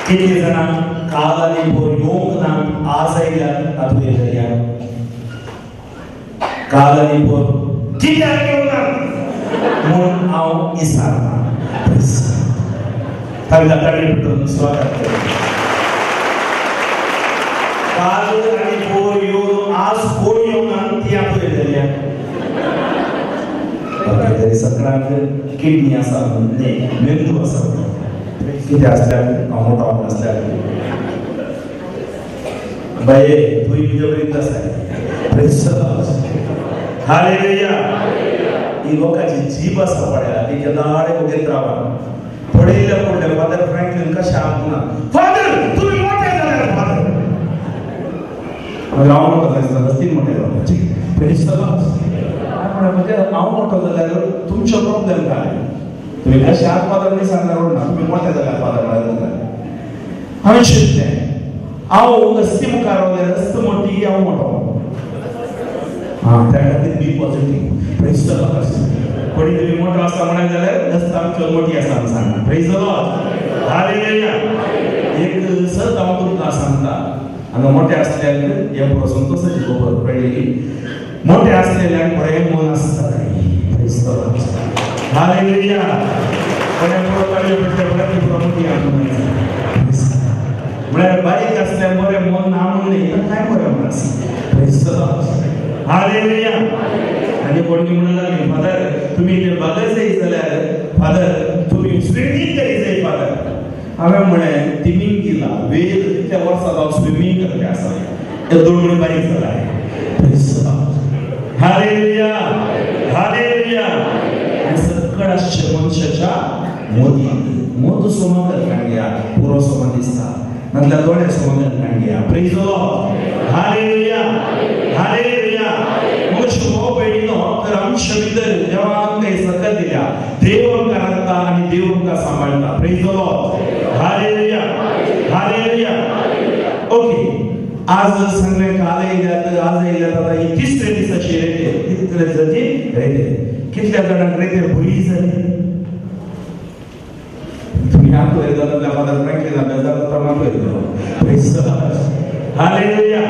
कितली जाणां काल आनी पोर येवंक ना आज आयल्यात आतूं जाल्या काल आनी पोर कित्याक येवंक ना म्हणून हांव इसारना. तांकां ताळी पेटोवन स्वागत करता. काल आनी पोर येवन आज कोण येवंक ना ती आतूं जाल्या. तरी सगळ्यांक किडनी आसा मेंदू आसा कितें आसल्यार हांव मोटो आसल्यार बाये तूं म्हजे बरीच आसा. हालेलुया. ही लोकांची जीब आसा पळया ती केदाडे वगेत रावा पळयल्या पडल्या फादर फ्रँकलीन कशें आमकां फादर तुमी मोठे जाल्यार फादर मागीर हांव मोटो जायना तीन मोठे जावपाची. म्हणजे हांव मोठो जाल्यार तुमचो प्रॉब्लेम काय? तुमी कशें आत फादर न्ही सांगणार ना तुमी मोठे जाल्यार फादर म्हळ्यार हांवें चिंतलें हांव रस्ते मुखार रावलें रस्तो मोठी हांव मोठो हां त्या खातीर बी पॉझिटीव. प्रेज the Lord. कोणी तुमी मोठो आसा म्हणत जाल्यार रस्ता आमचो मोठी आसा म्हूण सांगना. Praise the Lord. हालेलुया. एक सत हांव तुमकां सांगता हांगा मोठे आसल्यार हें पुरो संतोशाची खबर कळ्ळी. मोठे आसलेल्यांक बरें मन आसता. Praise the Lord. हालेलुया. बरें पुरो ताळयो पेटले बरें पुरो मोठी आसा म्हळ्यार बारीक आसल्यार बरें मन ना म्हणून न्ही तर काय बरें मन आसा. Praise the Lord. हालेलुया. आनी कोणी म्हणून लागली फादर तुमी ते बागय जाय जाल्यार फादर तुमी स्विमींग करी जाय फादर. हांवें म्हळें तिमिंगीला वेल इतल्या वर्सां हांव स्विमींग करपी आसा एक दोन म्हण बारीक जाला. हालेलुया. हालेलुया. आनी सकळ आसचे मनशाच्या मोदींत मोद सोमगर काणया पुरो सोमा दिसता नातल्या दोळे सोमगर काणया. Praise the Lord. Hallelujah. Hallelujah. मग हो भयणीनो तर आमच्या भितर देवान आमकां सकत दिल्या. देव आमकां राखता आनी देव आमकां सांबाळटा. Praise the Lord. Hallelujah. Hallelujah. Okay आज सांगलें काल येयल्यात आज येयल्यात आतां ही तिसऱ्या दिसाची रेते तिसऱ्या दिसाची रेते कितल्या जाणांक रेते बरी जाली? तुमी आतां वयर जाता फादर फ्रँकलीन बेजार जाता मात वयर गेलो. Praise the Lord. हालेलुया.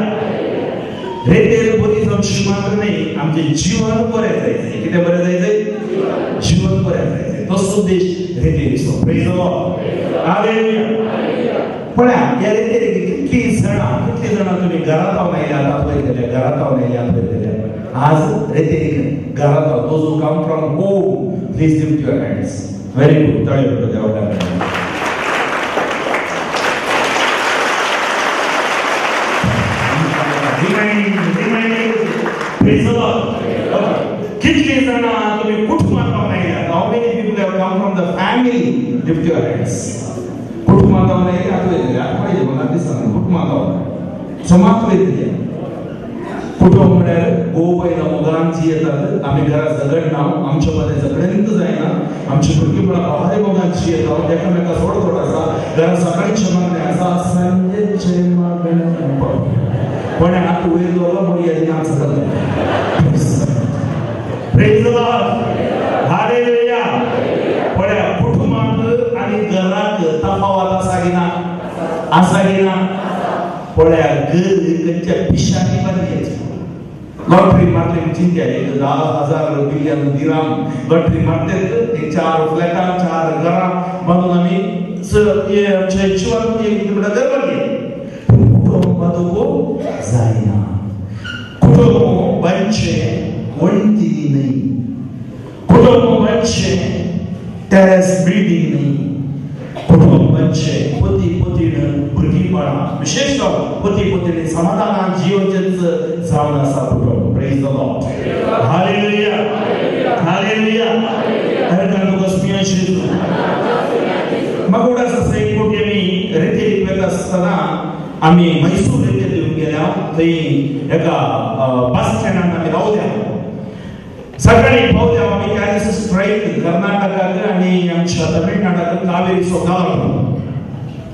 रेतेर बरी जावची मात्र न्ही आमचें जीवन बरें जायचें. कितें बरें जायचें? जीवन बरें जायचें. तसो देश रेतेरीचो. Praise the Lord. हालेलुया. पळया ह्या रेतेर कितलीं जाणां तुमी घरांत हांव आयल्यात आत वयर गेल्या घरांत हांव आयल्यात वयर गेल्या. आज रेतेरीक घरांत हांव those who come from home please lift your hands. Very good. ताळयो पेटो देवाक. Praise the Lord. कितली जाणां तुमी कुटुंबांत आयल्यात? How many people have come from the family? Lift your hands. कुटुंबांत आयल्यात आत वयर गेल्या आत पळय म्हाका दिसना कुटुंबांत समाज वयर गेल्या. कुटुंब म्हळ्यार गोवयला मोगान जियेतात आमी घरा झगडना आमच्या मदें झगडेंत जायना आमची भुरगेपणां भारी मोगान जियेता एकामेका सोड थोड आसा घरा सकाळचें मागणें आसा सांजेचें मागणें पण आतां वयर दवरलो मोरया नाच जालें. Praise the Lord. हालेलुया. पळया कुटुंबाक आनी घराक तफावत आसा की ना? आसा की ना? पळया घर खंयच्या पिशांनी बांदल्याची लॉटरी मारली चिंत्या एक 10,000 बिलियन दिराम लॉटरी मारतात एक 4 फ्लॅटां 4 घरां बांदून आमी आमच्या जिवन म्हणटा घर बांदले. कुटुंब बांदूंक जायना. कुटुंब बांदचें वण्टींनी न्ही कुटुंब बांदचें टेरेस बिल्डींग न्ही कुटुंब बांदचें पती पतीण भुरगीं बाळां विशेश पती पतीण समाधानान जियोचेंच जावन आसा कुटुंब. Praise the Lord. Hallelujah. Hallelujah. म्हाका उगडास आसा एक फावटी आमी रेतेरीक वता आसतना आमी मैसूर रेतेर येवन गेल्या थंय एका बस स्टँडार आमी रावल्या. सकाळी पावल्या आमी त्या दिसा स्ट्रायक कर्नाटकाक आनी आमच्या तमिळनाडाक कावेरीचो गाळ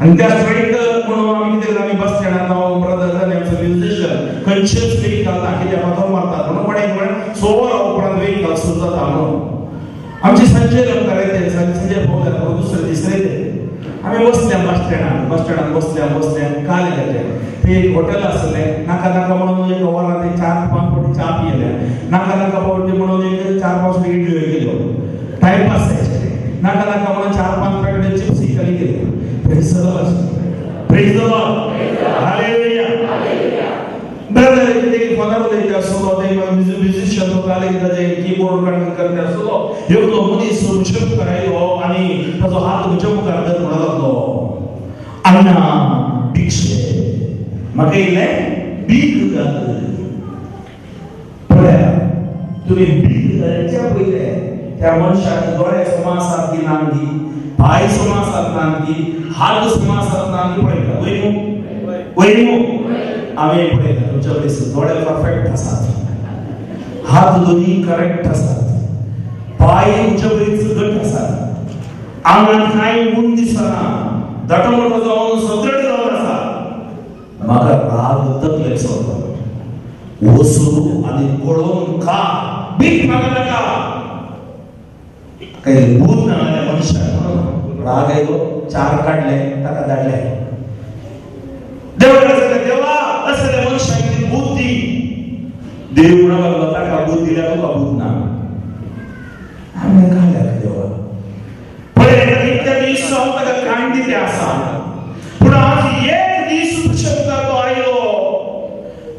आनी त्या स्ट्रायक म्हणून आमी कितें आमी बस स्टँडार हांव ब्रदर आनी आमचो म्युझिशियन खंयचेच वेहिकल ना कित्याक फातर मारतात म्हणून कोणें म्हळें 1 वरां उपरांत वेहिकल सुरू जाता म्हणून आमचे संजय लमकर येते संजय पावले स्टँडार बस स्टँडार बसल्या बसल्या काल जालें ते एक हॉटेल आसलें नाका नाका म्हणून एक वरां ते 4-5 फावटी च्या पियेले नाका नाका फावटी म्हणून एक 4-5 फावटी इडल्यो केल्यो टायमपास जायचे नाका नाका म्हणून 4-5 पॅकेट चिप्स खाली गेले. Praise the Lord. Praise the Lord. Hallelujah. Brother कितें फोनार उलयता आसलो ते म्युझिशियन काले ताजे कीबोर्ड करता आसलो एकलो मनीस म्हज्या मुखार आयलो आनी ताजो हात म्हज्या मुखार धर म्हणूंक लागलो अण्णा भिक्षे म्हाका इल्लें भीक घाल. पळया तुमी भीक घालच्या पयलें त्या मनशाक दोळे समा आसात की ना गी पांय समा आसात ना गी हात समा आसात ना गी पळयता वय न्हू वय न्हू आमी पळयता तुमच्या कडेन दोळे परफेक्ट आसात हात दोनी करेक्ट आसात पांय तुमच्या बरीच घट आसात आंगान कांय गूण दिसना दटमोटो जावन सदृढ जावन आसा. म्हाका राग तकलेक सरलो वसू आनी पळोवन खा भीक म्हाका नाका काही भूत ना जाल्या मनशाक राग आयलो 4 काडले ताका धाडले. देवा सांगलें देवा असल्या मनशाक भूत दी. देव म्हणूंक लागलो ताका भूत दिल्या तुका भूत ना. हांवें काडल्या देवा पळय इतल्या दीस हांव ताका काण दिल्लें आसा पूण आज एक दीस तुज्या मुखार तो आयलो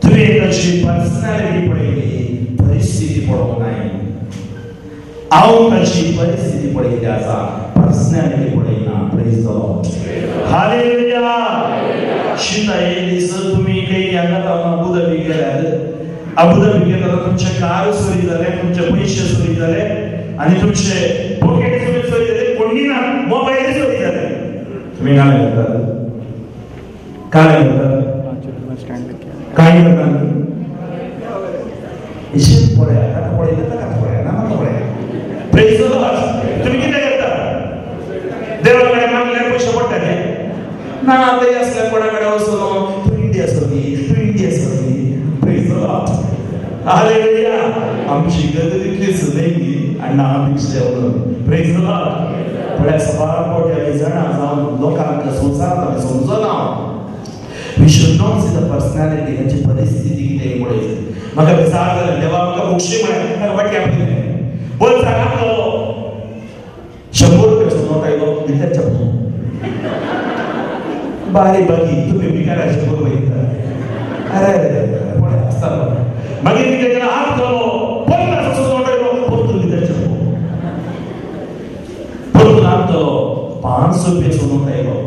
तुवें ताची पर्सनॅलिटी पळयली परिस्थिती पळोवंक नाय. हांव ताची परिस्थिती पळयली आसा पर्सनॅलिटी पळयना. Praise the Lord. Hallelujah. शिता एक दीस तुमी खंय हांगा अबुधाबी गेल्यार अबुधाबी गेल्यार तुमचे कार चोरी जाले तुमचे पयशे चोरी जाले आनी तुमचे पॉकेट चोरी जाले कोणी ना मोबायल चोरी जाले तुमी काय करतात काय करतात काय करतात इशें पळया ताका पळयता ताका पळया ना म्हाका पळया. Praise the Lord. तुमी कितें करता देवा कडेन मागल्यार पयशे पडटाले ना ते असल्या कोणा कडेन वचून तूं इंडिया सोदी तूं India Sodhi. Praise the Lord. Hallelujah. आमची गरज तितलीच न्हय आनी आमी म्हणून. Praise the Lord. पळया सबार फावटी आमी जाणा जावन लोकांक संवसारांत आमी समजना. We should not see the personality तांची परिस्थिती कितें पळयची. म्हाका विचार जालें देवा म्हाका भोगशी म्हळें ताका वाटके आपयलें बोल्साक घातलो 100 रुपयाचो नोट आयलो भितर चपलो बारी बागी तुमी भिकाऱ्या 100 रुपया दिता. अरे पळय आसता मागीर कितें केलें हात घालो 50 नोट आयलो परतून भितर चपलो परतून हात घालो 5 रुपयाचो नोट आयलो.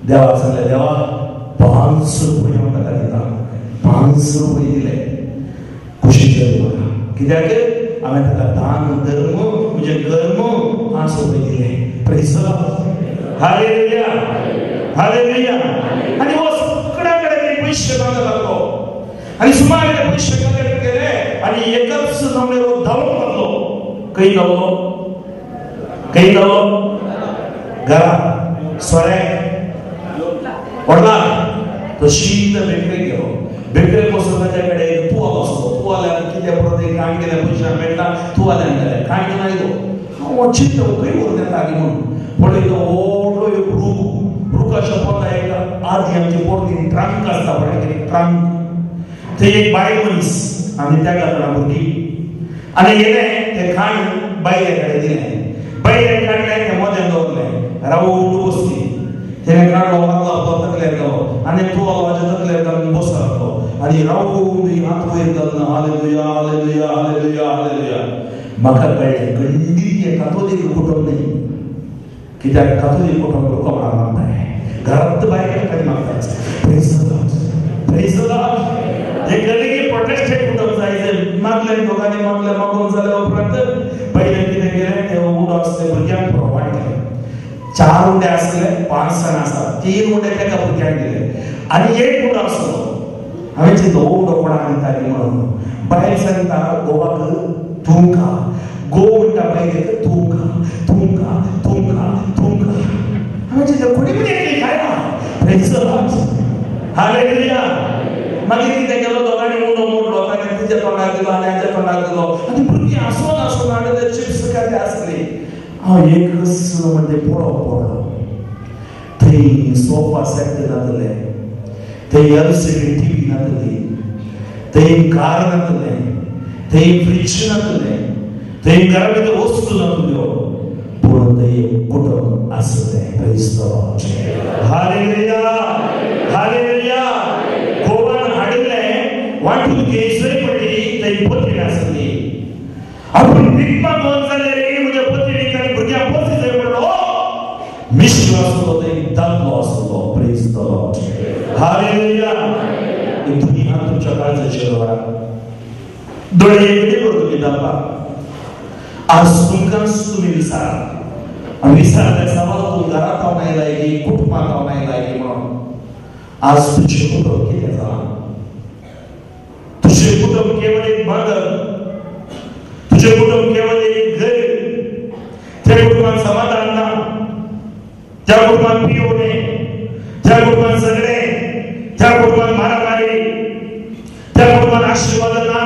देवाक सांगलें देवा 5 रुपये हांव ताका दिता. 5 रुपये दिले खुशी जाली म्हाका कित्याक हांवें ताका दान धर्म म्हजें कर्म 5 रुपये दिले. Praise the Lord. Hallelujah. Hallelujah. आनी हो सगळ्या कडेन पयशे मागूंक लागलो आनी सुमार पयशे कलेक्ट केले आनी एकच नमलेलो धांवूंक लागलो. खंय धांवलो खंय धांवलो घरा सोऱ्याक व्हडला तो शीत बेकरेक गेलो. बेकरेक वचून ताच्या कडेन तुवालो आसलो तुवाल्यान कितें परत एक काण केलें पयशे मेळटा तुवाल्यान गेलें काण घेवन आयलो. हांव चिंतता खंय व्हरून येता आगी म्हणून पळयतो व्हडलो एक रूख रुखाच्या पोंदा एक आदी आमचे पोरणी ट्रंक आसता पळय कितें ट्रंक थंय एक बायल मनीस आनी त्या घालना भुरगीं आनी गेलें तें खाण बायले कडेन दिलें बायले काडलें तें मोद्यान दवरलें रावून बसली तेणें काडलो मारलो आपलो तकलेर घालो आनी तुवालो हाज्या तकलेर घालून बसलो लागलो आनी रावून हात वयर घालून हालेलुया हालेलुया हालेलुया हालेलुया. म्हाका कळ्ळें खंडीत हें कातोलीक कुटुंब न्ही कित्याक कातोलीक कुटुंब कोणाक मागताय घरांत बायले कडेन मागता. Praise the Lord. Praise the Lord. हे कडेन प्रोटेस्टंट कुटुंब जाय मागलें दोगांनी मागलें मागून जाल्या उपरांत पयलें कितें केलें ते उडो आसले भुरग्यांक पुरो वांटलें 4 उंडे आसले 5 जाणां आसा 3 उंडे ताका भुरग्यांक दिले आनी एक उंडो आसलो. हांवें चिंतलो हो उंडो कोणाक दिता म्हणून बायल सांगता गोवाक तूं खा गो म्हणटा बायलेक तूं खा तूं खा तूं खा तूं खा. हांवें चिंतलें कोणी पण एकली खायना. Praise the Lord. Hallelujah. मागीर कितें केलो दोगांनी उंडो मोडलो ताणें तिच्या तोंडाक दिलो आनी हाच्या तोंडाक दिलो आनी भुरगीं आसून आसून आनी ते चिप्स खाते आसली. हांव एकच म्हणजे पळोवंक पडलो. थंय थंय सोफा सेट नातले, थंय एलसीडी टीव्ही नातली, थंय कार नातले, थंय फ्रिज नातले, थंय घरा भितर वस्तू नातल्यो, पूण थंय कुटुंब आसलें. Praise the Lord. Hallelujah, hallelujah. गोवान हाडिल्लें वांटून घेयसय पडली, थंय पत्रिणी आसली. आपूण विकपाक गोवन जाल्यार म्हज्या पत्रिणीक आनी भुरग्यांक पोसी जाय पडलो. मिश्र आसलो, थंय दादलो आसलो. Praise the Lord. Hallelujah. दुनिया तुमच्या काळजाचेर दवरा, दोळे एकटे करून तुमी दापा. आज तुमकांच तुमी विचारा, विचारल्या सवाल तूं घरांत हांव आयलाय की कुटुंबांत हांव आयलाय की म्हणून. आज तुजें कुटुंब कितें जालां? तुजें कुटुंब केवळ एक बांदप, तुजें कुटुंब केवळ एक घर. त्या कुटुंबान समाधान ना, त्या कुटुंबान पियोवणे, त्या कुटुंबान सगळे, त्या कुटुंबान मारामारी, त्या कुटुंबान आशीर्वाद ना.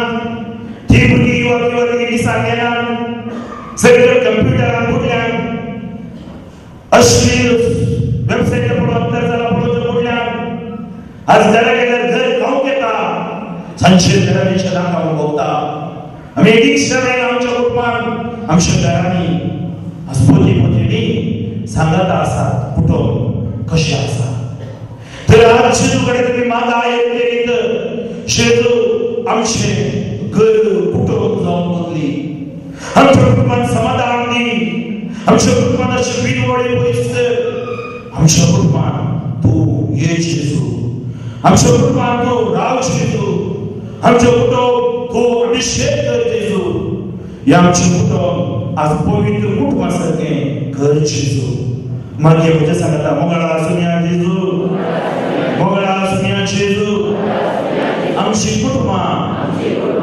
ती भुरगीं युवा किंवा दिसाक येना, सगळे कंप्युटरान बुडल्यान, अश्लील वेबसायट पळोवन अंतर्जाला पळोवन बुडल्यान. आज घरा गेल्यार घर खावंक येता, सांजचे घरांनी खावंक भोगता. आमी एडिक्शन आयला आमच्या कुटुंबान, आमच्या घरांनी. आज पोती पोतीनी सांगाता आसात कुटुंब कशें आसा. तर आज जेजू कडेन तुमी मागा येत, जेजू आमचें घर कुटुंब जावन बदली, आमच्या कुटुंबान समाधान दी, आमच्या कुटुंबान अशें बिनवडे पयस, आमच्या कुटुंबान तूं ये जेजू, आमच्या कुटुंबान तूं राव जेजू, आमचें कुटुंब तूं अभिशेक कर जेजू. ह्या आमचें कुटुंब आज पवित्र कुटुंबा सारकें कर जेजू. मागीर म्हजें सांगता, मोगळा आसुया जेजू, मोगळा आसुया जेजू. आमची कुटुंबां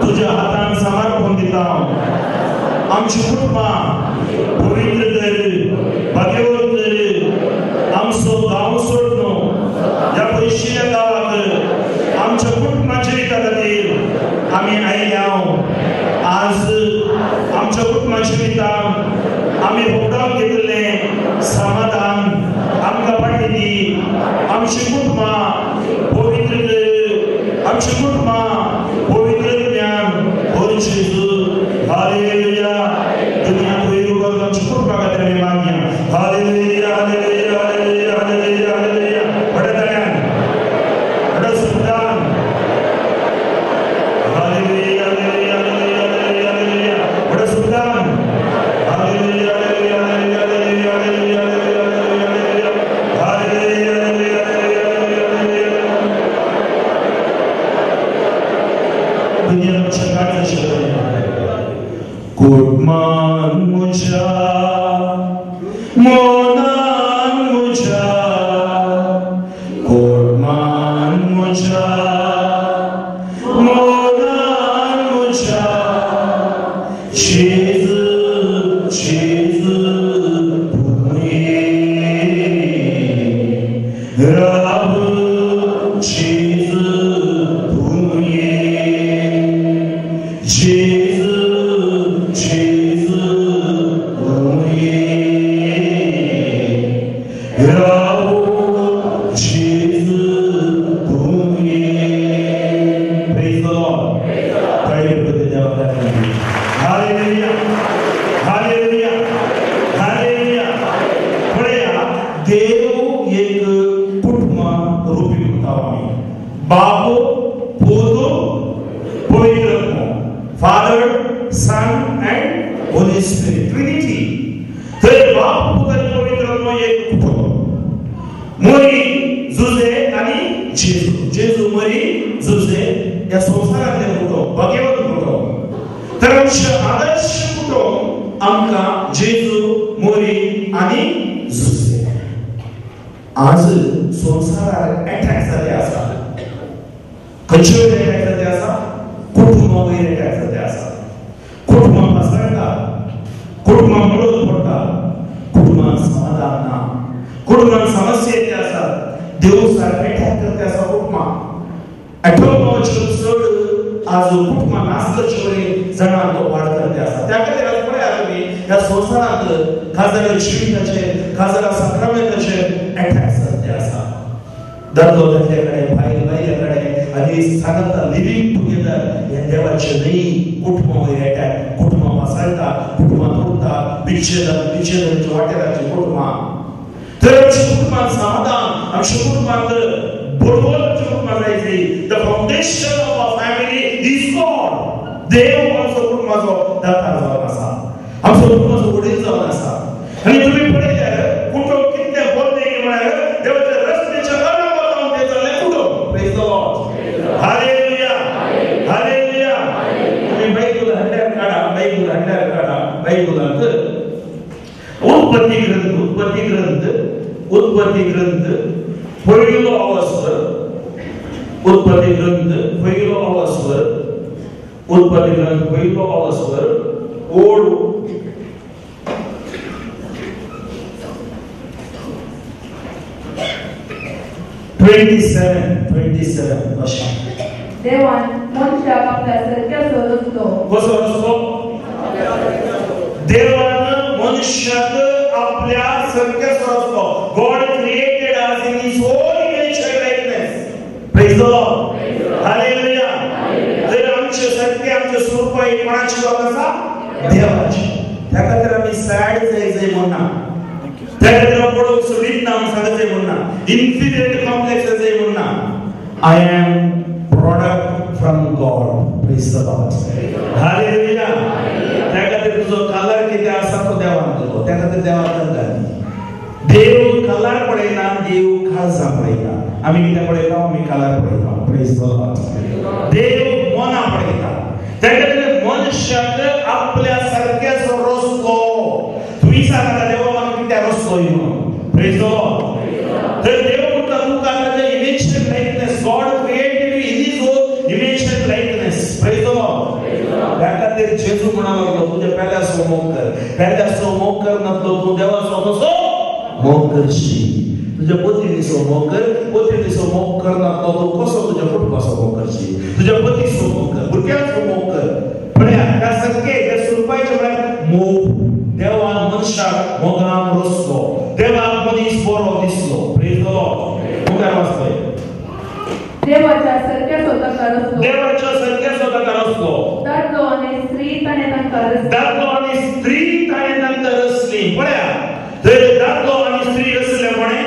तुज्या हातान समर्पण दिता. आमची कुटुंबां पवित्र कर, भाग्यवंत कर. आमचो गांव सोड न्हू, ह्या पयशिल्ल्या गांवाक आमच्या कुटुंबाच्या हिता खातीर आमी आयल्या. आज आमच्या कुटुंबाच्या निमित्तान आमी होगडावन घेतिल्लें समाधान आमकां फाटी दी. आमची कुटुंबां पवित्र कर, आमची कुटुंबां पवित्र ज्ञान हो जेजू. हालेलुया. दुनिया वयर उबारून आमच्या कुटुंबा खातीर आमी मागया. Hallelujah, hallelujah, hallelujah, hallelujah, hallelujah. व्हडा ताळ्यान, व्हडा सुद्दान. Hallelujah, hallelujah, hallelujah, hallelujah, hallelujah. व्हडा सुद्दान. Hallelujah, hallelujah, hallelujah, hallelujah, hallelujah, hallelujah, hallelujah, hallelujah, hallelujah, hallelujah, hallelujah. दुनिया आमच्या काळजाचेर कुटुंबान म्हज्या, मनान म्हज्या, कुटुंबान म्हज्या, मनान म्हज्या, जेजू जेजू तूं ये, राव जेजू तूं ये, जेजू जेजू तूं ये, राव जेजू तूं ये. Praise the Lord. ताळी पडते देवाक. Hallelujah, hallelujah, hallelujah. पळया, देव एक कुटुंब रुपी म्हणटा आमी. बाप, पूत, पवित्र आत्मो. Father, Son and Holy Spirit, Trinity. तर बाप, पूत आनी पवित्र आत्मो एक कुटुंब. मोरी, जुजे आनी जेजू. जेजू, मरी, जुजे ह्या संवसारांतलें कुटुंब, भाग्यवंत कुटुंब. तर आमचें आदर्श कुटुंब आमकां जेजू, मोरी आनी जुजे. आज संवसारार एटॅक जाल्ले आसा. खंयचे वयर एटॅक जाल्ले आसा? कुटुंबा वयर एटॅक जाल्ले आसा. कुटुंबां पासळटा, कुटुंबां मळून पडटा, कुटुंबान समाधान ना, कुटुंबान समस्या येते आसा. देव सारकें एटॅक करते आसा कुटुंबां. एटोमाच्यो चड आज कुटुंबां नासल्याचे वरी जाणां तो वाड करते आसा. त्या खातीर आज पळया तुमी ह्या संवसारांत खाजरा जिविताचेर, खाजरा साक्रामेंताचेर एटॅक जाता. दादलो दादल्या कडेन, बायल बायले कडेन, आनी सांगता लिव्हिंग टुगेदर हें देवाचें न्हय. कुटुंबां वयर अटॅक, कुटुंबां पासाळटा, कुटुंबां तोडटा, विच्छेदन, विच्छेदनाच्या वाटेराचीं कुटुंबां. तर आमच्या कुटुंबांत समाधान, आमच्या कुटुंबांत बरोबर आमच्या कुटुंबां जाय. The foundation of our family is God. देव आमचो कुटुंबाचो दाता जावन आसा, आमचो कुटुंबाचो वडील जावन आसा. आनी तुमी पळयल्यार कुटुंब कितलें बरें म्हळ्यार देवाच्या रस्त्याच्या अलावा जावन तें जाल्लें कुटुंब. Praise the Lord. Hallelujah, hallelujah. तुमी बायबल हाडल्यार काडा, बायबल हाडल्यार काडा. बायबलांत उत्पत्ती ग्रंथ, उत्पत्ती ग्रंथ, उत्पत्ती ग्रंथ पयलो अवसर, उत्पत्ती ग्रंथ पयलो अवसर, उत्पत्ती ग्रंथ पयलो अवसर, ओळ 27 अशें. देवान मनशाक आपल्या सारक्याचो रचलो. कसो रचलो? देवान मनशाक आपल्या सारक्याचो रचलो. God created us in his own image and likeness. Praise the Lord. Hallelujah. तर आमचे सारखे, आमचे स्वरूपाई कोणाची जावन आसा? देवाची. त्या खातीर आमी सॅड जाय जाय म्हणना, त्या खातीर हांव पडोवंक सोडीत ना म्हूण सांगत जाय म्हणना, इन्फिरियरिटी कॉम्प्लेक्स जाय म्हणना. I am product from God. Praise the Lord. Hallelujah. त्या खातीर तुजो कलर कितें आसा तो देवान दिलो, त्या खातीर देवान दिला. देव कलर पळयना, देव काळजां पळयता. आमी कितें पळयता? आमी कलर पळयता. Praise the Lord. देव मनां पळयता. त्या खातीर मनशाक आपल्या सारक्याचो रचलो. तूं विचारता देवा म्हाका कित्याक रचलो म्हणून. Praise the Lord. तर देव म्हणटा तुका ताच्या image and likeness. God created you in his own image and likeness. Praise the Lord. त्या खातीर जेजू म्हणा लागलो, तुज्या पेल्याचो मोग कर, पेल्याचो मोग कर नासलो तूं देवाचो कसो मोग करशी? तुज्या पत्नीचो मोग कर, पत्नीचो मोग कर नासलो तूं कसो तुज्या कुटुंबाचो मोग करशी? तुज्या पतीचो मोग कर, भुरग्यांचो मोग कर. पळया त्या सारके त्या स्वरुपाचें म्हळ्यार मोग. देवान मनशाक मोगान रचलो, देवाक मनीस बरो दिसलो. Praise the Lord. मुखार वाचतोय. देवाच्या सारक्याचो ताका रचलो. देवाच्या सारक्याचो ताका रचलो. दादलो आनी स्त्री ताणें तांकां रचली. दादलो आनी स्त्री ताणें तांकां रचली. पळया, तर दादलो आनी स्त्री रचले कोणें?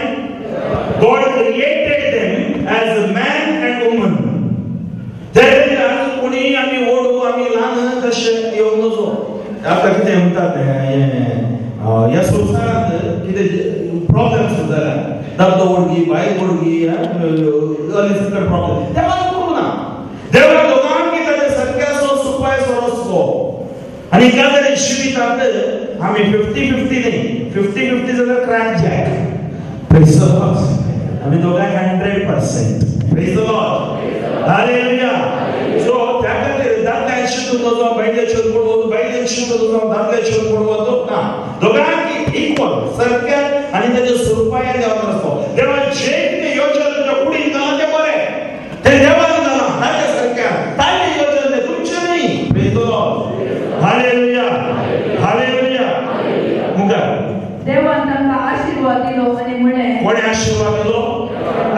God created them as a man and woman. त्या आज कोणी आमी व्हड आमी ल्हान तशें येवंक नजो. आतां कितें म्हणटात ह्या संवसारांत कितें प्रॉब्लेम्स जाल्या, दादलो व्हडगी बायल व्हडगी, प्रॉब्लेम देवान करूं ना. देवान दोगांक ताच्या सारक्याचो सुपायचो रचलो. आनी एका जिवितांत आमी 50-50 न्ही, 50-50 जाल्यार crack jack. Praise the Lord. आमी दोगांय 100%. Praise the Lord. Hallelujah. So त्या खातीर दादल्यान शिकून वचो, बायलेन शिकून वचो, बायलेन शिकून वचो, दादल्यान शिकून वचो ना. दोगांक इक्वल सारक्या आनी ताच्या स्वरुपायान देवान रचलो. देवान जें कितें योजना तुज्या कुडीन घालां तें बरें, तें देवान घालां ताच्या सारक्या, ताचें योजना तें तुमचें न्ही. Praise the Lord. Hallelujah, hallelujah. मुखार देवान तांकां आशीर्वाद दिलो आनी म्हणलें. कोणें आशीर्वाद दिलो?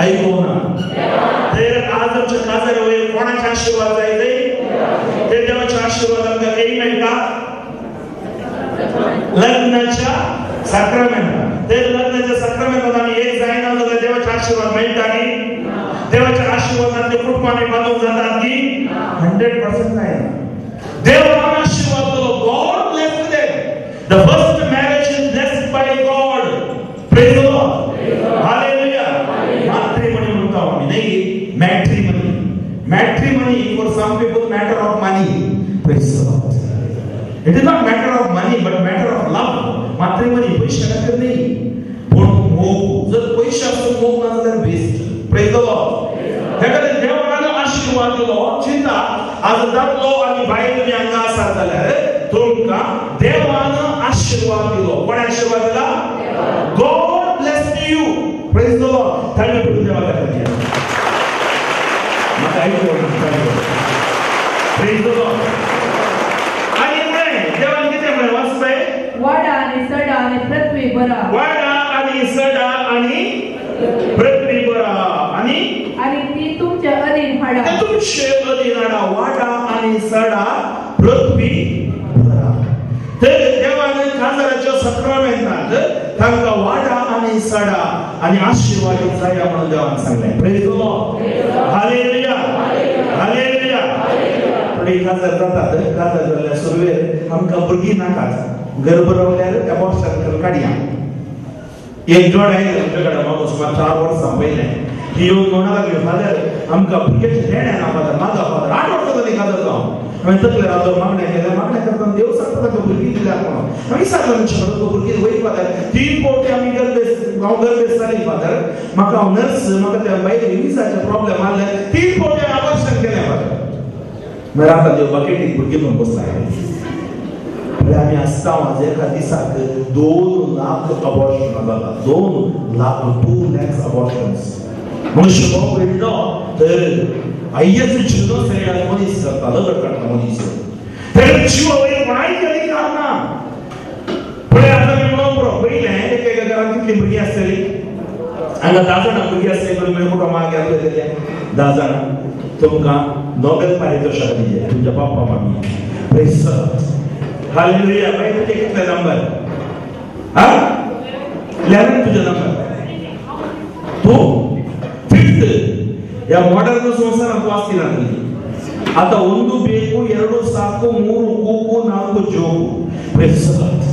आयकूं ना. तर आज आमच्या काजार वयर कोणाचे आशीर्वाद जाय जाय? ते देवाचे आशीर्वाद आमकां खंय मेळटा? लग्नाच्या साक्रामेंतान. ते लग्नाच्या साक्रामेंतान आमी एक जायना जाल्यार देवाचे आशीर्वाद मेळटा की? देवाच्या आशीर्वादान ते कुटुंबांनी बांदूंक जातात की? 100% जायना. देवान आशीर्वाद दिलो. God blessed them. The first marriage is blessed by God. Praise the Lord. Hallelujah. Matrimony म्हणतो आमी न्ही, matrimony. Matrimony for some people matter of money. Praise the Lord. It is not matter of money but matter of love. Matrimony पयशा खातीर न्ही, पूण मोग. जर पयशे आसून मोग ना जाल्यार waste. Praise the Lord. त्या खातीर देवान आशीर्वाद दिलो. चिंता आज दादलो आनी बायल तुमी हांगा आसात जाल्यार तुमकां देवान आशीर्वाद दिलो. कोणें आशीर्वाद दिला? God bless you. Praise the Lord. ताळयो पडून देवा खातीर. म्हाका आयकूंक. Praise the Lord. आनी म्हळें देवान कितें म्हळें वाच पळय. वाडा आनी सडा आनी पृथ्वी बरा. वाडा आनी सडा आनी पृथ्वी बरा. आनी तुमचे अधीन हाडा, वाडा आनी सडा, पृथ्वी भरा. तर देवान काजाराच्या सक्रामेंतांत तांकां वाडा आनी सडा आनी आशिर्वादीत जाया म्हणून देवान सांगलें. Praise the Lord. Hallelujah, hallelujah. थोडी काजार जातात, काजार जाल्यार सुरवेर आमकां भुरगीं नाकात, गर्भ रावल्यार एबॉर्शन करून काडया. एक जोड आयलें आमच्या कडेन म्हाका सुमार 4 वर्सां पयलें, ती येवन म्हणा लागली, फादर आमकां भुरग्याचें देणें ना फादर, मागा फादर. 8 वर्सां जालीं काजार जावन. हांवें तकलेर हातो मागणें केलें, मागणें करतना देव सांगता ताका भुरगीं दिल्यार म्हणून. हांवें सांगलें तुमच्या भुरगीं वयर फादर, 3 फावटी आमी गर्भेस, हांव गर्भेस जाली फादर, म्हाका हांव नर्स, म्हाका त्या बायले विजाचे प्रॉब्लेम आसले, 3 फावटी हांवें अबॉर्शन केलें फादर. मागीर आतां देव बकेटीक भुरगीं म्हणून बसला. म्हळ्यार आमी आसता आज एका दिसाक 2 लाख अबॉर्शनां जाता, 2 लाख, 2 lakhs abortions. मनुष्य भाव पडलो तर आय्याचो जिनोसायड मनीस करता, लग्न काडटा मनीस, तेका जिवा वयर कोणायचे अधिकार ना. पळय आतां आमी म्हणून पुरो, पयलें एका एका घरांत कितलीं भुरगीं आसतलीं? हांगा 10 जाणां भुरगीं आसतलीं म्हणून कुटुंबाक गेल्ले 10 जाणां. तुमकां नोबेल पारितोषिक दिजें तुमच्या बाप्पा मामी. Praise the Lord. Hallelujah. बाई तुजे कितले नंबर? हा लेवन तुजे नंबर, तूं 5th. या मॉडर्न संसारांत तूं आसती नासली. आतां 1 ಬೇಕು, 2 ಸಾಕು, 3 Kuku, 4 joke. Praise the Lord.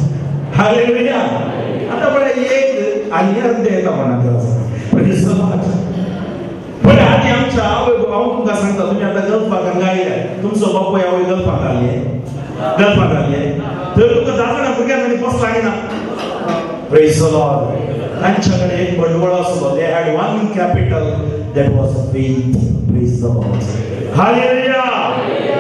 Hallelujah. आतां पळय एक आनी अर्दे येता म्हणा देवाचो. Praise the Lord. पळय आदी आमच्या आवय, हांव तुमकां सांगता, तुमी आतां गल्फाक हांगा आयल्या, तुमचो बापूय आवय गल्फाक आसले, गल्फाक आसले, तर तुका 10 जाणां भुरग्यांक आनी बस लागना. Praise the Lord. तांच्या कडेन एक बंडवळ आसलो. They had one capital, that was faith. Praise the Lord. Hallelujah.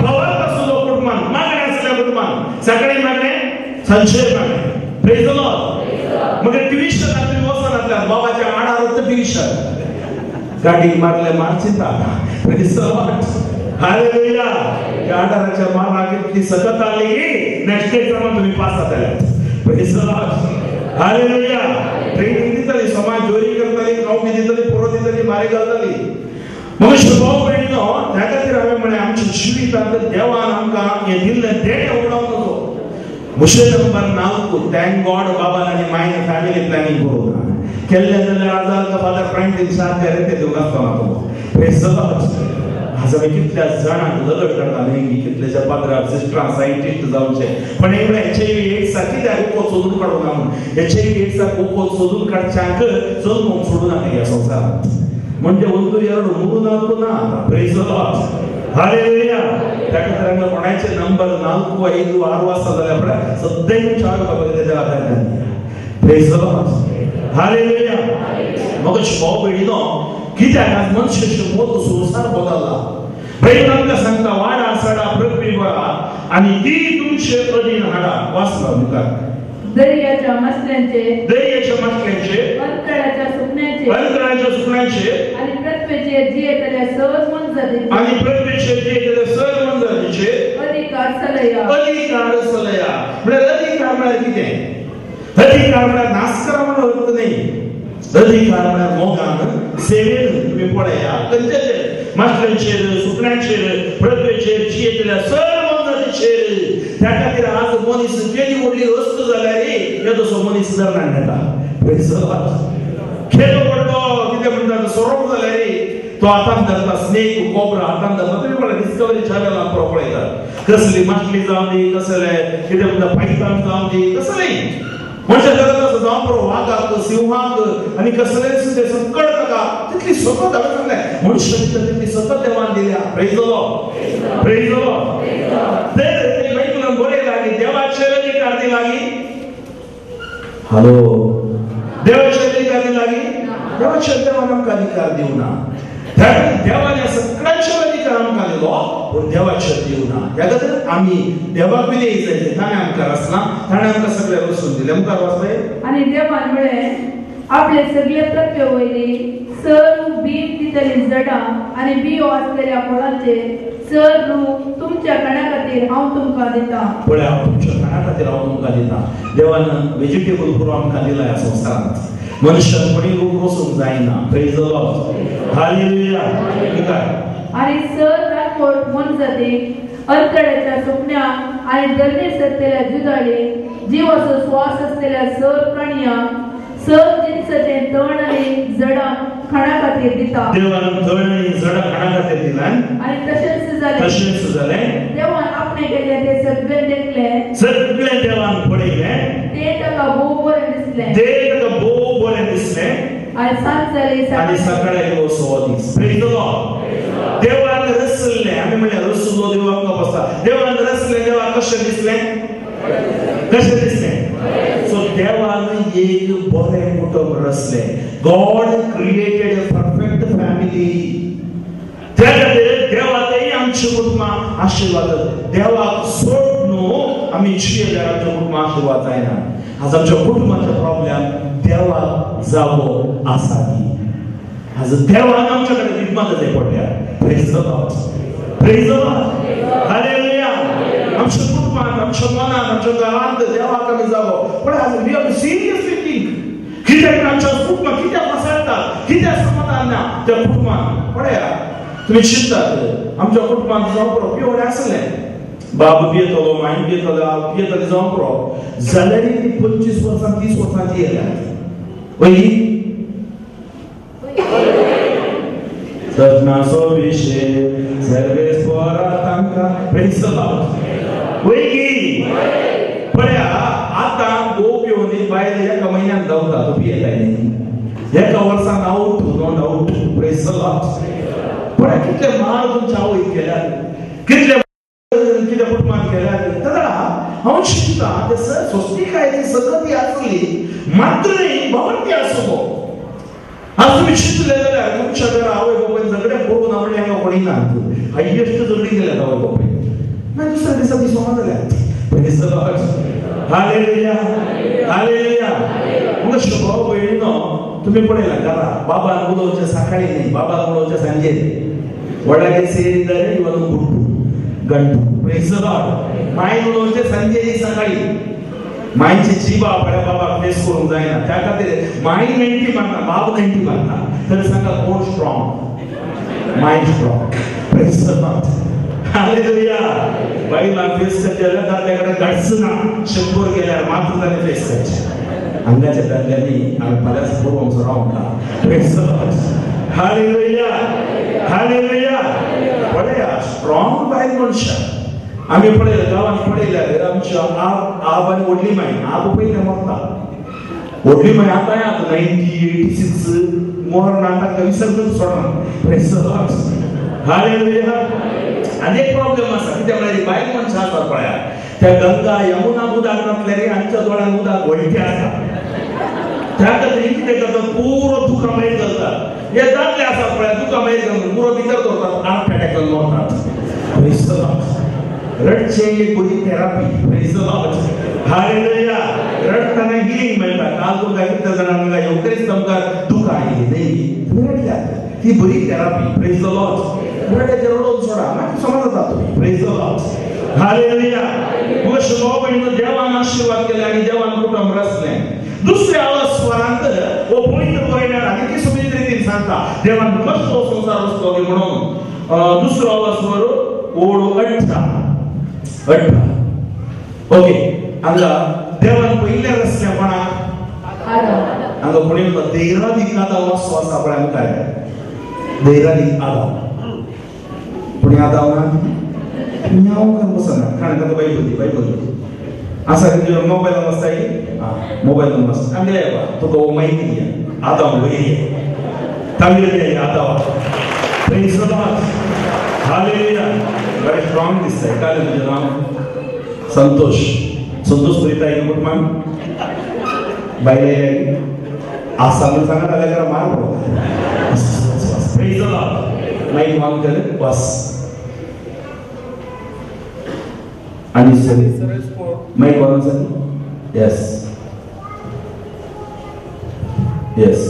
भवन आसलो कुटुंबान, मागणें आसलें कुटुंबान, सकाळी मागणें, सांजे मागणें. Praise the Lord. मगीर ट्युशनाक तुमी वचनासल्यार बाबाच्या आडार ट्युशन, गाडी मारले मारचिता. Praise the Lord. Hallelujah. त्या आडाराच्या माराक इतली सकत आली की नेक्स्ट एक्झामान तुमी पास जातले. Praise the Lord. Hallelujah. Training दितली, समाज जोरी करतली, खावपी दितली, पुरो दितली, मारी घालतली. मनुष्य भाव भयणीनो, त्या खातीर हांवें म्हणलें आमच्या जिवितांत देवान आमकां हें दिल्लें देणें उगडावंक नजो. मुशे नंबर 4, thank God बाबान आनी मायन फॅमिली प्लॅनिंग करूंक ना केल्लें जाल्यार आज आमकां फादर फ्रँकलीन सारकें रे दिवंक आसतना तो. Praise the Lord. आज आमी कितल्या जाणांक लग्न करता न्ही, कितल्याच्या पात्रां सिस्टरां सायंटिस्ट जावचे, पण एक एच I V एड्साक कित्याक उको सोदून काडूंक ना म्हणून, एच I V एड्साक उको सोदून काडच्यांक जल्मूंक सोडूं नाका ह्या संवसारांत. म्हणजे 1 2 3 4 ना. Praise the Lord. Hallelujah. त्या खातीर हांगा कोणाचे नंबर 4 5 6 आसा जाल्यार पळय सद्दां 4 बाबा तेच्या आदारान. Praise the Lord. Hallelujah. मग भाव भयणीनो, कित्याक आज मनशाचो मोग संवसार बदलला. बायबल आमकां सांगता, वाडा सडा पृथ्वी भरा आनी ती तुमचे अधीन हाडा. वाचला मुखार. दर्याच्या मासल्यांचे, दर्याच्या मासल्यांचे, अंतराळाच्या सुकण्यांचे, अंतराळाच्या सुकण्यांचे आनी पृथ्वेचेर जियेतल्या सर्व मोनजातींचे, आनी पृथ्वेचेर जियेतल्या सर्व मोनजातींचे अधिकार चलया. अधिकार चलया. म्हळ्यार अधिकार म्हळ्यार कितें? अधिकार म्हळ्यार नाश करा म्हणून अर्थ न्ही. अधिकार म्हळ्यार मोगान सेवेन. तुमी पळया खंयचेचेर, मासल्यांचेर, सुकण्यांचेर, पृथ्वेचेर जियेतल्या सर्व मोनजातीचेर. त्या खातीर आज मनीस केदी व्हडली वस्तू जाल्यार हे तसो मनीस धरणान येता. Praise the Lord. केदो व्हडलो कितें म्हणटा सोरोप जाल्यार तो हातान धरता, स्नेक कोबरा हातान धरता. तुमी पळय डिस्कवरी चॅनलान पुरो पळयतात, कसली मासली जावं दी, कसले कितें म्हणटा पायथान जावं दी, कसली मनशां धरत आसा जावं पुरो वागाक, सिंहाक आनी कसलेच ते संकट ताका तितली सकत. हांवें सांगलें मनशां भितर तितली सकत देवान दिल्या. Praise the Lord. Praise the Lord. तर ते बायबलान बरयलां की देवाचेर अधिकार दिला की, हॅलो, देवाचेर अधिकार दिला की, देवाचेर देवान आमकां अधिकार दिवना. देवान ह्या सगळ्यांचेर अधिकार आमकां दिलो, पूण देवाचेर दिवना. त्या खातीर आमी देवाक विधेय जायचे. ताणें आमकां रचला, ताणें आमकां सगळें रचून दिलें. मुखार वाचलें. आनी देवान म्हळें, आपले सगळे पृथ्वे वयली सर्व बीम दितली झाडां आनी बियो आसलेल्या फळांचे सर्व रूख तुमच्या खाणा खातीर हांव तुमकां दितां. पळय, हांव तुमच्या खाणा खातीर हांव तुमकां दितां. देवान वेजिटेबल पुरो आमकां दिला ह्या संवसारांत. मनशान कोणी रूख रोसूंक जायना. Praise the Lord. Hallelujah. आनी सर्व चार मोनजातीक अंतड्याच्या सुकण्यांक आनी धरणीर सरतल्या जुदाळीक जिवाचो श्वास आसलेल्या सर प्राणयांक सर जिनसाचें तण आनी जडां खाणा खातीर दिता. देवान तण आनी जडां खाणा खातीर दिला. आनी तशेंच जालें. तशेंच जालें. देवान आपणें केल्लें तें सगळें देखलें. सगळें देवान पळयलें. तें ताका भोव बरें दिसलें. तें ताका भोव बरें दिसलें. आनी सांज जाली आनी सकाळी आयलो सो दीस. Praise the Lord. देवान रचलें. आमी म्हणलें रचलो देव आमकां बसता. देवान रचलें. देवाक कशें दिसलें? कशें दिसलें? सो देवान एक बरें कुटुंब रचलें. God created a perfect family. त्या खातीर देवाकय आमच्या कुटुंबां आशिर्वाद. देवाक सोड न्हू आमी जियेल्यार आमच्या कुटुंबां आशिर्वाद जायना. आज आमच्या कुटुंबाचो प्रॉब्लेम देवाक जागो आसा ती. आज देवान आमच्या कडेन विद्मान जाय पडल्या. Praise the Lord. Praise the Lord. Hallelujah. आमच्या कुटुंबांत, आमच्या मनांत, आमच्या घरांत देवाक आमी जागो. पण आज we have seriously think कित्याक आमच्या कुटुंबां कित्याक पसरता, कित्याक समाधान ना त्या कुटुंबांत. पळया तुमी चिंतात आमच्या कुटुंबांत जावं पुरो पिवडे आसलें, बाब पियेतलो, माय पियेतलो, हांव पियेतलें जावं पुरो, जाल्यार ती 25 वर्सां 30 वर्सां जियेल्यात. वय सजनाचो विशय सर्वेस पोरा तांकां. Praise the Lord. वय की पळया आतां गो पिवन बायल एका म्हयन्यान धांवता, तो पियेताय न्ही. एका वर्सान out, no doubt. Praise the Lord. पळया कितले मार तुमच्या आवयक केल्यात, कितले कितें कुटुंबान केल्यात. दादा हांव चिंता ते स्वस्तिकायेची सगळी आसली मात्र न्ही भवंती आसूं. आज तुमी चिंतले जाल्यार तुमच्या घरा आवय बापायन झगडें करूं ना म्हणल्यार हांगा कोणी ना. हायेस्ट झगडीं केल्यात आवय बापायन. मागीर दुसऱ्या दिसा ती सोमा जाल्यात. Praise the Lord. Hallelujah. Hallelujah. मग भाव भयणीनो तुमी पळयला घरा बाबान उलोवचें सकाळी न्ही, बाबान उलोवचें सांजे. वडागे ಸೇರಿದ್ದಾರೆ ಇವನು ಗುಂಟು ಗಂಟು. Praise the Lord. मायन उलोवचें सांजे सकाळी. मायची जिबा पळय बाबाक फेस करूंक जायना. त्या खातीर माय 90 मारता, बाब 90 मारता. तर सांगा कोण strong? My strong. Praise the Lord. Hallelujah. बायलां फेस करचें जाल्यार दादल्या कडेन गाडच ना. 100 गेल्यार मात्र ताणें फेस करचें. हांगाच्या दादल्यांनी आमी फाल्यांच पळोवंक रावंक ना. Praise the Lord. Hallelujah. Hallelujah. पळया स्ट्रॉंग बायल मनशां. आमी पळयल्या गांवांत पळयल्यार आमच्या आब आनी व्हडली माय. आब पयलें मरता, व्हडली माय आतां आतां 90, 86 मरना, तांकां विसर्जन सोडना. Praise the Lord. Hallelujah. आनी एक प्रॉब्लेम आसा कित्याक म्हळ्यार बायल मनशां आसात पळया त्या गंगा यमुना उदक नासल्यार आमच्या दोळ्यांत उदक व्हळटे आसा. त्या खातीर कितें करतात, पुरो दुकां भायर घालतात. हे दादले आसात पळया दुकां भायर घालून पुरो भितर दवरतात, हार्ट अटॅक जावन मरतात. Praise the Lord. रडचें एक बरी therapy. Praise the Lord. Hallelujah. रडटना हिलींग मेळटा. काल तुमकां कितल्या जाणांक येवकरीच तुमकां दुकां आयलीं न्ही, तुमी रडल्यात, ती बरी थेरपी. Praise the Lord. रड्याचेर रडोवन सोडा, मागीर समज जाता तुमी. Praise the Lord. Hallelujah. मग भाव भयणीनो देवान आशिर्वाद केले आनी देवान कुटुंब रचलें. दुसऱ्या स्वरांत हो पवित्र बरयल्यार आनी ती सोबीत रितीन सांगता देवान कसो संवसार रचलो म्हणून. दुसरो स्वर ओळ 18 18. ओके, हांगा देवान पयल्या रचल्या कोणाक? हांगा कोणी म्हणटा दैरादीक आदाव असो आसा पळय मुखार. दैरादीक आदाव. पूण आदाव ना न्याव कर बसना कारण ताका बायबल दी, बायबल दी आसा तुज्या मोबायलान आसता. मोबायलान आसता आमगेले तुका हो माहिती दिया आदाव वयर तांगेले दिया आदाव. Praise the Lord. Hallelujah. बरें स्ट्रॉंग दिसता. काय तुजें नांव? संतोष. संतोष पुरिता एक कुटुंबान बायले आसा म्हणून सांगा जाल्यार मार पडो. Praise the Lord. Mic on कर बस. आणि माईक ऑन आसा. Yes yes.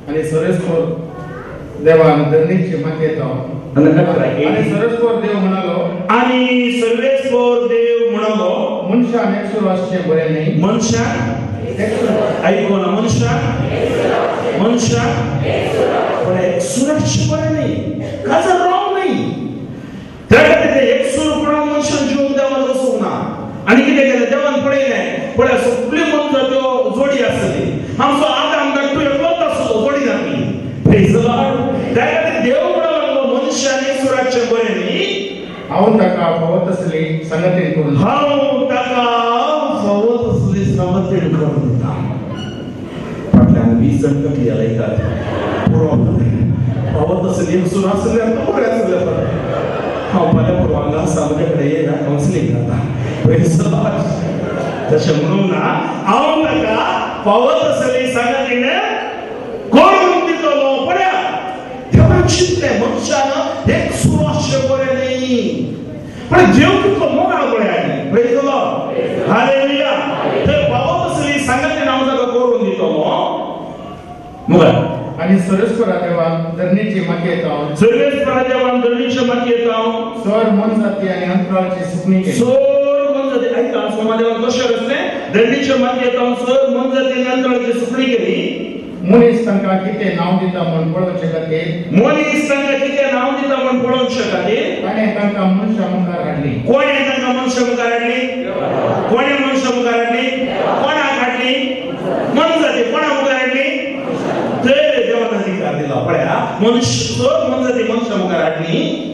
आणि सर्वेस्पोर देवान धरणीची मातयेंत आणि सर्वेस्पोर देव म्हणालो, आणि सर्वेस्पोर देव म्हणालो, मनशान एकसुरो आसचें बरें न्ही. मनशान ऐकून मनशान मनशान सुरक्षित बरें न्ही. काजर रॉंग न्ही. आमचो आदाम धाकटू एकलोच आसलो, जोडी नासली. Praise the Lord. त्या खातीर देव म्हणूंक लागलो मनशान एकसुराचें बरें न्ही, हांव ताका फावो तसली संगतीन करून, हांव ताका फावो तसली संगतीन करून दिता. फाटल्यान 20 जाण तकली हालयतात, पुरो फावो तसली एकसूर आसल्यार तो बरें आसलें. हांव फाल्यां पुरो हांगा आसा, म्हजे कडेन येना, कावन्सिलींग जाता. Praise the Lord. तशें म्हणूंक ना, हांव ताका फावो तसली संगतीन करून दितलो. पळया देवान चिंतलें मनशान एकसूर आसचें बरें न्ही, पण देव कितलो मोगाळ पळया. Praise the Lord. Hallelujah. तर फावो तसली संगतीन हांव ताका करून दितलो. मुखार आनी सर्वेस्परा देवान धरणीचे मातयेंत हांव, सर्वेस्परा देवान धरणीचे मातयेंत हांव सर मोनजाती आनी अंतराळाची सुकणी केली. सर मोनजाती, आयका सोमादेवान कशें रचलें? धरणीचे मातयेंत हांव सर मोनजाती आनी अंतराळाची सुकणी केली. मनीस तांकां कितें नांव दिता म्हूण पळोवचे खातीर, मनीस तांकां कितें नांव दिता म्हूण पळोवचे खातीर ताणें तांकां मनशा मुखार हाडली. कोणें तांकां मनशा मुखार हाडली? कोणें मनशा मुखार हाडली? कोणाक हाडली? मोनजाती. कोणा मुखार हाडली? तर देवान अधिकार दिला. पळया मनुष्य मोनजाती मनशा मुखार हाडली.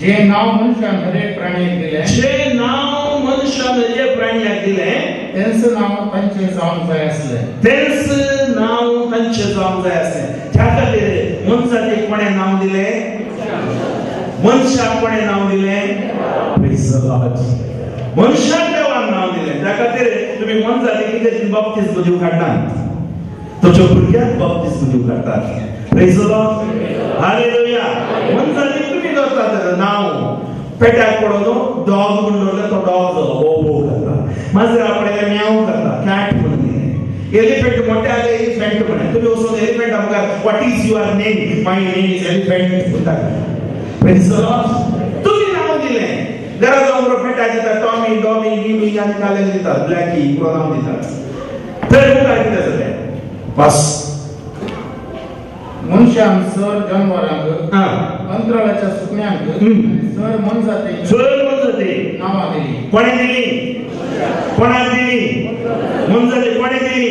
जे नांव मनशान हरेक प्राणयेक दिलें, जे नांव मनशान हरेक प्राणयाक दिलें, तेंच नांव तांचें जावंक जाय आसलें, तेंच नांव तांचें जावंक जाय आसलें. त्या खातीर मनशाक कोणें नांव दिलें? मनशाक कोणें नांव दिलें? Praise the Lord. मनशाक देवान नांव दिलें. त्या खातीर तुमी मनजातीक कित्याची बाप्तिज्म दिवंक काडनात, तुमच्या भुरग्याक बाप्तिज्म दिवंक काडटात. Praise the Lord. Hallelujah. मनजातीक तुमी दवरतात नांव, पेट्याक पडोवन डॉग म्हणून दवरलें, तो डॉग जालो, बो बो करता. माजरा पळयलें म्याव करता, कॅट म्हणून दिलें. एलिफंट मोठे आले एलिफंट म्हणे, तुमी वचून एलिफंटा मुखार what is your name? My name is elephant म्हणटा. Praise the Lord. तुमी नांव दिलें. घरा जावन बरो पेट्याक दिता टॉमी, डॉमी, गिमी आनी कालें दितात, ब्लॅकी पुरो नांव दितात. तर मुखार कितें जालें? बस मनशान सर जनावरांक, अंतराळाच्या सुकण्यांक, सर मोनजातीक, सर मोनजातीक नांवां दिली. कोणें दिली? कोणाक दिली? मोनजाती कोणें दिली?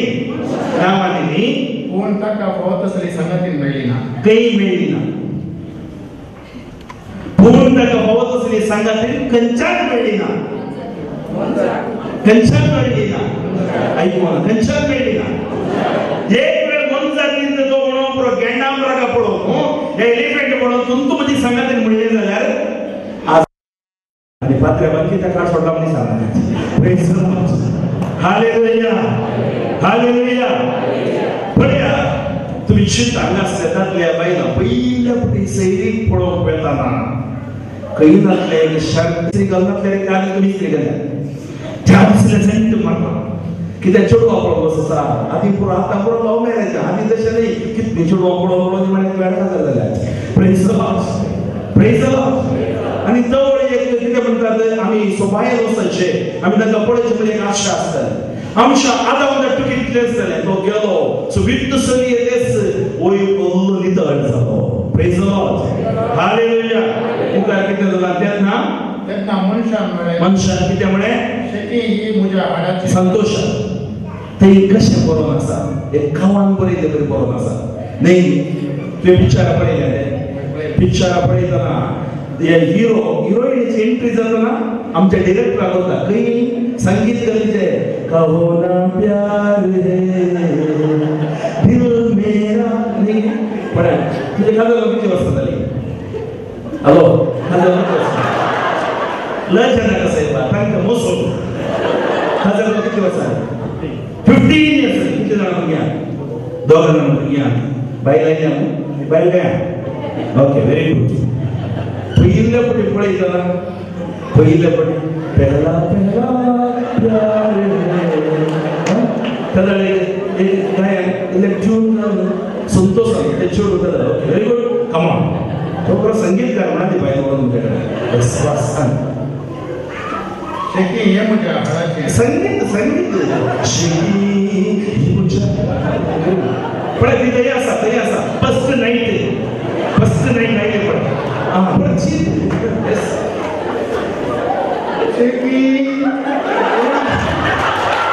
नांवां दिली. पूण ताका फावो तसली संगतीन मेळ्ळी ना, खंय मेळ्ळी ना. पूण ताका फावो तसली संगतीन खंयच्याक मेळ्ळी ना, खंयच्याक मेळ्ळी ना. आयकून खंयच्याक मेळ्ळी ना. एक वेळ मोनजातीन तो म्हणून पुरो गेंडांबराका पळोवन, एलिफंट पळोवन तुमकां म्हजी संगतीन म्हणलें जाल्यार आज आनी पात्र्याबान कित्याक काड सोडला म्हणी सांगता. Praise the Lord. Hallelujah. Hallelujah. पळया तुमी चिंता हांगा आसले दादल्या बायलां पयल्या फावटी सैरीक पळोवंक वेताना खंय नासले शर्ट घालनासले आनी तुमी इस्त्री घाल्या त्या दिसले सेंट मारता. कित्याक चेडवां पळोवंक बस आसा आदी पुरो, आतां पुरो लव मॅरेज, आदी तशें न्ही. कितलीं चेडवां पळोवन पळोवन म्हळ्यार वेळा जाल्या. Praise the Lord. Praise the Lord. आनी जवळ एक कितें म्हणटात आमी सोबायेन वचचे, आमी तांकां पळोवचें म्हणजे एक आशा आसताली. आमच्या आदाम धाकटू कितलें आसतलें, तो गेलो सोबीत चली येतेच वयर कल्लो नितळ जालो. Praise the Lord. Hallelujah. मुखार कितें जालां तेन्ना? तेन्ना मनशान म्हळें, मनशान कितें म्हळें? शेती ही म्हज्या हाडाची. संतोश ते कशें बरोवन आसा, एक गांवान बरयल्ले बरी बरोवन आसा न्ही. तुवें पिक्चरां पळयलें? पिक्चरां पळयतना हिरो हिरोईनीची एंट्री जातना आमच्या डिरेक्टराक वता खंय संगीत गलीचे कहो ना प्यार है दिल मेरा न्ही. पळय तुजें खाजो कितली वर्सां जाली? हॅलो खाजो कितली वर्सां? लज नाका साहेबा, तांकां मोसो खाजो कितली वर्सां? 15 इयर्स. कितली जाणां भुरग्यां? 2 जाणां भुरग्यां. बायल आयल्या? बायल काय? Okay, very good. पयिल्ले पटी पळयतना पयिल्ले पटी पहला पहला प्यार तेन्ना एक गायन इल्लें ट्यून संतोष ते चेडूं तेन्ना ओके व्हेरी गुड कमॉन. तो बरो संगीतकार म्हणा ती बायल म्हणून तुमचे कडेन बस सांग. शेकी हें म्हज्या हाडाचें संगीत संगीत शेकी ही म्हज्या पळय ती थंय आसा, थंय आसा. First night, first night night पळय. आं पळय शेकी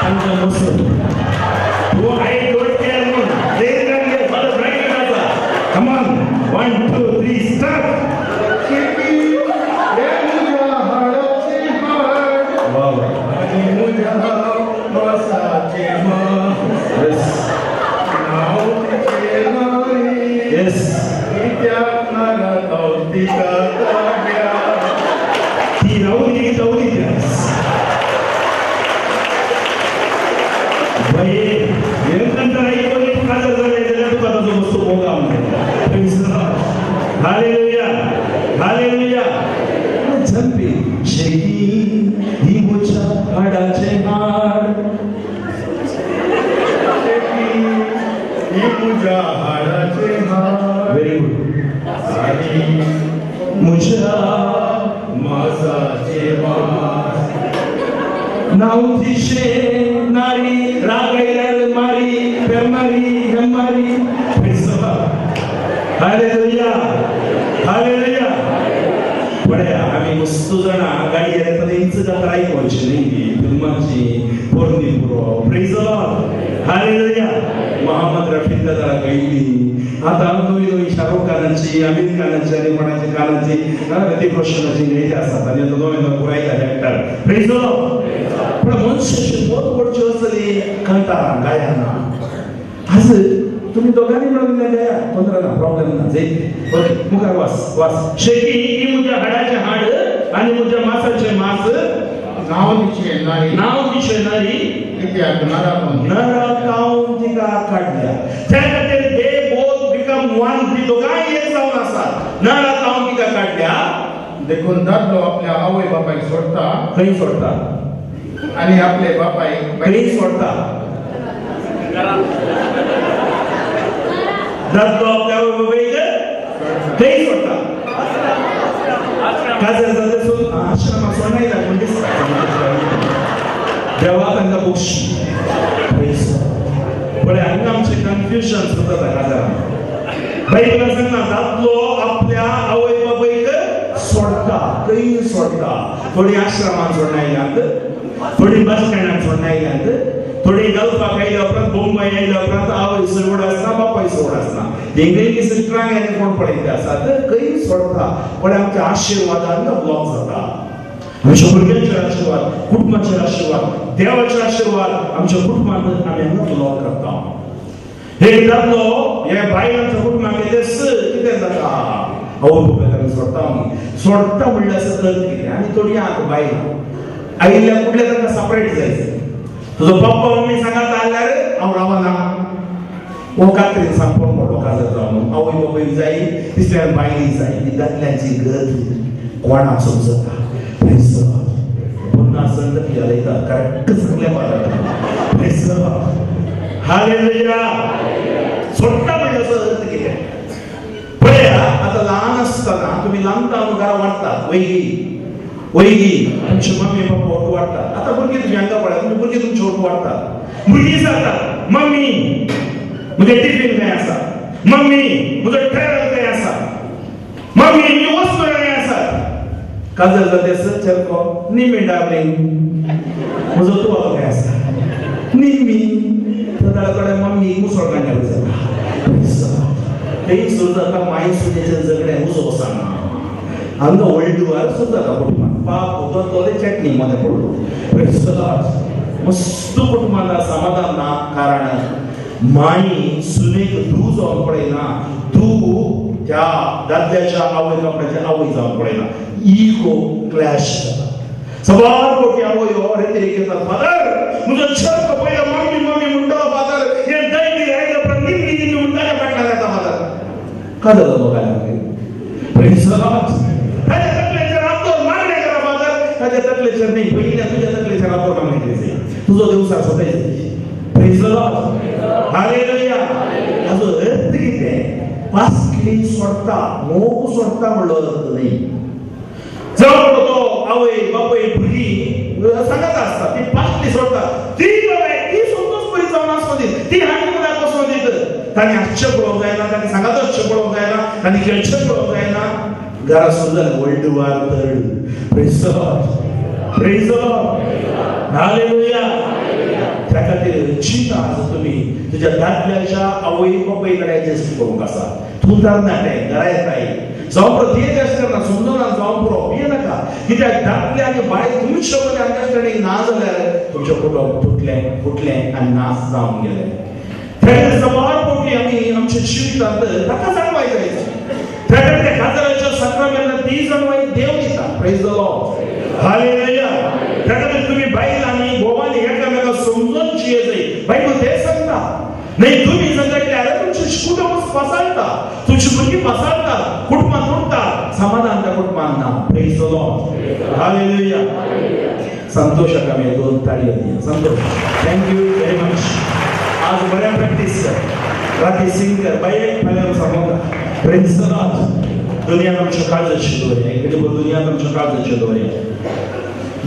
तांकां मसो. I don't care. स्टार्ट. ती रावली जावली हालेलुया हालेलुया. झंपी शेकी ही मुझ्या हाडाचे हाड, शेकी ही मुझ्या हाडाचे हाड. Very good. आणि मुझ्या मासाचे मास, नाव तिशे नारी रागायला मारी पेमारी हेमारी. Hallelujah hallelujah. पळया आमी मस्त जाणां गाडी येता तेंच जात्रा आयकोवची न्ही फिल्माची पोरणी पुरो. Praise the Lord. Hallelujah. Mohammed Rafi दादा गयली आतां नवी नवी शाहरुख खानाची, आमिर खानाची आनी कोणाची खानाची ऋतिक रोशनाची गयली आसात आनी आतां नवे नवे पुराय जाले actor. Praise the Lord. पूण मनशाची बोत पडची आसतली कंटाळा गायना. आज तुम्ही दोघांनी म्हणून गाया, तोंदर ना, प्रॉब्लेम ना. जय ओके मुखार वास वास. शेकी ही मुझ्या हाडाचे हाड आणि मुझ्या मासाचे मास, नाव तिचे नारी, नाव तिचे नारी कित्याक नरकावन तिका काडल्या. त्या खातीर they both become one. ती दोगांय एक जावन आसात. नरकावन तिका काडल्या. देखून दादलो आपल्या आवय बापायक सोडता. खंय सोडता? आणि आपले बापायक खंय सोडता? दादलो आपल्या आवय बापायक खंय सोडता? काजर जालें आश्रमा सोडनाय म्हण दिसता देवा तांकां बक्षी. पळय हांगा आमचें कन्फ्युजन सुद्दां जाता काजारान. बायबलान सांगना दादलो आपल्या आवय बापायक सोडटा. खंय सोडटा? थोडी आश्रमान सोडनायल्यांत, थोडी बस स्टँडान सोडनायल्यांत, थोडी गल्फाक आयल्या उपरांत, बोंबय आयल्या उपरांत आवय सोड आसना, बापाय सोड आसना. हेंगय सिस्टरांक आनी कोण पळयते आसात खंय सोडटा. पळय आमच्या आशिर्वादान ब्लॉक जाता. आमच्या भुरग्यांचेर आशिर्वाद, कुटुंबाचेर आशिर्वाद, देवाचे आशिर्वाद आमच्या कुटुंबांत आमी हांगा ब्लॉक करता. हे दादलो हे बायलांच्या कुटुंबाक कितें जाता? आवय बापायक आमी सोडटा. आमी सोडटा म्हणल्यार आसा तर कितें? आनी थोडी आतां बायलां आयिल्ल्या कुडल्या तांकां सपरेट जाय. तुजो पप्पा मम्मी सांगात जाल्यार हांव रावना. हो कात्रीन सांगपण पडलो काजर जावन. आवय बापायक जाय, तिसऱ्यान बायली जाय. ती दादल्यांची गत कोणाक समजता? पुन्हा संगती घालयता करेक्ट सांगल्या पात्रात. हालेलुया. सोडटा म्हणल्यार असो अर्थ कितें? पळया आतां ल्हान आसतना तुमी ल्हान घरा वाडटात. वयगी वयगी तुमची मम्मी पप्पा ओट वाडटात. आतां भुरगीं तुमी हांगा पळया, तुमी भुरगीं तुमची ओट वाडटात. भुरगीं सांगतात मम्मी म्हजें टिफीन खंय आसा, मम्मी म्हजो ट्रॅवल खंय आसा, मम्मी म्हजी वस्तू खंय आसात. काजर जाते चरको निम्मी डार्लिंग म्हजो तुवालो खंय आसा, निम्मी. थोड्या मम्मी मुसळ काडल्यार जाता. थंय सुरू जाता माई सुनेचें झगडें. उजो वचना हांगा व्हडली वार सुरू जाता कुटुंबान. पाप उदरतले चटणी मदें पडलो. मस्त कुटुंबान समाधान ना. कारण माई सुनेक धूव जावन पळयना, धूव त्या दादल्याच्या आवय बापायच्या आवय जावन पळयना. इगो क्लॅश जाता. सबार कोटी आवय रेतरेक येतात. फादर म्हजो छत पयलो मम्मी मम्मी म्हणटलो फादर, हें दैवी आयल्या उपरांत निम्मी निम्मी म्हणटा फाटल्यान येता फादर. काजर जालो काय ताच्या तकलेचेर हात मागणें करा फादर. ताच्या तकलेचेर न्ही, पयलीं तुज्या तकलेचेर हात मागणें केली. तुजो देवसार स्वता. Praise the Lord. Hallelujah. हाजो अर्थ कितें? पासली सोडटा, मोग सोडटा म्हणलो अर्थ न्ही. जावं तो आवय बापाय भुरगीं सांगत आसता ती पासली सोडटा. ती बाबा ती संतोष बरी जावन आसपा दी, ती हांणी वचों दीत. तांणी हातचें पळोवंक जायना, तांणी सांगात वचचें पळोवंक जायना, तांणी खेळचें पळोवंक जायना. घरा सुद्दां world war third. Praise the Lord. Praise the Lord. Hallelujah. त्या खातीर चिंता आसा तुमी तुज्या दादल्याच्या आवय बापाय कडेन एडजस्ट करूंक आसा. तूं तरणाटें घरा येताय, जावं पुरो ते टेस्ट करना समजून जावं पुरो भिये नाका. कित्याक दादले आनी बायल तुमचे मदीं अंडरस्टँडींग ना जाल्यार तुमचें कुटुंब तुटलें फुटलें आनी नाश जावन गेलें. त्या सवार पोटी आमी आमच्या जिवितांत ताका जाणवाय जाय. त्या खातीर काजराच्या साक्रामेंतांत ती जाणवाय देव दिता. Praise the Lord. Hallelujah. त्या खातीर तुमी बायलांनी घोवांनी एकामेकांक समजून जिये जाय. बायबल तें सांगता. नाही तुम्ही झगडल्यार तुमचें कुटुंब पासाळटा, तुमची भुरगीं पासाळटा, कुटुंबां तुटता, समाधान त्या कुटुंबान ना. Praise the Lord. Hallelujah. संतोषाक आमी दोन ताळयो दिया. Santosh, thank you very much. आज बऱ्या प्रॅक्टीस कर, राती सिंग कर, बाये फाल्यां सांगोंका. Praise the Lord. दुनिया आमच्या काळजाचेर दवरया, दुनिया आमच्या काळजाचेर दवरया.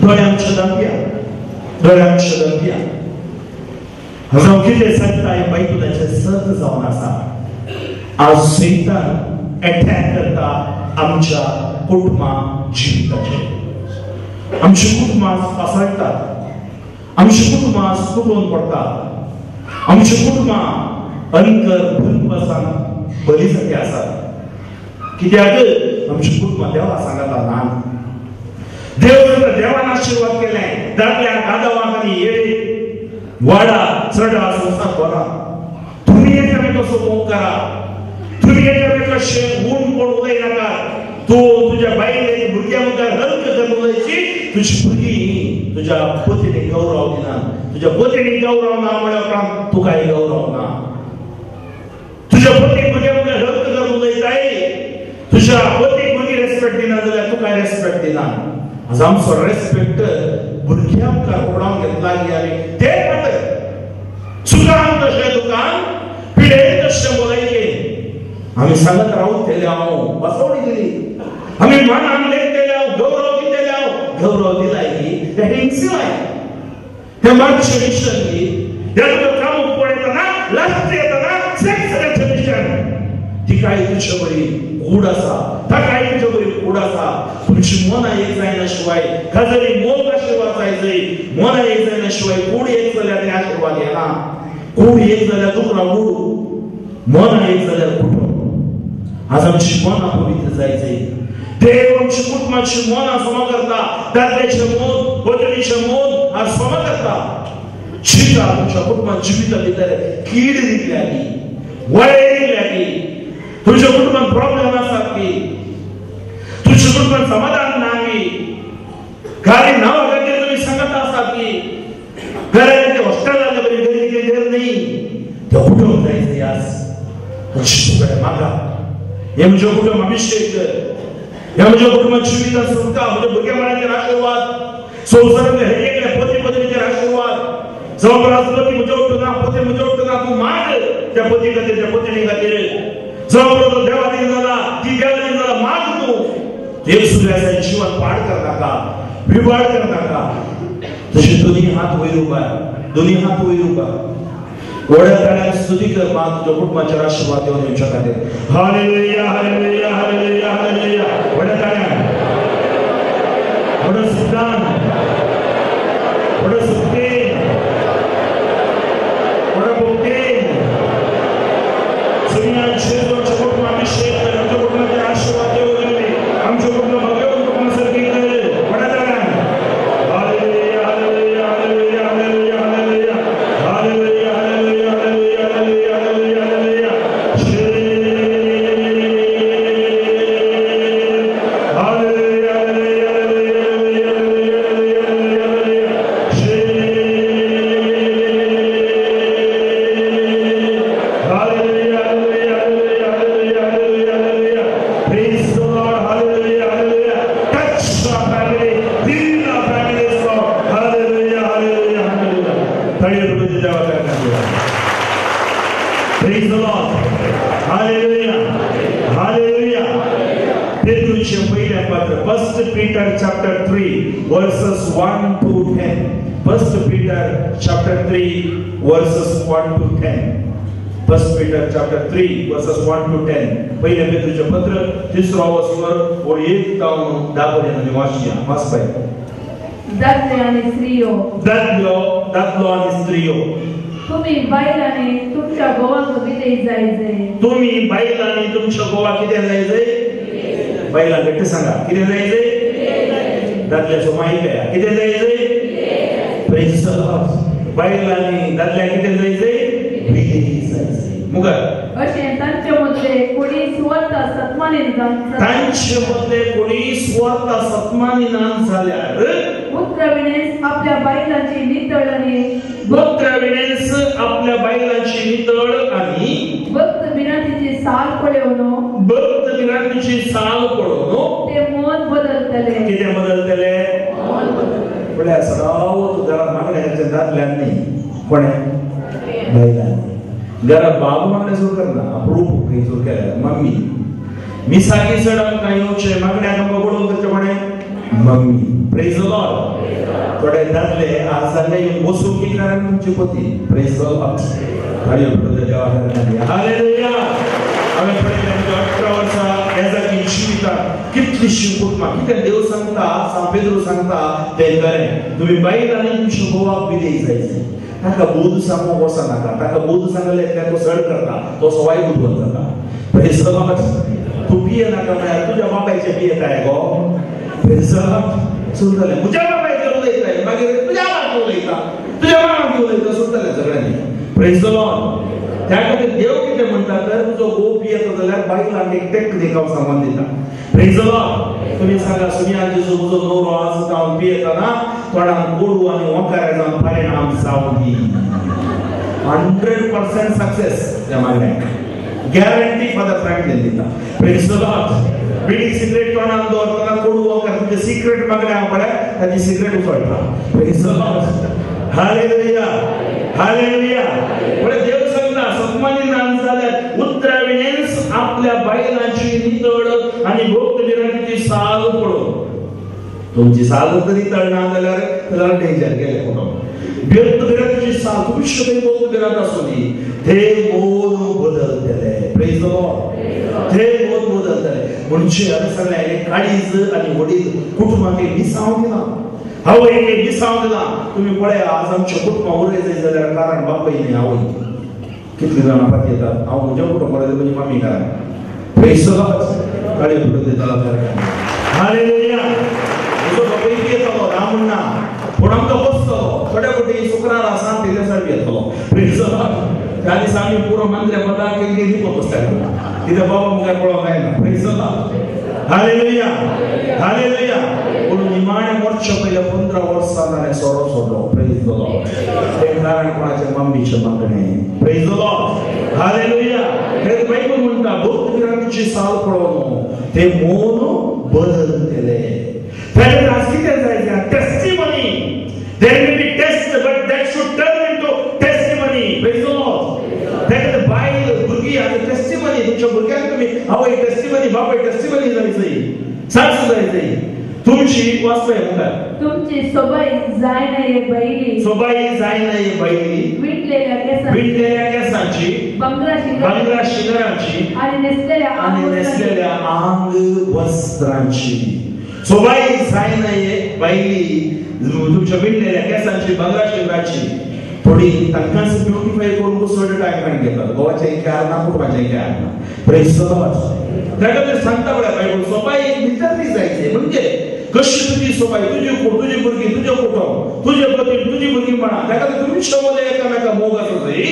दोळे आमचे धांपया, दोळे आमचे धांपया. जावं कितें सांगता हें बायबलाचें सत जावन आसा. आज सैतान एटॅक करता आमच्या कुटुंबा जिविताचेर. आमची कुटुंबां पासाळटात, आमची कुटुंबां तुटून पडटात, आमची कुटुंबां अनकर भुलपसान बली सारकी आसात. कित्याक आमची कुटुंबां देवा सांगता ना. देव देवान आशिर्वाद केलें दादल्यांक आदवांक आनी येळेक वाडा चडा संवसार बरा. तुमी एकामेकाचो मोग करा, तुमी एकामेकाचें गूण कोण उलयनाका. तूं तुज्या बायले भुरग्यां मुखार हल्क करून उलयची, तुजी भुरगीं तुज्या पतीणी गौरव दिना. तुज्या पतीणी गौरव ना म्हळ्या उपरांत तुकाय गौरव ना. तुज्या पतीक भुरग्यां मुखार हल्क करून उलयताय, तुज्या पतीक भुरगीं रेस्पेक्ट दिना जाल्यार तुकाय रेस्पेक्ट दिना. आज आमचो रेस्पेक्ट भुरग्यां मुखार उडावन घेतला की आमी ते खातीर चुकान तशें दुकान पिडेन तशें बोलायचें आमी सांगत रावतले. हांव बसवणी दिली, आमी मनान लेखतले, हांव गौरव दितले. हांव गौरव दिलाय की तें हिंसिलाय, तें मातशें मिशन की त्या तुका कामूक पळयतना लास्ट येतना सेक्स मिशन. तिकाय तुजे बरी कूड आसा, ताकाय तुजे बरी कूड आसा. तुमची मनां एक जायना शिवाय गजाली मोग आशिर्वाद जाय जंय मनां एक जायना शिवाय कूड एक जाल्यार तें आशिर्वाद येना. कूड एक जाल्यार दुकरा कूड, मनां एक जाल्यार कुटुंब. आज आमची मनां पवित्र जाय जंय. देव आमची कुटुंबाची मनां समा करता. दादल्याचें मन, भजनीचें मन आज समा करता. चिंता तुमच्या कुटुंबात जिविता भितर कीड रिगल्या की, वळे रिगल्या की, तुमच्या कुटुंबात प्रॉब्लेम आसात की, तुमच्या कुटुंबात समाधान ना की, गाडी नांवा खातीर तुमी सांगत आसात की घरांत ते हॉस्टेलांतले बरी गरी गेलेर न्ही, ते कुटुंब जाय जंय आज तुमचे मागा. हे म्हज्या कुटुंब अभिशेक कर, हे म्हज्या कुटुंबात जिवितां सुटका, म्हज्या भुरग्या बाळांचेर आशिर्वाद, संवसारांतल्या हर एकल्या पती पत्नीचेर आशिर्वाद. जावं आज पती म्हज्या उठना, पती म्हज्या उठना, तूं माग त्या पती खातीर, त्या पत्नी खातीर. जावं तो देवादीन जाला, ती देवादीन जाला, माग तूं. एक सुद्दां जीवन पाड करनाका, विवाड करनाका. तशें दोनी हात वयर उबार, दोनी हात वयर उबार. व्हड्या ताळ्यान स्तुती कर मा तुज्या कुटुंबाचेर आशिर्वाद देवन येवच्या खातीर. Hallelujah, hallelujah, hallelujah, hallelujah. व्हड्या ताळ्यान, व्हडो सुद्दान, व्हडो सुक्तेन, व्हडो भक्तेन सुनियांचे आमच्या कुटुंब अभिशेक कर, आमच्या कुटुंबाचेर आशिर्वाद देवन दिले, आमच्या कुटुंब भगवंत कुटुंबासारखे कर. व्हड्या ताळ्यान hallelujah, hallelujah, hallelujah, hallelujah, hallelujah, hallelujah, hallelujah, hallelujah, hallelujah, hallelujah, hallelujah. Hallelujah, hallelujah, hallelujah, hallelujah, hallelujah, hallelujah. Hallelujah, hallelujah, hallelujah, hallelujah, hallelujah, hallelujah. Praise the Lord. Hallelujah, hallelujah. Touch our family, heal our families, Lord. Hallelujah, hallelujah, hallelujah. ताळयो रुपये देवाच्या नावाने. Praise the Lord. Hallelujah. Hallelujah. पेत्रूचें पयलें पत्र, First Peter chapter 3 verses 1 to 10. First Peter chapter 3 verses 1 to 10. First Peter chapter 3 verses 1 to 10. पयलें पेत्रूचें पत्र तिसरो वसवर वो 1 जावन 10 पर्यंत आमी वाचया. वाचपाय. दादले आनी स्त्रियो, दादलो, दादलो आनी स्त्रियो, तुमी बायलांनी तुमच्या घोवाक विधेय जाय जंय. तुमी बायलांनी तुमच्या घोवा कितें जाय जंय? बायलां घट्ट सांगा कितें जाय जाय? दादल्याचो माहीत आहे कितें जाय जाय? प्रेज the Lord. बायलांनी दादल्या कितें जाय जाय? विधेयी जाय जाय. मुखार अशें तांचे मदले कोणी सुवार्थ सत्मानी तांचे मदले कोणी सुवार्थ सत्मानी ना जाल्यार उत्रविणेस आपल्या बायलांची नितळ आनी उत्रविणेस आपल्या बायलांची नितळ आनी भक्त भिरांतीची साल पळोवन भक्त भिरांतीची साल पळोवन ते मन बदलतले. कितें बदलतले? पळया सदांच घरात मागण्या दादल्यांनी कोणें बायलांनी घरात बाबू मागणें सुरू करना अप्रूप खंय सुरू केल्या मम्मी मिसाकी चड आमकां येवचें मागण्या आमकां बडोवन करचें कोणें मम्मी. Praise the Lord. थोडे दादले आज जाल्ले येवन बसूंक की कारण तुमची पती. Praise the Lord. ताळयो पडल्या देवा कारणान. हालेलुया. हांवें पळयलें म्हज्या 18 वर्सां एजाकी जिवितांत कितलीशीं कुटुंबां कितें देव सांगता सांत पेद्रू सांगता तें खरें. तुमी बायलांनी तुमच्या घोवाक विधेयी जाय जाय. ताका बोध सांगूंक वचनाका. ताका बोध सांगले तो सड करता तो सवाय बुदवंत जाता. Praise the Lord. तूं पिये नाका म्हळ्यार तुज्या बापायचें पियेताय गो. Praise the Lord. सुरतलें म्हज्या बापायचें उलयताय मागीर तुज्या बापायक उलयता तुज्या मामाक उलयता सुरतलें सगळ्यांनी. Praise the Lord. त्या खातीर देव कितें म्हणटा तर तुजो घोव पियेता जाल्यार बायलांक एक टेक्नीक हांव सांगून दिता. Praise the Lord. तुमी सांगा सुनिया जेजू म्हजो नवरो आज जावन पियेतना तोंडान गोडू आनी ओंकारे जावन परिणाम जावं दी. 100% सक्सेस त्या मागण्याक गॅरंटी फादर फ्रँकलीन दिता. Praise the Lord. Bidi cigarette तोंडान दवरतना कोडू ओंकार तुजें सिगरेट मागणें हांव पळय ताची cigarette उसळटा. Praise the Lord. Hallelujah. Hallelujah. पळय देव सांगता सत्मानी ना जाल्यार उतराविणेच आपल्या बायलांची नितळ आनी भक्त भिरांतीची साल पळोवन तुमची साल जर नितळ ना जाल्यार जाल्यार डेंजर गेलें कुटुंब. भक्त भिरांतीची साल तुमचे कडेन भक्त भिरांत आसूं दी ते मोल बदलतले. Praise the Lord. ते मोल बदलतले म्हणजे हांवें सांगलें काळीज आनी वडील कुटुंबाक एक मिसांव दिलां आवय एक मिसांव दिलां. तुमी पळया आज आमच्या कुटुंबां उरले जाय जाल्यार कारण बापूय न्ही आवय. कितली जाणां फाटी येतात हांव म्हज्या कुटुंबाक म्हजी मम्मी कारण. Praise the Lord. काळी पडून दिता. हालेलुया. म्हजो बापूय पियेतालो ना म्हणना पूण आमकां बसतलो थोड्या फावटी शुक्रारा सांत तेदेसार पियेतलो. Praise the Lord. त्या दिसा आमी पुरो मांद्रे पदां केल्ली लिपोत बसताले कित्याक बाबा मुखार पळोवंक जायना. Praise the Lord. Hallelujah. Hallelujah. पूण निमाणें मरच्या पयल्या 15 वर्सां ताणें सोरो सोडलो. Praise the Lord. तें कारण कोणाचें मम्मीचें मागणें. Praise the Lord. Hallelujah. हें बायबल म्हणटा भक्त भिरांतीची साल पळोवन ते मोन बदलतले. ताणें आज कितें जाय जाय testimony. There may be test but that should turn into testimony. Praise the Lord. ताका बायल भुरगीं आतां टेस्टिमनी तुमच्या भुरग्यांक तुमी आवय टेस्टिमनी बापाय टेस्टिमनी जाय जाय साक्ष जाय जाय तुमची वाचपय मुखार तुमची सोबाई जाय नये बैली सोबाई जाय नये बैली विटलेल्या केसांची विटलेल्या केसांची बंगरा शिंगरांची आणि नेसलेल्या आंग वस्त्रांची. सोबाई जाय नये बैली तुमच्या विटलेल्या केसांची बंगरा शिंगरांची. थोडी तांकांच ब्युटिफाय करून कसो टायम घेतात गोवाचें ख्याल ना कुटुंबाचें ख्याल ना. Praise the Lord. ताका ते सांगता पळय बायबल सोबाई भितरली जायची म्हणजे कशी तुजी सोबाई तुजी तुजी भुरगीं तुजें कुटुंब तुजे पती तुजी भुरगीं म्हणा ताका तुमच्या मदें एकामेका मोग आसा जाय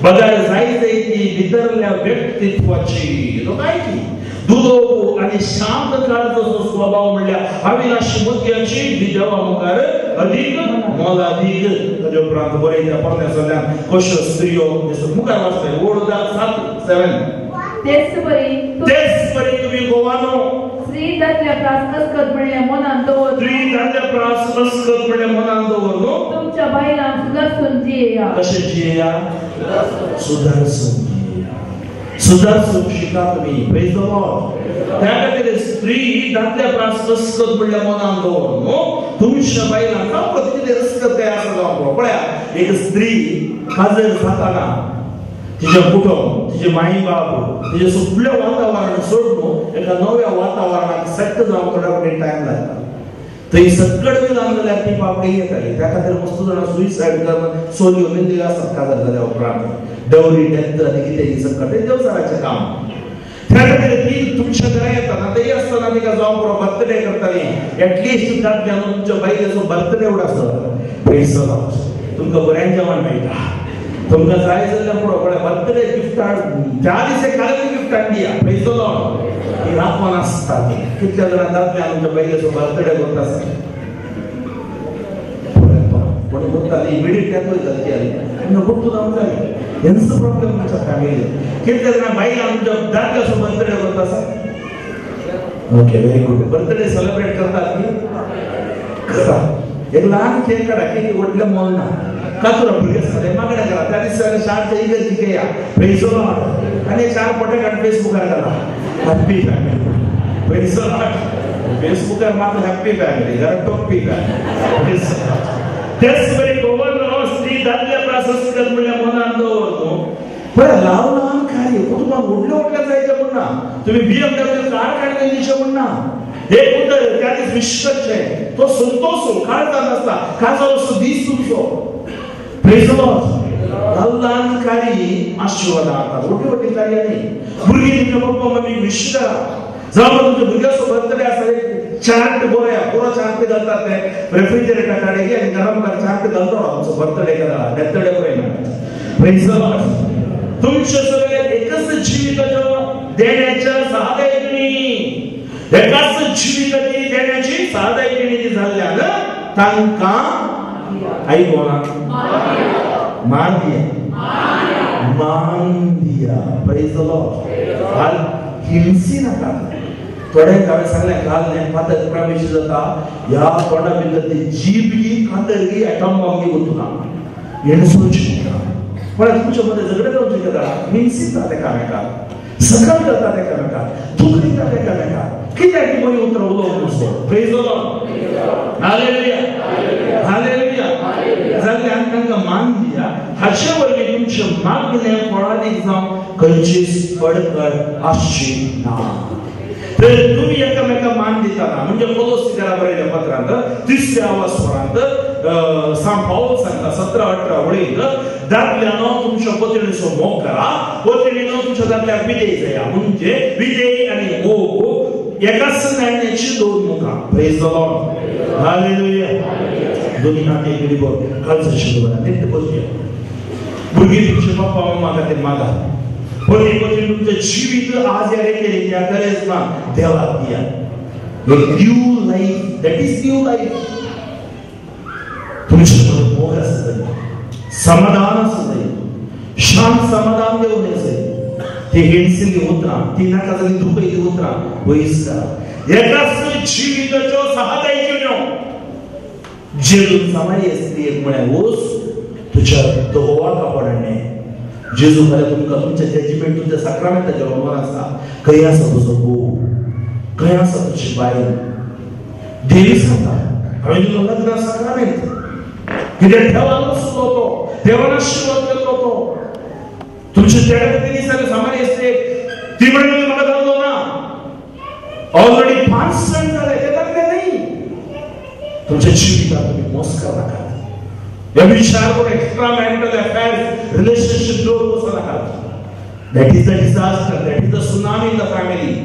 बगर जाय जाय ती भितरल्या व्यक्तित्वाची तो काय ती दुदोव आनी शांत काळजाचो स्वभाव म्हणल्यार अविनाशी मोतयांची देवा मुखार अदीक मोलादीक. ताजे उपरांत बरयता पोरण्या सगळ्यान कश्यो स्त्रियो मुखार वाचता ओड 7 तेच परी तुमी गोवानो स्त्री दादल्या प्रास अस्कत म्हणल्या मनान दवर स्त्री दादल्या प्रास अस्कत म्हणल्या मनान दवर न्हू तुमच्या बायलांक सुदारसून जियेया. कशें जियेया? सुदारसून जियेया. सुदारसून शिका तुमी. Praise the Lord. त्या खातीर स्त्री दादल्या प्रास अस्कत म्हणल्या मनान दवर न्हू तुमच्या बायलांक जावं कितें अस्कत काय आसा जावं पळया एक स्त्री काजर जाताना तिजें कुटुंब तिजे माई बाप तिजें सगळें वातावरण सोडून एका नव्या वातावरणाक सेट जावंक थोड्या फावटी टायम लागता. थंय सकट बी जावन जाल्यार ती पापडी येताली. त्या खातीर मस्त जाणां सुसायड करून चलयो मेल्ल्यो आसात काजार जाल्या उपरांत डवरी डेथ आनी कितें सकट तें देवचाराचें काम. त्या खातीर ती तुमच्या घरा येतात आतां आसतना तिका जावं पुरो बर्थडे करताली एटलिस्ट दादल्यान तुमच्या बायलेचो बर्थडे एवढो आसता पयसो तुमकां बरें जेवण मेळटा तुमकां जाय जाल्यार पुरो पळय बर्थडे गिफ्ट हाड त्या दिसा काल गिफ्ट हाडली पयसो ती राखून आसता ती कितल्या जाणां दादल्यान तुमच्या बायलेचो बर्थडे करता आसता कोणी करता इमिडिएट त्यात वयता ती आनी गुट्टू जावन जाली हेंच प्रॉब्लेम तुमच्या फॅमिली कितल्या जाणां बायलां तुमच्या दादल्याचो बर्थडे करता आसा okay very good birthday celebrate करतात न्ही करा एक ल्हान केक काडा केक व्हडलें मोल ना कातुरा भुरगे आसता ते मागण्या करा त्या दिसा शारच्या इगर्जी घेया पयसो आनी चार फोटे काड फेसबुकार घाला हॅप्पी फॅमिली पयसो फेसबुकार मात्र हॅप्पी फॅमिली घरा टोप्पी फॅमिली तेच बरी गोवन स्त्री दादल्या प्रासंगिक म्हणल्यार मनान दवर न्हू पळय ल्हान ल्हान कार्य कुटुंबाक व्हडलें व्हडलें जायचें म्हण ना तुम्ही BMW car काडून दिवचें म्हण ना एक उतर त्या दीस विश्वाचे तो संतोष काळजान आसता काळजाचो असो दीस तुमचो प्रेज the Lord ल्हान ल्हान कार्य आशीर्वाद हाडटात व्हडली व्हडली कार्य न्ही भुरगीं तुमच्या पप्पा मम्मीक विश करा जावं तुमच्या भुरग्याचो बर्थडे आसा चार्ट बरोया पुरो चार्ट घालतात ते रेफ्रिजरेटर काडे आनी गरम कर चार्ट घालतो तुमचो बर्थडे करा डेथडे बरयना प्रेज the Lord तुमचे सगळे एकच जिविताच्या देण्याच्या सादायिणी एकाच जिविताची देण्याची सादायिणी जाल्ल्यान तांकां आई कोणा मान दिया मान दिया प्रेज the Lord हाल हिंसी नाका थोड्यांक हांवें सांगलें काल न्ही फातर प्रवेश जाता ह्या तोंडा भितर ती जीब गी कातर गी एटम बॉम्ब गी वतना येणसोची पण तुमच्या मध्ये झगडे जावचे कदा हिंसितात एकामेकाक सकल करतात एकामेकाक दुखयतात एकामेकाक कित्याक ती बरी उतरां उलोवंक नुस्तो प्रेज the Lord hallelujah hallelujah जाल्यार तांकां मान दिया हाचे वरवीं तुमचें मागणें फळादीक जावं खंयचीच अडखळ आसची ना तर तुम्ही एकामेकाक मान दिताना म्हणजे कोलोसीकरा बरयल्या पत्रांत तिसऱ्या स्वरांत सांत पावल सांगता 17-18 वळींत दादल्यानो तुमच्या पत्नीचो मोग करा पत्नीनो तुमच्या दादल्याक विधेय जाया म्हणजे विधेय आनी मोग एकाच नाण्याची दोन मुखां प्रेज the Lord hallelujah दोन्ही हात एक बरोबर काळजाची बरा नीट बसया भुरगीं तुमचे पप्पा मम्मा खातीर मागा पती पत्नी तुमचें जिवीत आज ह्या रेखेर ह्या गरज ना देवाक दिया new life that is new life तुमचे मोग आसा जाय समाधान आसा जाय शांत समाधान घेवन जाय ती हिणसिल्ली उतरां ती नाका जाल्ली दुखयल्ली उतरां पयस करा एकाच जिविताच्यो सहादायच्यो जेजून सामारी स्त्रियेक म्हळें वच तुज्या धोवा कापड जेजू फाल्यां तुमकां तुमच्या जजमेंट तुमच्या साक्रामेंताचेर अवमान आसा खंय आसा तुजो घोव खंय आसा तुजी बायल देवी सांगता हांवें तुजो लग्न साक्रामेंत कित्याक देवान आशिल्लो तो देवान आशिर्वाद केल्लो तो तुमच्या त्या खातीर दिसांनी सामान्य स्त्रियेक ती म्हणली म्हाका जाल्लो ना ऑलरेडी 5 जाण जाले ते दाखले न्ही तुमच्या जिवितांत तुमी मोस करनाकात व्यभिचार करून एक्स्ट्रा मॅरिटल अफेअर्स रिलेशनशीप दवरून वचनाकात that is the disaster that is the tsunami in the family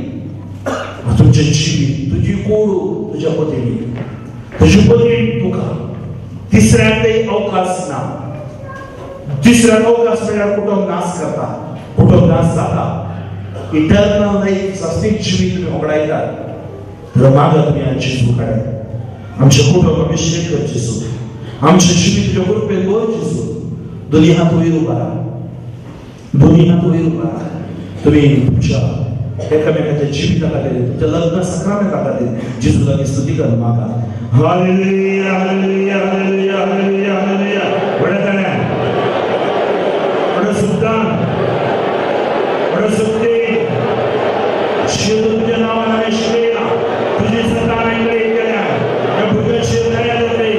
तुमचें जिवीत तुजी कोडू तुज्या पतीणी तुजी पतीण तुका तिसऱ्यांतय अवकाश ना तिसऱ्याक अवकाश मेळ्ळ्यार कुटुंब नाश करता कुटुंब नाश जाता इटर्नल लायफ सास्तीक जिवीत तुमी होगडायतात तर मागा तुमी आमची जेजू कडेन आमचें कुटुंब अभिशेक कर जेजू आमचें जिवीत तुज्या कृपेन भर जेजू दोनी हात वयर उबारा दोनी हात वयर उबारा तुमी तुमच्या एकामेकाच्या जिविता खातीर तुमच्या लग्न साक्रामेंता खातीर जेजू लागीं स्तुती कर मागा hallelujah hallelujah hallelujah hallelujah hallelujah व्हडा ताण्यान व्हडा सुलतान व्हडा सुक्ते जेजू तुज्या नांवान हांवें शिकयलां तुजी संतान इकडे केल्या ह्या भुरग्यांचेर दया जातली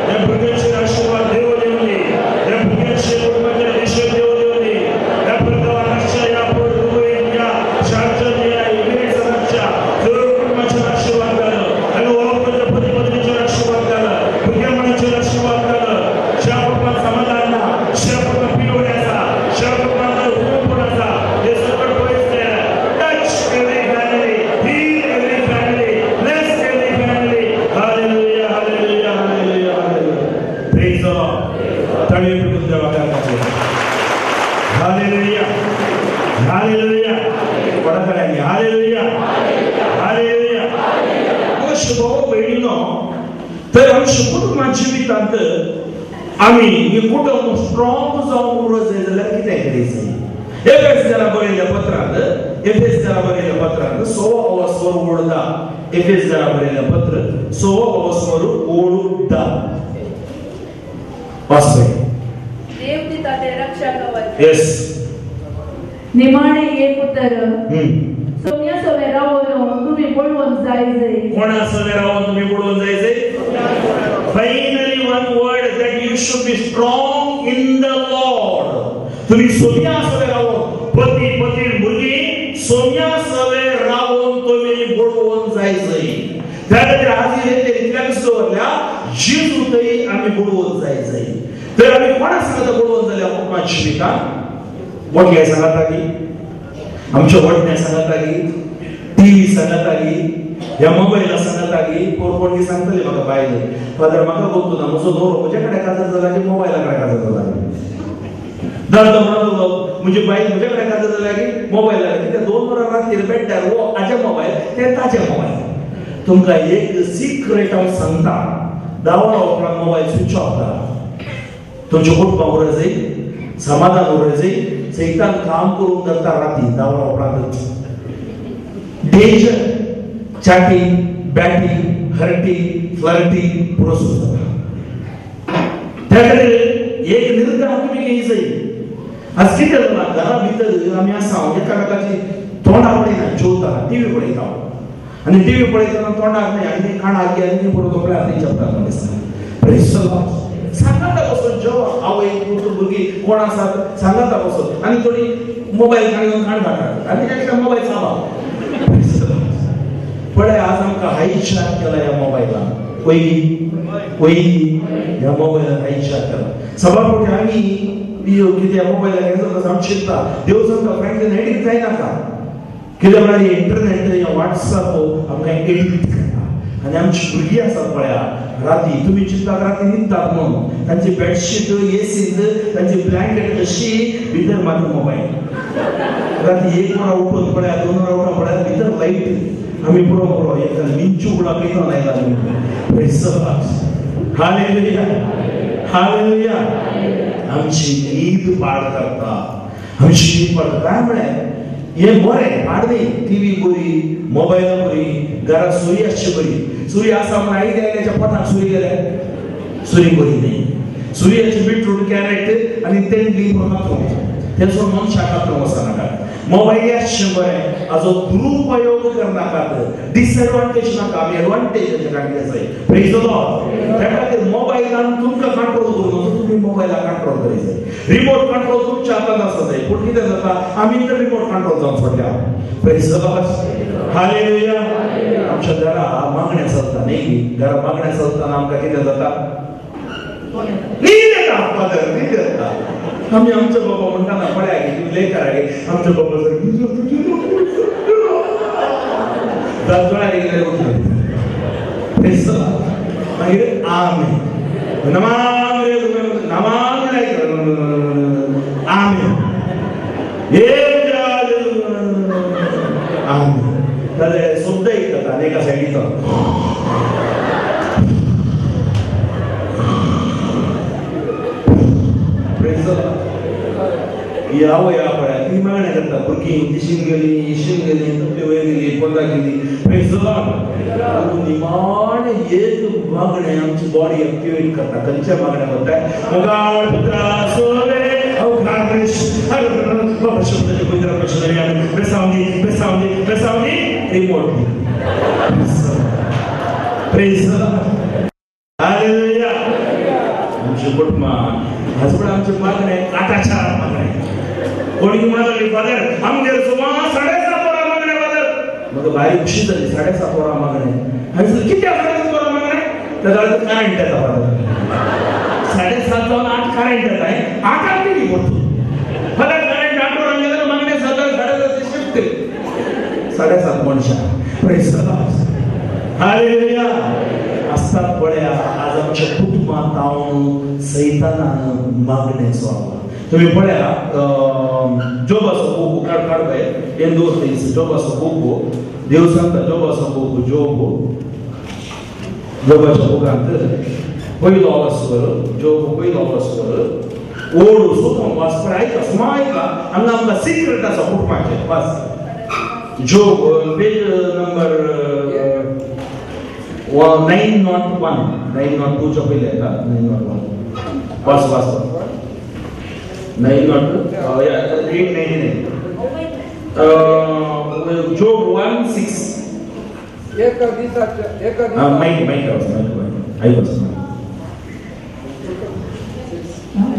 ह्या भुरग्यांचेर आशिर्वाद देव देवली ह्या भुरग्यांचेर कुटुंबाच्या देशात देव देवली ह्या प्रभावाच्या ह्या दुबईच्या शारजाच्या इमिरेट्सच्या सर्व कुटुंबाचेर आशिर्वाद घाल आणि वापरच्या पती पत्नीचेर आशिर्वाद घाल भुरग्या मनाचेर आशिर्वाद घाल हालेलुया. कोणाकडे? Hallelujah, hallelujah. भाऊ भयणीनो, तर आमच्या कुटुंबा जिवितांत आमी हे कुटुंब स्ट्रॉंग जावन उरत जाय जाल्यार कितें करायचें? एफेस बरयल्ल्या पत्रांत, एफेस बरयल्ल्या पत्रांत 1.25 एफेस बरयल्ल्या पत्र 1.25 वाचतोय. देव दिता ते रक्षा कवच. येस. निमाणे एक उतर, सोम्या सवे रावन तुम्ही बळवंत जाय जाय. कोणा सवे रावन तुम्ही बळवंत जाय जाय? Finally one word, that you should be strong in the Lord. तुम्ही सोम्या सवे रावन, पती पती भुरगीं सोम्या सवे रावन तुम्ही बळवंत जाय जाय. त्या खातीर आज इतल्याकूच दवरल्या जेजू थंय आमी बळवंत जाय जाय. तर आमी कोणा सांगता बळवंत जाल्या कुटुंबात जिवितांत? मोठ्या सांगता की आमच्या वडण्या सांगता की टीव्ही सांगता की ह्या मोबायला सांगता की कोण कोण सांगतले म्हाका बायल फादर म्हाका गोत्तू ना म्हजो न्हवरो म्हजे कडेन काजार जाला की मोबायला कडेन काजार जाला. दादो म्हणतो म्हजी बायल म्हजे कडेन काजार जाला की मोबायला कित्याक 2 वरां रातीर बेड्ड्यार हो हाजे मोबायल ते ताजे मोबायल. तुमकां एक सिक्रेट हांव सांगता, 10 वरां उपरांत मोबायल स्विच ऑफ जाला. तुमचें कुटुंबां उरत जाय, समाधान उरत जाय. सैतान काम करूंक धरता राती 10 वरां उपरांत. Danger, chatting, batting, hurting, flirting पुरो सुरू जाता. त्या खातीर एक निर्धार तुमी घेय जाय. आज कितें जाला, घरा भितर आमी आसा एकामेकाची तोंडां पळयना, जेवता टीव्ही पळयता आनी टीव्ही पळयतना तोंडाक न्हय आनी काणाक आनी पुरो दोपळ्या हातीन जेवता. सांगाता बसून जेवा आवय पुत्र भुरगीं कोण आसात सांगाता बसून आनी थोडी मोबायल काडून काण काडटात आनी ताका मोबायल सांबाळ. पळय आज आमकां हायजॅक केला ह्या मोबायलान. पयलीं पयलीं ह्या मोबायलान हायजॅक केला. सभापती आमी कितें ह्या मोबायलान हें जाता आमी चिंता देव सांगता फ्रँकलीन एडिक्ट जायनाका. कित्याक म्हळ्यार इंटरनेट ह्या वॉट्सएप आमकां एडिक्ट करता आनी आमची भुरगीं आसात पळया राती तुमी चिंतात राती न्हिदतात म्हणून तांची बेडशीट एसींत तांची ब्लँकेट कशी भितर मात्र मोबायल. राती 1 वरां उठून पळया 2 वरां उठून पळया भितर लायट आमी पुरो पुरो एक मिंचू उडा पितो लायला. Hallelujah, hallelujah. आमची न्हीद पाड करता, आमची न्हीद पाड. काय म्हळें हें बरें पाड न्ही, टीव्ही बरी, मोबायलां बरी, घरांत सुरी आसची बरी. सुरी आसा म्हूण आयदे आयल्याच्या पोटाक सुरी गेल्या, सुरी बरी न्ही. सुरयाची बिटरूट कॅरेट आनी तेंडली कातरूंक तेचो मनशाक कातरूंक वचनाकात. मोबायल आसचें बरें, हाजो दुरुपयोग करनाकात, डिसएडवांटेज नाका, आमी एडवांटेज काडले जाय. Praise the Lord. त्या खातीर मोबायलान तुमकां कंट्रोल करूं, तुमी मोबायलाक कंट्रोल करीत जाय. रिमोट कंट्रोल तुमच्या हातांत आसा जाय. पूण कितें जाता आमी तर रिमोट कंट्रोल जावन सोडल्या. Praise the Lord. Hallelujah. आमच्या घरा मागण्या चलता न्ही, घरा मागण्या चलतना आमकां कितें जाता? न्हीद येता फादर, न्हीद येता. आमी आमचो बाबा म्हणटा ना पळया गे तुमी लेकर गे आमचो बाबा गेल्यार उठले. मागीर आमे नमाम रे नमाम आमे आमे जाल्यार शब्द येता आनी एका सायडीचो. ही आवय पळया ती मागण्या करता, भुरगीं तिशीन गेली, इशीन गेली, तकली वयर गेली, पोंदा गेली. Praise the Lord. निमाणें एक मागणें आमची बॉडी एक्टिवेट करता. खंयच्या मागण्या म्हणटा? मोगाळ पुत्रा सोरे remotely. Praise the Lord. Hallelujah. आमचे कुटुंबां हजबंड आमचे मागणे काटाचार मागणे. कोणी म्हणाले फादर आमगेर सुमार 7.5 वरां मागणे फादर. म्हाका भारी खुशी जाली 7.5 वरां मागणे. हांवें कित्याक 7.5 वरां मागणे? ताका करंट येता फादर. 7.5 जावन 8 करंट येता. 8 टिवी पडटा फादर. करंट 8 वरां गेल्यार मागणे 7.5 शिफ्ट 7.5 मनशां. Praise the Lord. Hallelujah. असतात पळया आज आमच्या कुटुंबांत हांव सैतानान मागणें चोरलां. तुम्ही पळया जोबाचो बूक काड काड पळय हें दवरता जोबाचो बूक देव सांगता जोबाचो बूक जोब जोबाच्या बुकांत पयलो वासवर जोब पयलो वासवर ओड सोदून वाचपण आयका सुमार आयका हांगा आमकां सिक्रेट आसा कुटुंबाचें वाच Job page number 901 902 च्या पयले येता 901 वाच वाच 90899 Job 1:6 एका दिसाच्या एका माईक माईक माईक आयक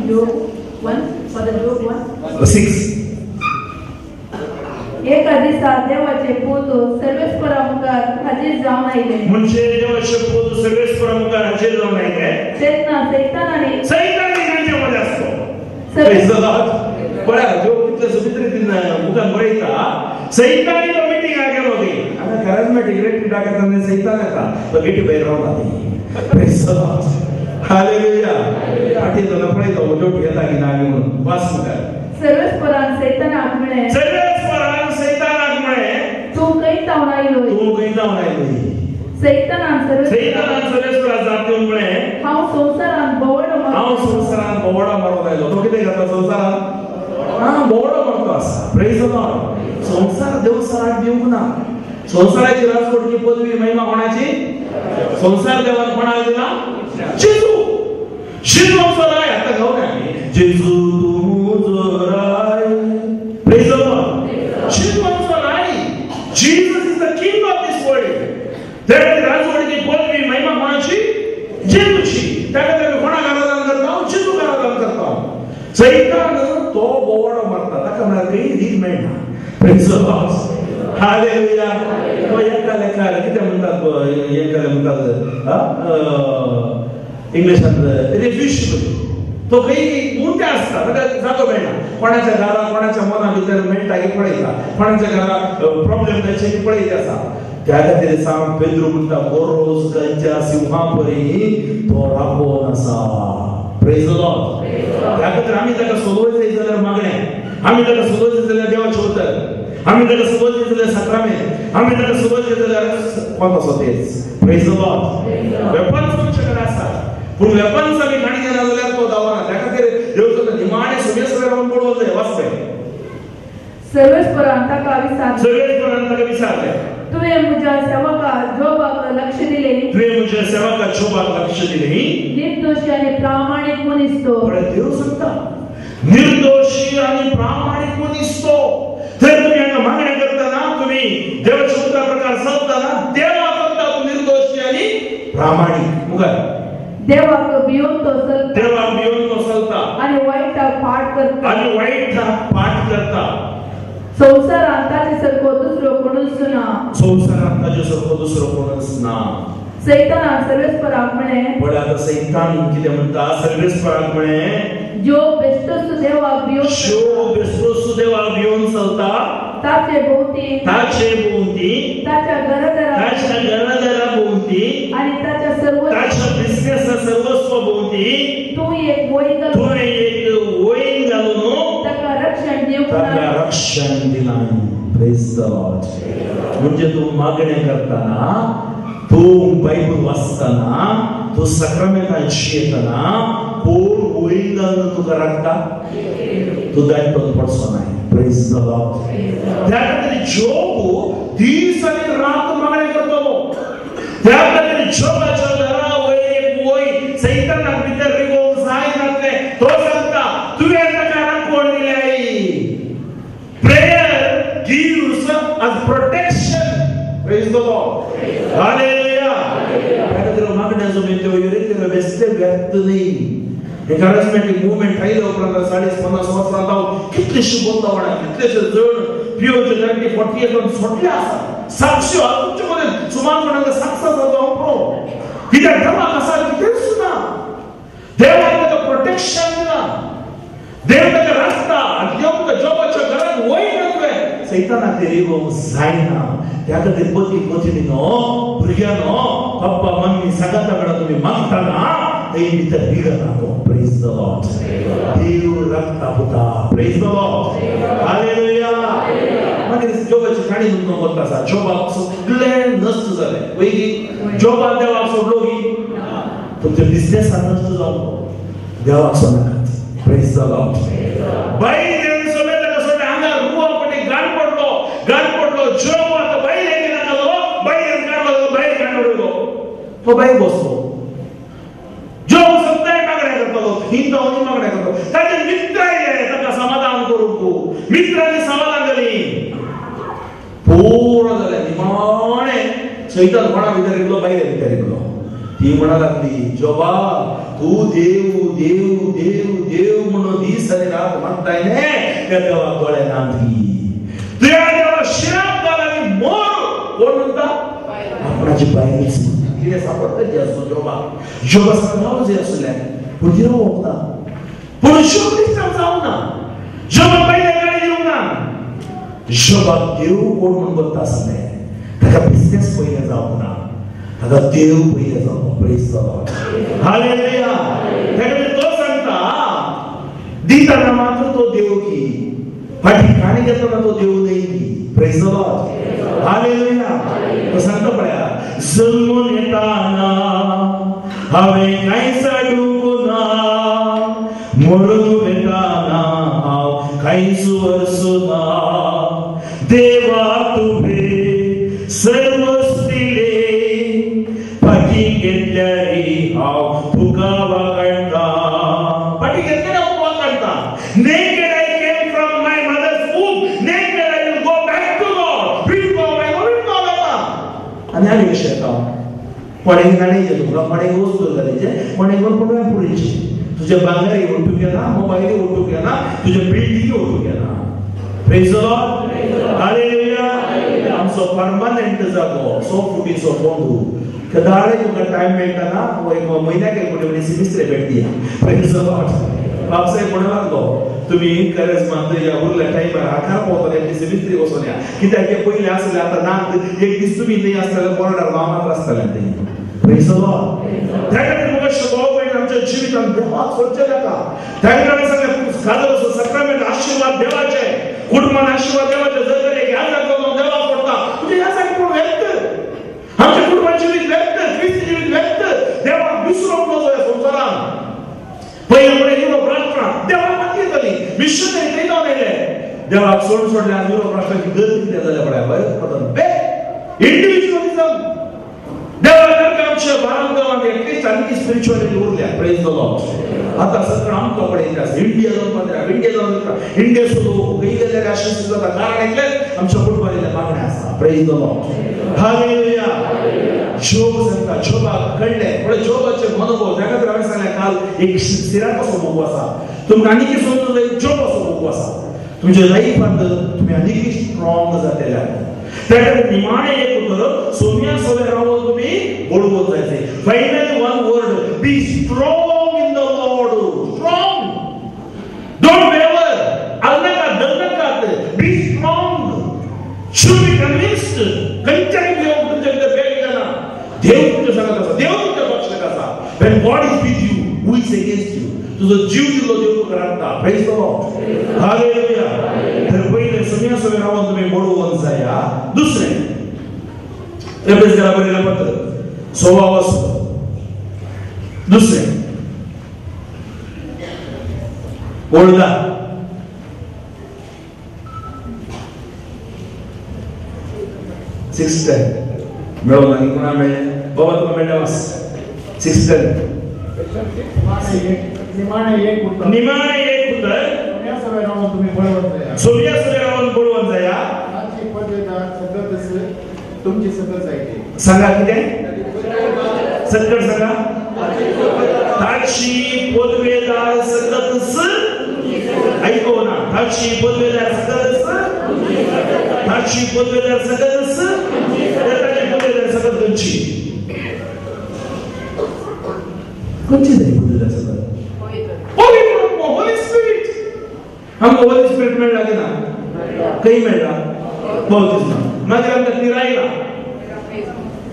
Job 1 for the Job 1 6 एका दिसा देवाचे पूत सर्वेस्परा मुखार हाजीर जावन आयले. म्हणजे देवाचे पूत सर्वेस्परा मुखार हाजीर जावन आयले तेन्ना सैतानाने सैतानाने तांचे मध्ये असतो. पळया जो कितले सुमित्रीन मुखार बरयता सैतानी तो मिटिंग गेलो ती आतां कॅरिज्मॅटिक रेट टाकता सैतान येता तो गेटी भायर रावला ती. Praise the Lord. Hallelujah. फाटीं जाल्यार पळयता जोट येता की ना म्हणून वास मुखार. सर्वेस्परान सैतानाक म्हळें सर्वेस्परान सैतानाक म्हळें तूं खंय जावन आयलो तूं खंय जावन आयलो. सैतानान सैतानान सर्वेस्पराक जाप दिवन म्हळें हांव संवसारान भोंवडो हांव संवसारान भोंवडो मारून आयलो. तो कितें करता संवसारान हां भोंवडो मारतो आसा. Praise the Lord. संवसार देवसराक दिवंक ना. संवसाराची राजवटकी पदवी महिमा कोणाची? संवसार देवान कोणाक दिला? जेजू. जेजू आमचो राय. आतां गावना आमी जेजू तुजो राय. Praise the Lord. जेजू आमचो राय. Jesus is the king of this world. देवाची राजवटकी पदवी महिमा कोणाची? जेजूची. ताका आमी कोणाक आराधन करता? जेजूक आराधन करता. सैतान तो बोवाडो मारता ताका म्हळ्यार खंय रीत मेळना. Praise the Lord. Hallelujah. तो एका लेखार कितें म्हणटात एकाले म्हणटात इंग्लिशांत रिफ्युजेबल. तो खंय उंटे आसता ताका जागो मेळना. कोणाच्या घरा कोणाच्या मना भितर मेळटा की पळयता कोणाच्या घरा प्रॉब्लेम जायचे की पळयत आसा. त्या खातीर सांग पेद्रू म्हणटा गोरोज गंच्या सिंहा परी तो राबोवन आसा. Praise the Lord. त्या खातीर आमी ताका सोदवायचें जाल्यार मागणें, आमी ताका सोदवायचें जाल्यार देवाचें उतर, आमी ताका सोदवायचें जाल्यार साक्रामेंत, आमी ताका सोदवायचें जाल्यार कोण असो तेच. Praise the Lord. Weapons आमचे कडेन आसा पूण वेपन्स आमी घाणी घेना जाल्यार तो धांवना. त्या खातीर देव सांगता निमाणें सगळें सगळें रावन पडोवंक जाय. वाचपय सर्वेस्परान ताका विचारलें सर्वेस्परान ताका विचारलें तुवें म्हज्या सेवका जोबाक लक्ष दिलें तुवें म्हज्या सेवका जोबाक लक्ष दिलें. निर्दोशी आनी प्रामाणीक मनीस तो. देव सांगता निर्दोशी आनी प्रामाणीक मनीस तो. तर तुमी हांगा मागणें करतना तुमी देवाच्या उतरा प्रकार चलतना देवाक सांगता तूं निर्दोशी आनी प्रामाणीक. मुखार देवाक भियोवन तो चलता देवाक भियोवन तो चलता आनी वायटाक पाठ करता आनी वायटाक पाठ करता. संवसारांत ताचे सारको दुसरो कोणूच ना. संवसारांत ताचे सारको दुसरो कोणूच ना. सैतानान सर्वेस्पराक म्हळें पळय आतां सैतान कितें म्हणटा सर्वेस्पराक म्हळें जो बेश्टोस देवाक भियोवन जो बेश्टोस देवाक भियोवन चलता ताचे भोंवती ताचे भोंवती ताच्या घरादारा ताच्या घरादारा भोंवती आनी ताच्या सर्व ताच्या बिझनेसा सर्वस्व भोंवती तूं एक वय घालून तूं एक वय घालून ताका रक्षण दिवंक ताका रक्षण दिलां. Praise the Lord. म्हणजे तूं मागणें करतना तूं बायबल वाचतना तूं साक्रामेंतान शिकतना कोण वय घालून तुका राखता तूं दायटोन पडचो नाय. Praise the Lord. त्या खातीर जोब दीस आनी रात मागणें करतलो. त्या खातीर जोबाच्या घरा वयर एक वय सैतानाक भितर रिगोवंक जायनासलें. तो सांगता तुवें ताका राखवण दिल्या. Prayer gives us protection. Praise the Lord. Hallelujah. त्या खातीर मागण्याचो मेळ्यो ह्यो बेश्टे व्यर्थ न्ही. एनकरेजमेंट मुवमेंट आयले उपरांत 40-50 वर्सां जावन कितलेशे बदलावणां कितलेशे जण पियोचे 30-40 इयर्स सोडले आसा. साक्षी तुमचे मदें सुमार कोणाक साक्ष आसा तो हांव प्रो कित्याक देवाक आसा कितेंच ना. देवान ताका प्रोटेक्शन दिलां. देव ताका राखता आनी देव तुका जोबाच्या घरांत वय ना तुवें सैतानाक तें रिगोवंक जायना. त्या खातीर पती पत्नीनो भुरग्यांनो पप्पा मम्मी सांगाता कडेन तुमी मागतना थंय भितर रिगना तो. Praise the Lord. देव राखता पुता. Praise the Lord. Hallelujah. मागीर जोबाची काणी तुमकां वता आसा. जोबाक सगळें नश्ट जालें. वयगी जोबान देवाक सोडलो की तुमच्या बिजनेसान नश्ट जावं देवाक सोडनाकात. Praise the Lord. बायल सोडलें ताका सोडलें हांगा रुवा पडली गाण पडलो गाण पडलो. जोब आतां बायल नाका बायल काडलो बायल काडलो तो बायल बसलो. जोब सगळें मागणें करतालो ही तो मागणें करतालो. ताचे मित्र आयले ताका समाधान करूंक. मित्रांनी समाधान जाली पुरो जालें. निमाणें सैतान कोणा भितर येयलो बायले भितर येयलो. ती म्हणा लागली जोबा तूं देव देव देव देव म्हणून दीस आनी रात म्हणटाय न्ही त्या देवाक दोळे ना ती तुज्या देवाक श्राप घाल आनी मोर. कोण म्हणटा? आपणाची बायलच म्हणटा. कितें सापडटा जें आसूं जोबाक. जोबा सांगता जें आसलें पूण देव वखना पूण जोब डिस्टर्ब जावंक ना. जोबाक बायले गाडी दिवंक ना. जोबाक देव कोण म्हूण वता आसलें. ताका बिजनेस पयलें जावंक ना, ताका देव पयलें जावं. Praise the Lord. Hallelujah. ताका तो सांगता दितना मात्र तो देव की फाटी काणी घेतना तो देव न्ही की. Praise the Lord. Hallelujah. तो सांगता पळया जल्मून येताना हांवें कांय साडूंक ना मरून वेताना हांव कांयच वरसूं ना. देवा तुवें सर्वस्व दिलें फाटी घेतल्यार हांव तुका वागडटा. फाटी घेतल्यार हांव तुका वागडटा. Naked I came from my mother's womb. Naked I will go back to God. Will go, I will go जाता. आनी आनी कशें येता कोणें गाणी तुका कोणें वस्तू घालीचे कोणें कोण पुरीची तुझ्या बांगरे ओटूंक येना, मोबायली ओटूंक येना, तुझ्या बिल्डिंगी ओटूंक येना. Praise the Lord. Hallelujah. आमचो परमनंट जागो 100 फुटीचो फोंडू कदाळे तुमकां टायम मेळटा ना म्हयन्याक एक फावटी म्हणजे सिमिस्त्रे भेट दिया. Praise the Lord. बापसाहेब म्हणूं लागलो तुमी गरज मानता ह्या उरल्या टायमार आकार पावतले आनी सिमिस्त्री वचोन या कित्याक ते पयलें आसलें आतां ना. एक दीस तुमी थंय आसतले बोर्डार हांव मात्र आसतलें थंय. Praise the Lord. त्या खातीर म्हाका शिकोवप मेळटा आमच्या जिवितांत देवाक सोडचें नाका. त्या खातीर हांवें सांगलें खाजर सक्रामेंट आशिर्वाद देवाचे, कुटुंबान आशिर्वाद देवाचे. जर तर एक ह्या जागो देवाक सोडटा म्हणजे ह्या जागे कोण व्यक्त आमच्या कुटुंबाचें जिवीत व्यक्त, क्रिस्ती जिवीत व्यक्त. देवाक विसरोंक नजो ह्या संवसारान. पयलें फुडें युरोप राष्ट्रां देवाक मातली जाली मिशनरी थंय जावन येयले. देवाक सोडून सोडल्यार युरोप राष्ट्राची गत कितें जाल्या पळय बरें पडटा बे इंडिविज्युअलिझम. देवाक आमच्या भारत गांवांत एटलीस्ट आनी स्पिरिच्युअलिटी उरल्या. Praise the Lord. आतां सगळं आमकां कडेन आसा. इंडिया जावन इंडिया जावन इंडिया सुद्दां खंय गेल्यार आशिश जाता. कारण इतलेंच आमच्या कुटुंबांतलें मागणें आसा. Praise the Lord. Hallelujah. Job सांगता जोबाक कळ्ळें पळय जोबाचे अनुभव. त्या खातीर हांवें सांगलें काल एक सिराक असो बूक आसा तुमकां आनीक समजून जाय. जोब असो बूक आसा तुमच्या लायफांत तुमी आनीक स्ट्रॉंग जातले. त्या खातीर निमाणें एक उतर सोम्या सोम्या रावन तुमी बळवंत जायचें. Finally one word, be strong in the Lord. Strong. Don't waver. अल्नाकात दलनाकात. Be strong. Should be convinced. खंयच्याय देव तुमच्या भितर बेग जाना. देव तुमच्या सांगत आसा, देव तुमच्या पक्षाक आसा. When God is with you, who is against you? तुजो जीव दिलो देव तुका राखता. Praise the Lord. Hallelujah. तर पयलें सोम्या सोम्या रावन तुमी बळवंत जाया. दुसरें एफेसकारा बरयलें पत्र 16 वस्त दुसरें ओळदा 6:10 मेळों ना कोणा मेळ्ळें बाबा तुका मेळ्ळें वास 6:10. निमाणें एक उतर निमाणें एक उतर सोम्या सोम्या रावन तुमी बळवंत जाया. सोम्या सोम्या रावन बळवंत जाया. ताची पदवेदार सगळत तुमची सकत जायती. सांगा कितें संकट सांगा. ताची पदवेदार सकत ऐको ना. ताची पदवेदार सकत ताची पदवेदार सकत ताची पदवेदार सकत खंयची खंयची जाय पदवेदार सकत? होली स्पिरिट. आमकां होली स्पिरिट मेळ्ळा की ना? खंय मेळ्ळा? बाप्तिस्मा. मागीर आमकां तिरायला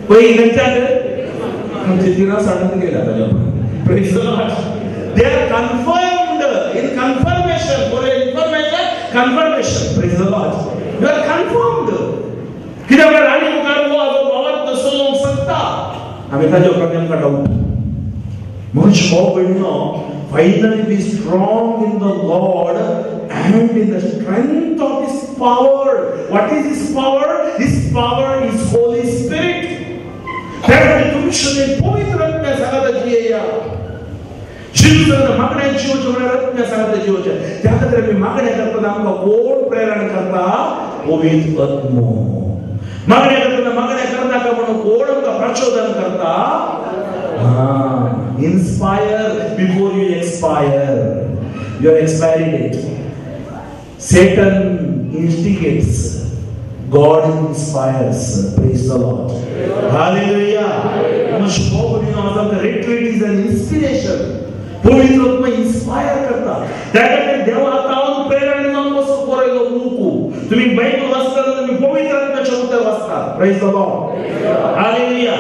पयलीं खंयच्यान आमचे तिरा साडून गेल्या ताज्या. Praise the Lord. They are confirmed In confirmation, for information, confirmation. Praise the Lord. You are confirmed. कित्याक म्हळ्यार आनी मुखार हो आजो भावार्थ चलोवंक शकता. आमी ताजे उपरांत आमकां डावट. म्हणजे भाव भयणीनो, finally be strong in the Lord and in the strength of His power. What is His power? His power is Holy Spirit. तुमचे पवित्र आत्म्या सांगाता जियेया. जिजून मागण्या जिवचें म्हळ्यार आत्म्या सांगाता जिवचें. त्या खातीर आमी मागण्या करतना आमकां कोण प्रेरणा करता? पवित्र आत्मो. मागण्या करतना मागण्या करनाका म्हणून कोण आमकां प्रचोदन करता? Inspire before you expire. Your expiry date. Satan instigates, God inspires. Praise the Lord. Hallelujah. Retreat is an inspiration. पवित्र आत्मा इन्स्पायर करता. त्या खातीर देवा तावन प्रेरणा जावन बसून बरयलो बुकू. तुमी बायबल वाचतना तुमी पवित्र आत्म्याचें उतर वाचतात. Praise the Lord. Hallelujah.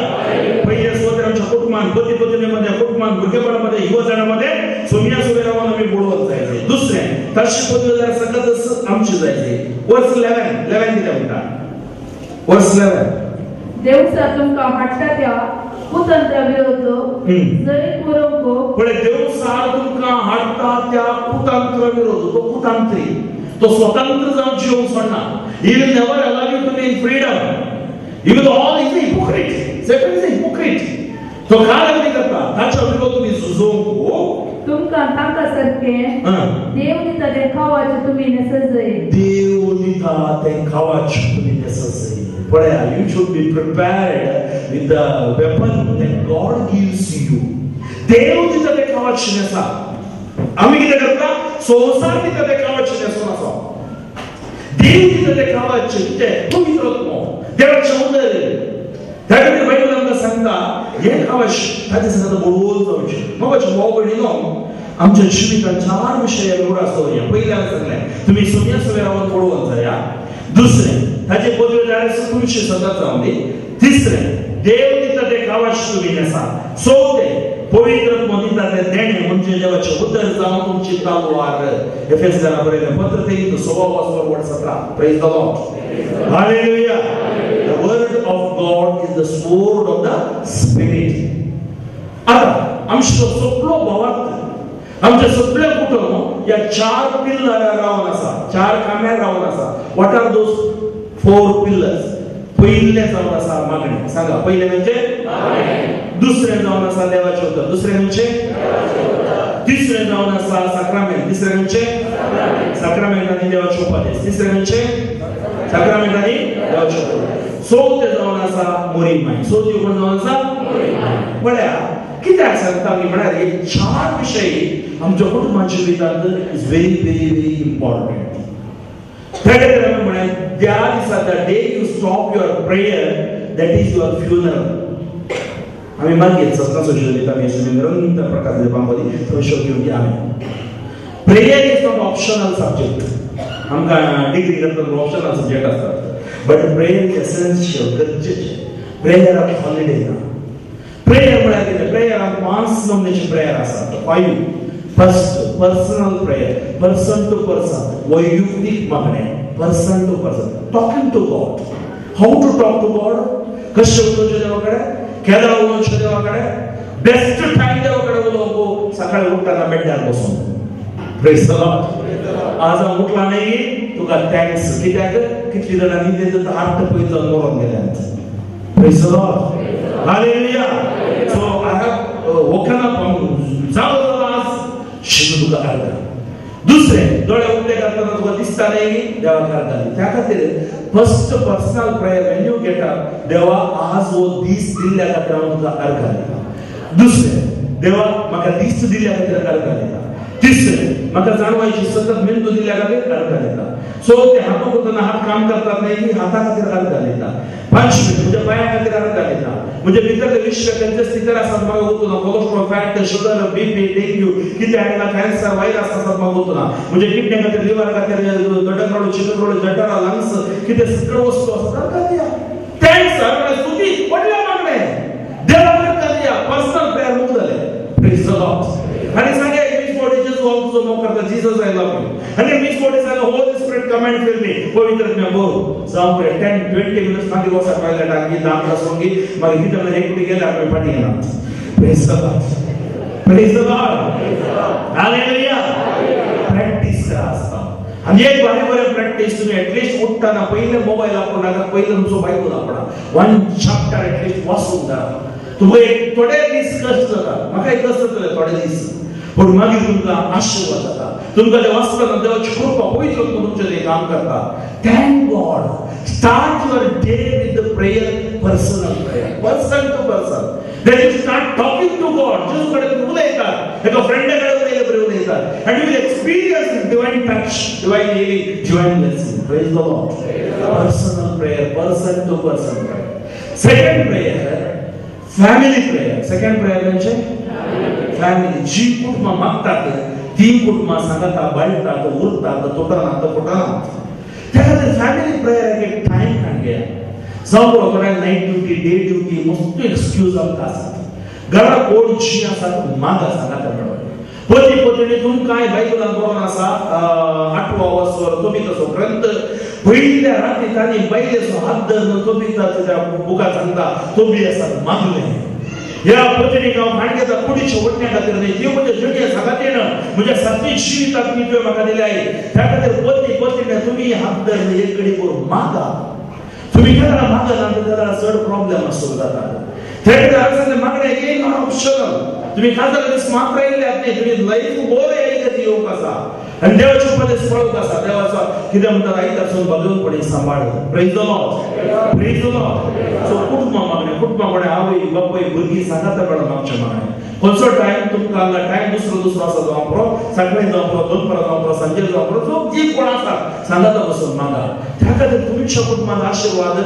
पयले सुवातेर आमच्या कुटुंबान, पती पत्नी मध्ये, कुटुंबान, भुरगेपणामध्ये, युवजणामध्ये सोम्या सोबे रावन आमी बुडवत जायचे. दुसरें तशी पदवी जाल्यार सकत आमची जायचे. वर्स 11 11 कितें म्हणटा? वर्स 11. देवसा तुमकां हाडटा त्या कुतंत्रा विरोध जैत बरोवंक. पळय, देवसा तुमकां हाडटा त्या कुतंत्र विरोध. तो कुतंत्री, तो स्वतंत्र जावन जिवंक सोडना. He will never allow you to be in freedom. He will all is a hypocrite. Satan is a hypocrite. तो काय कितें करता? ताच्या विरोध तुमी झुजोवंक. तुमकां तांकां सारकें देव दिता तें खावाचें तुमी न्हेसत जाय. देव दिता तें खावाचें तुमी न्हेसत जाय. पळया, you should be prepared with the weapon that God gives you. देव दिता तें खावाचें न्हेसा. आमी कितें करता? संवसार दिता तें खावाचें न्हेसून आसा. देव दिता तें खावाचें कितें? पवित्र आत्मो, देवाचें उतर. त्या खातीर बायबल आमकां सांगता हें खावाच ताचे सांगता बळवंत जावचें. मगाचे भाव भयणीनो, आमच्या जिवितांत चार विशय उगडास दवरया. पयलें हांवें सांगलें, तुमी सोम्या सोम्या रावन बळवंत जाया. दुसरें, ताचे पदवी जाल्यार तुमची सतत जावं दी. तिसरें, देव दिता तें खावाच तुमी न्हेसा. चवथें, पवित्र आत्मो दिता तें देणें म्हणजे देवाचें उतर जावन तुमची तलवार. एफेसकारां बरयलें पत्र 3 17. Praise the Lord. Hallelujah. The word of God is the sword of the Spirit. आता आमचो सगळो भावार्थ, आमचें सगळें कुटुंब ह्या चार पिल्लरार रावन आसा, चार खांब्यार रावन आसा. What are those 4 pillars? पयलें जावन आसा मागणें. सांगा, पयलें म्हणजे? दुसरें जावन आसा देवाचें उतर. दुसरें म्हणजे? तिसरें जावन आसा साक्रामेंत. तिसरें म्हणजे? साक्रामेंत आनी देवाचे उपदेश. तिसरें म्हणजे? साक्रामेंत आनी देवाचे उपदेश. चवथें जावन आसा मोरी माय. चवथी कोण जावन आसा? म्हळ्यार कित्याक सांगता आमी म्हळ्यार हे चार विशय आमच्या कुटुंबाच्या जिवितांत is very very very important. त्या खातीर आमी म्हळें, त्या दिसा, the day you stop your prayer, that is your funeral. आमी मागीर सतना सोशल आमी निरंतर प्रकार दिवपा मदीं थंय घेवन आमी. Prayer is not optional subject. आमकां डिग्री करतना ऑप्शनल सब्जेक्ट आसतात, but prayer is essential, गरजेचें. प्रेयराक हॉलिडे ना. प्रेयर म्हळ्यार कितें? प्रेयराक 5 नमून्याचे प्रेयर आसात. 5. First, personal prayer, person to person, वैयक्तीक मागणें, person to person, talking to God. How to talk to God? कशें उलोवचें देवा कडेन? केन्ना उलोवचें देवा कडेन? बेस्ट टायम देवा कडेन उलोवंक सकाळी उठ्ठना बेड्ड्यार बसून. Praise the Lord. आज हांव उठला न्ही तुका thanks. कित्याक कितली जाणां न्हिदेंत हात पळयत जावन मरोन गेल्यात. Praise the Lord. Hallelujah. So I have woken up, जागो जालो आज, शिजू तुका अर्घ. दुसरें, दोळे उक्ते करतना तुका दिसता न्ही देवाक अर्घ. त्या खातीर first personal prayer when you get up, देवा आज हो दीस दिल्ल्या खातीर हांव तुका अर्घ दिता. दुसरें, देवा म्हाका दीस दिल्ल्या खातीर अर्घ दिता. तिसरें, म्हाका जाणवायची सतत मेंदू दिल्ल्या खातीर अर्घ दिता. चवथें, हात करतना हात काम करतात न्ही, हाता खातीर अर्घ दिता. पांचवें, म्हज्या पांया खातीर अर्घ दिता. म्हणजे भितरले विश्व खंयचे स्थितीर आसात म्हाका वचूना. Cholesterol, fat, sugar, BP, dengue कितें आयला, कॅन्सर, व्हायरस आसात म्हाका वचूना. म्हणजे किडनी खातीर, लिव्हर खातीर, गडगडो, चिकनरोड, जठरा, लंग्स कितें सगळ्यो वस्तू आसात अर्घ दिया. Thanks, स्तुती व्हडलें मागणें देवाक अर्घ दिया. पर्सनल प्रेयर मुख जालें. Praise the Lord. आनी सांगे जेजू हांव तुजो मोग करता, Jesus I love you. आनी मीस कोटी सांगलें Holy Spirit come and fill me, पवित्र आत्म्या भर. जावं पळय 10-20 मिनट्स मागीर वचा टॉयलेटाक दाम सोंगी मागीर कितें म्हणल्यार एक कुटी गेल्यार आमी फाटीं येना. Praise the Lord, praise the Lord, hallelujah. Practice करा आसता आनी एक बरें बरें प्रॅक्टीस. तुमी एटलिस्ट उठ्ठना पयलें मोबायल आपोवं नाका, पयलें तुमचो बायबल आपणा 1 चॅप्टर एटलिस्ट वाचूंक जाय. तुमकां एक थोडे दीस कश्ट जाता, म्हाका एक कश्ट जातले थोडे दीस, पूण मागीर तुमकां आशिर्वाद जाता. तुमकां ते वाचतना देवाची कृपा पवित्र तुमचें ते काम करता. Thank God. Start your day with the prayer, personal prayer, person to person. Then you start talking to God. जेजू कडेन तुमी उलयतात, एका फ्रेंडा कडेन उलयले बरें उलयतात, and you will experience divine touch, divine healing, divine blessing. Praise the Lord. Personal prayer, person to person prayer. Second prayer, family prayer. Second prayer म्हणजे फॅमिली. जी कुटुंबां मागतात ती कुटुंबां सांगता, बाळटात, उरतात, तुटनात, फुटनात. त्या खातीर फॅमिली प्रेयर एक टायम काडून घेया. जावं पुरो थोड्यांक नायट ड्युटी, डे ड्युटी, मस्त एक्सक्यूज आमकां आसात. घरा कोण जी आसात मागा सांगाता मेळोन. पती पत्नी तुमकांय बायबलान बरोवन आसा 8वो वस्वर तोबिताचो ग्रंथ. पयल्या राती तांणी बायलेचो हात धरून तोबिताच्या त्या बुकात सांगता तोबी आसात मागलें. ह्या पत्नीक हांव भाण घेता कुडीच्या वटण्या खातीर न्हय, ती म्हज्या जिणे सांगातीन म्हज्या सातवी जिविताक ती तुवें म्हाका दिल्या. त्या खातीर पती पत्नीने तुमी हात धरून एक कडेन करून मागा. तुमी केन्ना मागना तेन्ना चड प्रॉब्लेम सुरू जाता. त्या खातीर हांवें सांगलें मागणें एक not optional. तुमी खाजल दीस मात्र येयल्यात न्ही, तुमी लायफ बरें येयले येवंक आसा आनी देवाचे उपदेश पळोवंक आसा. देवाचो कितें म्हणटात आयतारसून भगवंतपणी सांबाळ. Praise the Lord, praise the Lord. So कुटुंबा मागणें, कुटुंबा मागणें आवय बापूय भुरगीं सांगाता मेळोन मागचें मागणें. खंयचो टायम तुमकां हांगा टायम दुसरो दुसरो आसा जावं पुरो, सकाळीं जावं पुरो, दनपारां जावं पुरो, सांजेर जावं पुरो, जो जी कोण आसा सांगाता बसून मागा. त्या खातीर तुमच्या कुटुंबान आशिर्वाद.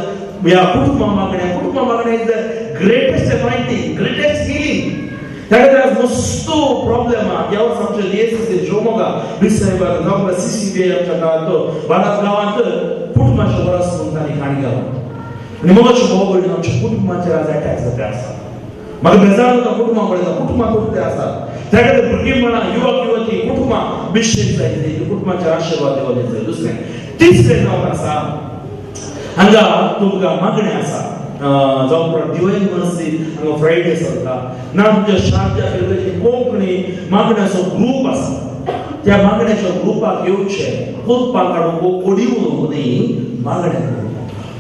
ह्या कुटुंबा मागणें, कुटुंबा मागणें is the greatest anointing, greatest healing. त्या खातीर आज मस्तो प्रॉब्लेम आहा. ह्या वर्सा आमच्या DSC Shivamogga बिसाहेबाक जावं CCB आमच्या गांवांत बारात गांवांत कुटुंबाच्या वरस म्हणून तांणी काणी घाला. आनी मोगाच्यो भाव भयणी आमच्या कुटुंबाचेर आज अटॅक जाता आसा. म्हाका बेजार जाता कुटुंबां पळयता, कुटुंबां तुटते आसा. त्या खातीर भुरगीं म्हणा, युवक युवती कुटुंबां बिशेक जाय, कुटुंबाचेर आशिर्वाद देवा जाय. दुसरें तिसरें जावन आसा हांगा तुमकां मागणें आसा. जावं पुरो डिवायन मर्सी हांगा फ्रायडे चलता ना तुमच्या शारजा कोंकणी मागण्याचो ग्रूप आसा. त्या मागण्याच्या ग्रुपाक येवचें, कोतपाक काडूंक कोडी उलोवंक न्ही, मागणें करूंक.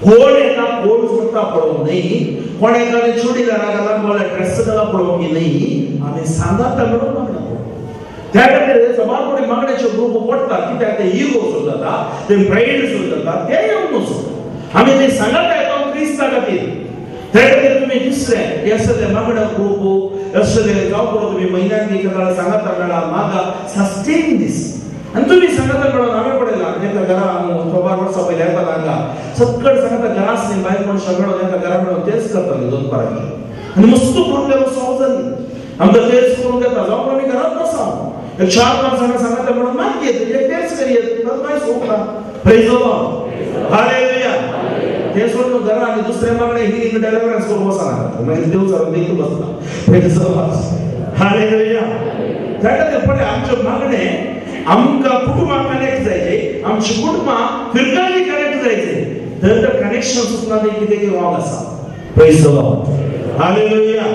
कोण येता कोण सोडटा पळोवंक न्ही, कोण एकादें चुडीदारा घाला कोणाक ड्रेस घाला पळोवंक न्ही, आमी सांगाता मेळोन मागणें करूंक. त्या खातीर सबार कोणी मागण्याचे ग्रूप पडटा. कित्याक ते इगो सुरू जाता, ते प्रायड सुरू जाता, ते येवंक वचून आमी ते सांगाता येता क्रिस्ता खातीर. त्या खातीर तुमी दुसरें हे सगळे मागण्या ग्रूप असले जावं पुरो तुमी म्हयन्याक एक वेळा सांगाता मेळा मागा, सस्टेन दीस. आनी तुमी सांगाता मेळोन हांवें पळयलां एका घरा थोबार वर्सां पयलीं येतालो हांगा सक्कड सांगाता घरा आसली बायल मनशां मेळोन एका घरा मेळोन तेच करताले दनपाराचें. आनी मस्त प्रॉब्लेम सॉल्व जाली. आमकां तेच करूंक येता. जावं पुरो आमी घरांत बसा एक 4-5 जाणां सांगाता मेळोन मागयेत एक तेच करयेत मागीर सोंपता. Praise the Lord, hallelujah. ते सोडून घरा आनी दुसऱ्या मागणें हिलींग डेलिव्हरन्स करूंक वचनाकात, मागीर देव चालून देखून बसता. Praise the Lord, hallelujah. त्या खातीर पळय आमचें मागणें आमकां कुटुंबां कनेक्ट जायचे, आमची कुटुंबां फिरकाली कनेक्ट जायचे. तर कनेक्शन सुचना तें कितें रॉंग आसा. Praise the Lord, hallelujah.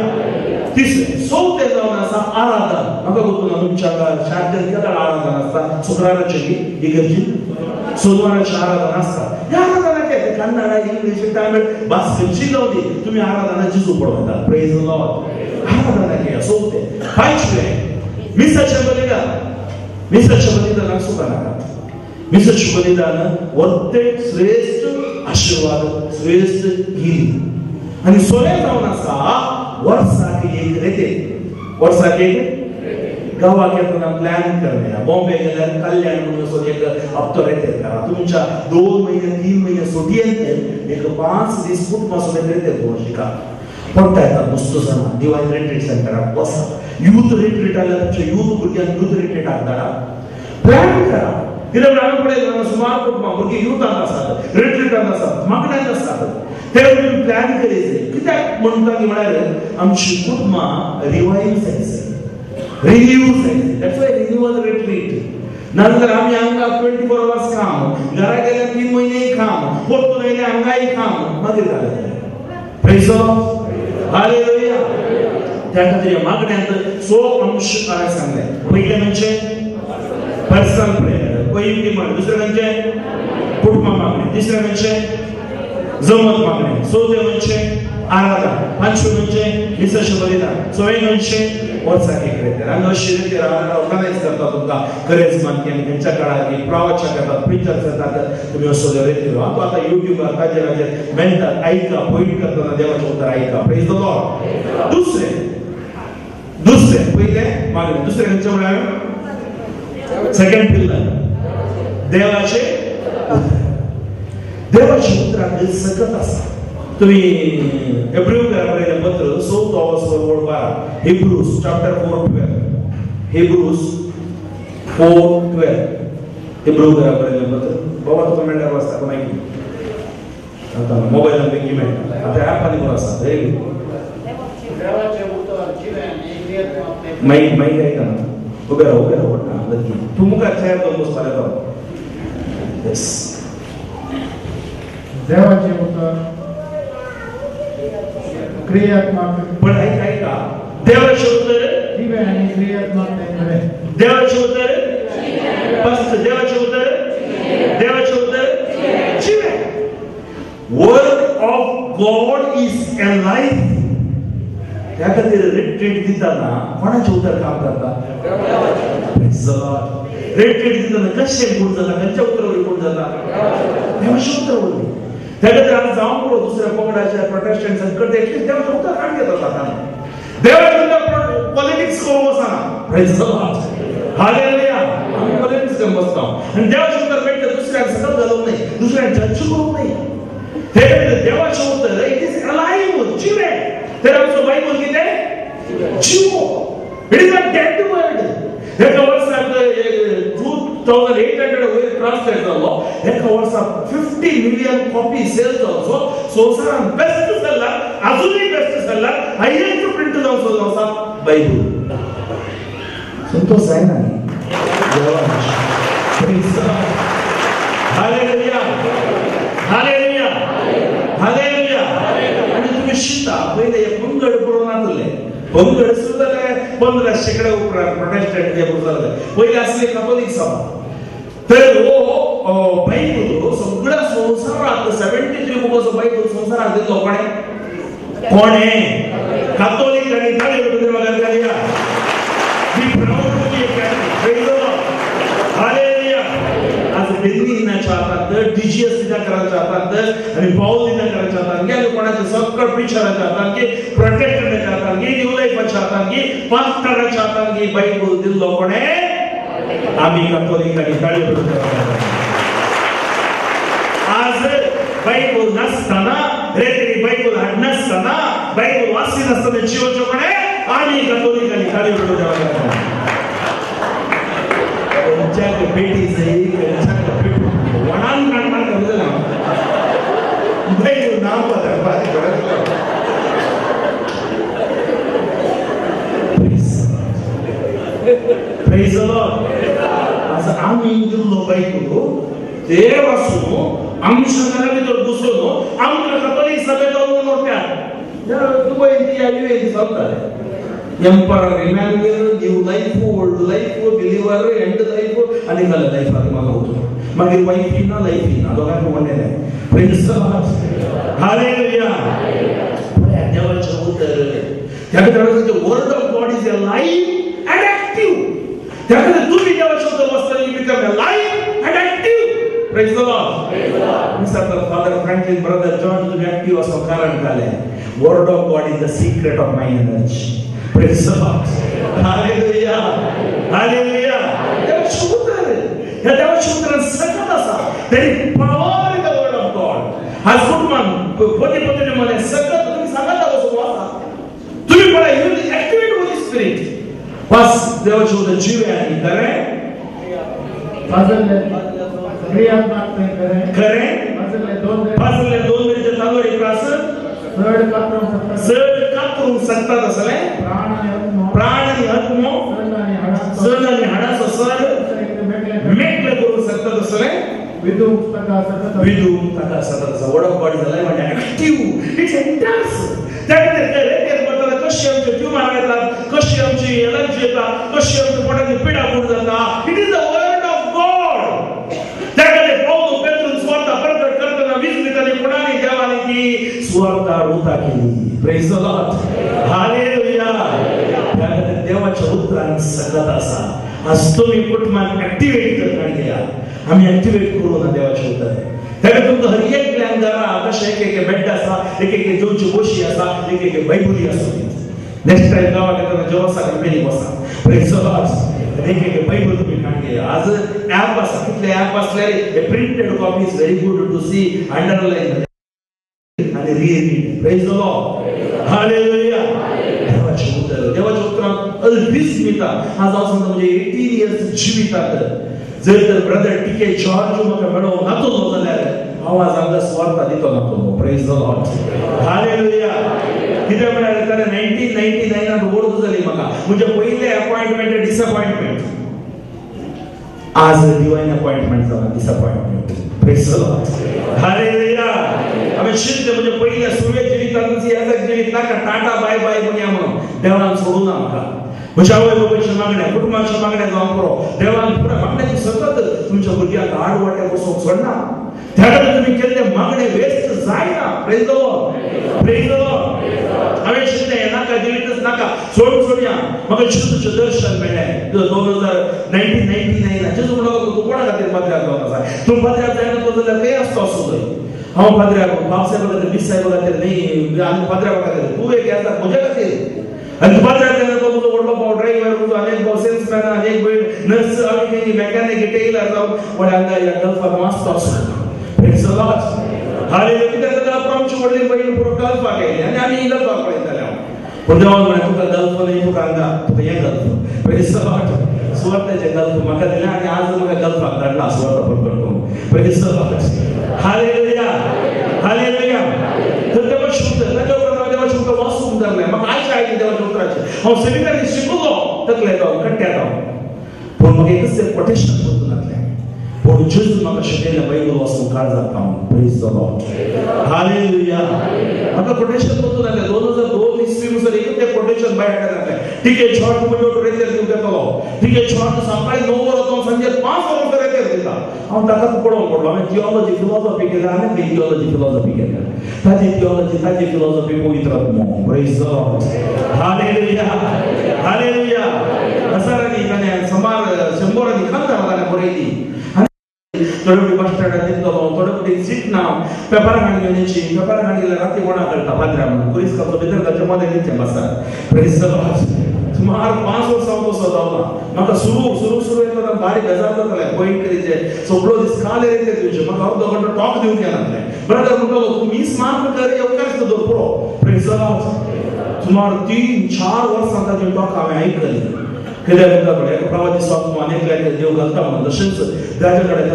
तिसरें चवथें जावन आसा आराधन. म्हाका गोतू ना तुमच्या शारदेन केदाळ आराधन आसता? शुक्राराचें इगर्जी सोनवाराचें आराधन आसता. ह्या आराधनाक येता कन्नडा, इंग्लीश, तामीळ भास खंयची जावं दी, तुमी आराधना जेजू पळयता. Praise the Lord. आराधनाक येया. चवथें पांचवें मिसाचें बलिदान. मिसाचें बलिदानाक चुकनाकात. मिसाचें बलिदान वत्ते श्रेश्ठ आशिर्वाद, श्रेश्ठ हिलींग. आनी सोळें जावन आसा वर्साक एक रेते, वर्साक एक गांवाक येतना प्लॅन करया. बॉम्बे गेल्यार कल्याण म्हणून असो एक हप्तो रेतेर करा. तुमच्या 2 महिने 3 महिने सुटयेंत एक 5 दीस कुटुंबा समेत रेतेर करूं शिका. पडटा येतात मस्त जाणां डिवायन रिट्रीट सेंटराक बसा. यूथ रिट्रीट आल्यार तुमच्या यूथ भुरग्यांक यूथ रिट्रीटाक धाडा. प्लॅन करा. कित्याक हांवें पळयलां सुमार कुटुंबां भुरगीं युथांत आसात, रिट्रीटांत आसात, मागण्यांत आसात. ते तुमी प्लॅन करीत. कित्याक म्हणटा की म्हळ्यार आमची कुटुंबां रिवायव जायचे. रिन्यू जाय. That's why renewal retreat. नाजाल्यार आमी हांगा 24 अवर्स काम, घरा गेल्यार 3 म्हयनेय काम, परतून आयले हांगाय काम, मागीर जालें. Praise the Lord. Hallelujah. त्या खातीर ह्या मागण्यांत 100 अंश हांवें सांगले. पयलें म्हणजे पर्सनल प्रेयर, वैयक्तीक मागणें. दुसरें म्हणजे कुटुंबा मागणें, तिसरें म्हणजे जमत मागणें, चवथें म्हणजे आराधना, पांचवें म्हणजे मिसाचें बलिदान, सवें म्हणजे वर्साक एक रेतीर. आमी अशी रेतीर ऑर्गनायज करता तुमकां करेज मानकी आनी खंयच्या काळार प्रवचन करतात, प्रिचर्स येतात, तुमी असो रेतीर. आतां आतां युट्यूबार ताजेर हाजेर मेळटात, आयका, पॉयंट करतना देवाचें उतर आयका. Praise the Lord. दुसरें दुसरें पयलें मागणें, दुसरें खंयचें म्हळ्यार सेकंड पिल्लर देवाचें उतर. देवाच्या उतराक सकत आसा. तुमी हेब्रू बरयलें पत्र 4:12, Hebrews chapter 4:12, Hebrews 4:12, Hebrew बरयलें पत्र. बाबा तुका मेळ्ळ्यार वाचता मागीर आतां मोबायलान बेगीन मेळटा, आतां ऍप आनी बरो आसा. Very good. मागीर मागीर आयकना, उबे राव, उबे राव, ना लगी तूं मुखार चेर घेवन बसपाक येता. येस. देवाचें उतर क्रियात्मक. पण ऐका ऐका, देवाचें उतर जिवें आनी क्रियात्मक तें खरें. देवाचें उतर फर्स्ट, देवाचें उतर, देवाचें उतर जिवें. Word of God is alive. त्या खातीर रिट्रीट दितना कोणाचें उतर काम करता? रिट्रीट दितना कशें कोण जाता, खंयच्या उतरा वरवीं कोण जाता? देवाचें उतर वरवीं. त्या खातीर आज जावंक पुरो दुसऱ्या पंगडाच्या प्रोटेस्टंट्सान करता, एटलीस्ट देवाचें उतर काडून घेता हातान. देवाचें उतर पॉलिटिक्स करूंक वचना. Praise the Lord. Hallelujah. आमी पॉलिटिक्स करूंक बसता आनी देवाचें उतर मेळटा दुसऱ्यांक सकल घालूंक न्हय, दुसऱ्यांक जज करूंक न्हय. ते खातीर देवाचें उतर it is alive, जिवें. तर आमचो बायबल कितें? जिवो. It is a dead word. एका वर्साक 2800 वयर ट्रान्सलेट जाल्लो, एका वर्साक 50 मिलियन कॉपी सेल जावचो, संवसारान बेस्ट सेलर, आजुनूय बेस्ट सेलर, हायेस्ट प्रिंट जावचो आसा बायबल. संतोश जायना न्ही? Hallelujah, hallelujah, hallelujah. आनी तुमी शिता पयले हे पंगड पळोवन नातले, पंगड सुरू जाले 15 शेंकड्या उपरांत प्रोटेस्टंट जे जाले. पयले आसले कॅथोलीक सभा. तर हो बायबल सगळ्या संवसाराक 73 बुकाचो बायबल संवसाराक दिल्लो कोणें? कोणें? कॅथोलीक. आनी ताळयो घालया. Be proud to be a Catholic. Praise the Lord. Hallelujah. आज बेन्नीनाच्या हातांत, डीजीएस दिनाकराच्या हातांत आनी पावल दिनाकराच्या हातांत, गेले कोणाच्या सगळ्या प्रिचराच्या हातांत, प्रोटेस्टंटाच्या हातांत, न्यू लायफाच्या हातांत, पास्टराच्या हातांत बायबल दिल्लो कोणें? आमी कॅथोलिकांनी. ताळयो. आज बायबल नासतना, रेतरी बायबल हाडनासतना, बायबल वाचिनासतना जिवोचो कोणें? आमी कॅथोलिकांनी. ताळयो. खंयच्याक पेटी जाय, खंयच्याक पेटी वणान काडपाक ना बायबल नांव बदलपाक. Praise the Lord. आज आमी दिल्लो बायबल ते वाचून आमच्या घरा भितर घुसून आमकां कॅथोलीक सभेंत व्हरतात. दुबय यूएई चलताले. Emperor Emmanuel, new life, old life, believer, end life आनी घाले लायफ आनी म्हाका उतर. मागीर वायफ ना, लायफ ना, दोगांक म्हणलें. Praise the Lord. Hallelujah. देवाचें उतर त्या खातीर word of God is alive and active. त्या खातीर तुमी देवाचें उतर वाचतना you become alive and active. Praise the Lord. Mister Father Franklin, brother John, तुमी एक्टीव आसो कारण जालें. Word of God is the secret of my energy. Praise the Lord. Hallelujah. Hallelujah. देवाचें उतर, ह्या देवाचें उतरान सकत आसा. There is power in the word of God. आज कुटुंबान पती पत्नी मध्ये सकत तुमी सांगता कसो आसा. तुमी पळय, you will activate Holy Spirit. बस देवाचें उतर जिवें आनी खरें, क्रियात्मक तें खरें, खरें. पाजरले 2 मेरेच्या तांदूळ प्रास चड कातरूंक शकतात असलें प्राण आनी आत्मो ताका सतत, विदूंक ताका सतत आसा. Word of God is alive and active, it's enters. त्या खातीर पडटना कशी आमचे ट्युमर येतात, कशी आमची एलर्जी येता, कशी आमच्या पोटाची पिडा फूट जाता, it is the word of God. त्या खातीर पावलो पेत्रून सुवार्ता प्रकट करतना वीज दिताली कोणाली देवाली ती सुवार्ता रुता केली. Praise the Lord, hallelujah. त्या खातीर देवाच्या उतरान सकत आसा. आज तुमी कुटुंबान ऍक्टिवेट करता घेया, आमी ऍक्टिवेट करूं ना देवाचें उतर. ताका तुमकां हर एकल्यान घरा कशें एक एक बेड आसा, एक एक जेवची बोशी आसा, एक एक बायबुली आसा. नेक्स्ट टायम गांवाक येतना जेवसा कंपनी बसा. Praise the Lord. एक एक बायबल तुमी काडून घेया. आज ऍप आसा, कितले ऍप आसल्यार printed copy is very good to see, underline आनी read. Praise the Lord, hallelujah. देवाचें उतर, देवाच्या उतरान अल्पीस मिता. आज हांव सांगता म्हणजे 18 इयर्स जिवितात जर तर ब्रदर टी के जॉर्ज म्हाका मेळोवंक नातलो जाल्यार हांव आज हांगा सुवार्ता दितो नातलो. Praise the Lord, hallelujah. कित्याक म्हळ्यार ताणें 1999 वोर्द जाली म्हाका. म्हजें पयलें अपॉयंटमेंट डिसअपॉयंटमेंट, आज डिवायन अपॉयंटमेंट जाला disappointment. Praise the Lord, hallelujah. हांवें चिंतलें म्हजें पयलें सुरवेक जिवितांत यादक जिवीत नाका, टाटा बाय बाय म्हणया म्हणून देवान सोडूं ना म्हाका. म्हज्या आवय बापायच्या मागण्या, कुटुंबाच्या मागण्या जावंक पुरो. देवान पुरा मागण्याची सतत तुमच्या भुरग्यांक आड वाट्याक वचूंक सोडना. त्या खातीर तुमी केल्ले मागणे वेस्ट जायना. Praise the Lord, praise the Lord. हांवें चिंतलें हें नाका, जिवीतच नाका, सोडून सोडया. म्हाका जेजूचें दर्शन मेळ्ळें 1999. जेजू म्हणलो तूं कोणा खातीर पाद्र्याक जावन आसा, तूं पाद्र्याक जायना तो जाल्यार खंय आसतो आसूं जाय. हांव पाद्र्याक बापसाहेबा खातीर, बीस साहेबा खातीर न्ही, आनी पाद्र्यावा खातीर. तूं एक आसा म्हज्या खातीर. आनी तूं पाद्र्याक जायना तो म्हजो व्हडलो भाव ड्रायव्हर, म्हजो आनी एक भाव सेल्समॅन, आनी एक भयण नर्स, आनी मेकॅनिक, टेलर जावन व्हडल्या हांगा ह्या गल्फाक वाचतो आसूं. Praise the Lord, hallelujah. कित्याक जाल्यार आमची व्हडली भयण पुरो गल्फाक आयली आनी आमी गल्फाक पळयताले. हांव पूण देवान म्हळें तुका गल्फ न्ही, तुका हांगा, तुका हें गल्फ. Praise the Lord. सुवार्ताचें गल्फ म्हाका दिलें आनी आज म्हाका गल्फाक धाडला सुवार्ता प्रकट करूंक. Praise the Lord, hallelujah, hallelujah. तर देवाचें उतर, ताच्या उपरांत हांवें देवाचें उतर वाचूंक धरलें. म्हाका आशा आयली देवाच्या उतराचेर. हांव सेमिनारींत शिकलो, तकले जावन कट्ट्यात हांव, पूण म्हाका एकच तें कोटेशन पत्तून नासलें. पूण जेजून म्हाका शिकयलें बायबल वाचूंक काळजाक पावून. Praise the Lord, hallelujah. म्हाका कोटेशन पत्तून नासलें. 2002 इसवी मुसर एकच तें कोटेशन भायर हाडलें. टी के जॉर्ज म्हज्या रेतेर दिवंक येतलो. टी के जॉर्ज सकाळी 9 वरां तो सांजे 5 वरां रेतेर दिता. हांव ताकाच पळोवंक पडलो. हांवें थियोलॉजी फिलॉसॉफी केल्या, आनी थियोलॉजी फिलॉसॉफी केल्या. ताजी थियोलॉजी, ताजी फिलॉसॉफी पवित्र आत्मो. Praise the Lord, hallelujah, hallelujah. हजारांनी ताणें सुमार शंबरांनी खांदार ताणें बरयली. थोडे फावटी बस स्टँडार न्हिदतलो, थोडे फावटी सीट ना, पेपरां हाडून घेवन येची. पेपरां हाडून गेल्यार राती कोणाक कळटा पाद्र्या म्हणून पुलीस खातो भितर घालचे मदें न्हिदचें बसार. Praise the Lord. सुमार 5 वर्सां हांव तसो जावना. म्हाका सुरू सुरू सुरू येतना बारीक बेजार जातालें. पॉयंट करीचे सगळो दीस काल रेतेर दिवचें. म्हाका अर्दो घंटो टॉक दिवंक येनासलें. ब्रदर म्हणटलो तूं मीस मार्क कर, येवकारच दवर पुरो. Praise the Lord. सुमार 3-4 वर्सां ताजें टॉक हांवें आयकलें. कित्याक म्हणटा पळय एका प्रवादी स्वात्मो आनी एकल्याक देव घालता म्हणून, तशेंच ताजे कडेन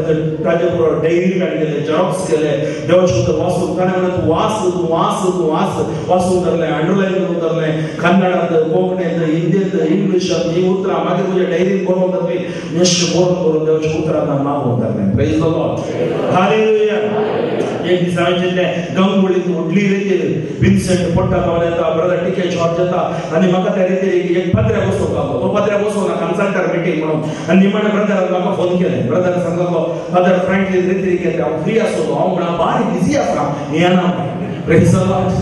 ताजे बरोबर डायरी काडलेले, झेरॉक्स केले, देवाचें उतर वाचून. ताणें म्हणलें तूं वाच, तूं वाच, तूं वाच. वाचूंक धरलें, अंडरलायन करूंक धरलें, कन्नडांत, कोंकणींत, हिंदींत, इंग्लिशांत हीं उतरां मागीर म्हज्या डायरीन बरोवन धरलीं. निश्चय बरोवन बरोवन देवाच्या उतरां मागूंक धरलें. Praise the Lord, hallelujah. एक दीस हांवें चिंतलें गंगोळींत व्हडली रेतीर विन्सेंट पोट्टा पावन येता, ब्रदर टी के जॉर्ज येता आनी म्हाका त्या रेतीर एक पाद्र्या बसोवंक लागलो. तो पाद्र्या बसोवना कन्सल्टर मिटींग म्हणून. आनी निमाणें ब्रदरान म्हाका फोन केलें. ब्रदर सांगलो फादर फ्रँकलीन रेतीर केले, हांव फ्री आसलो. हांव म्हणा बारीक बिजी आसा, येना. Praise the Lord,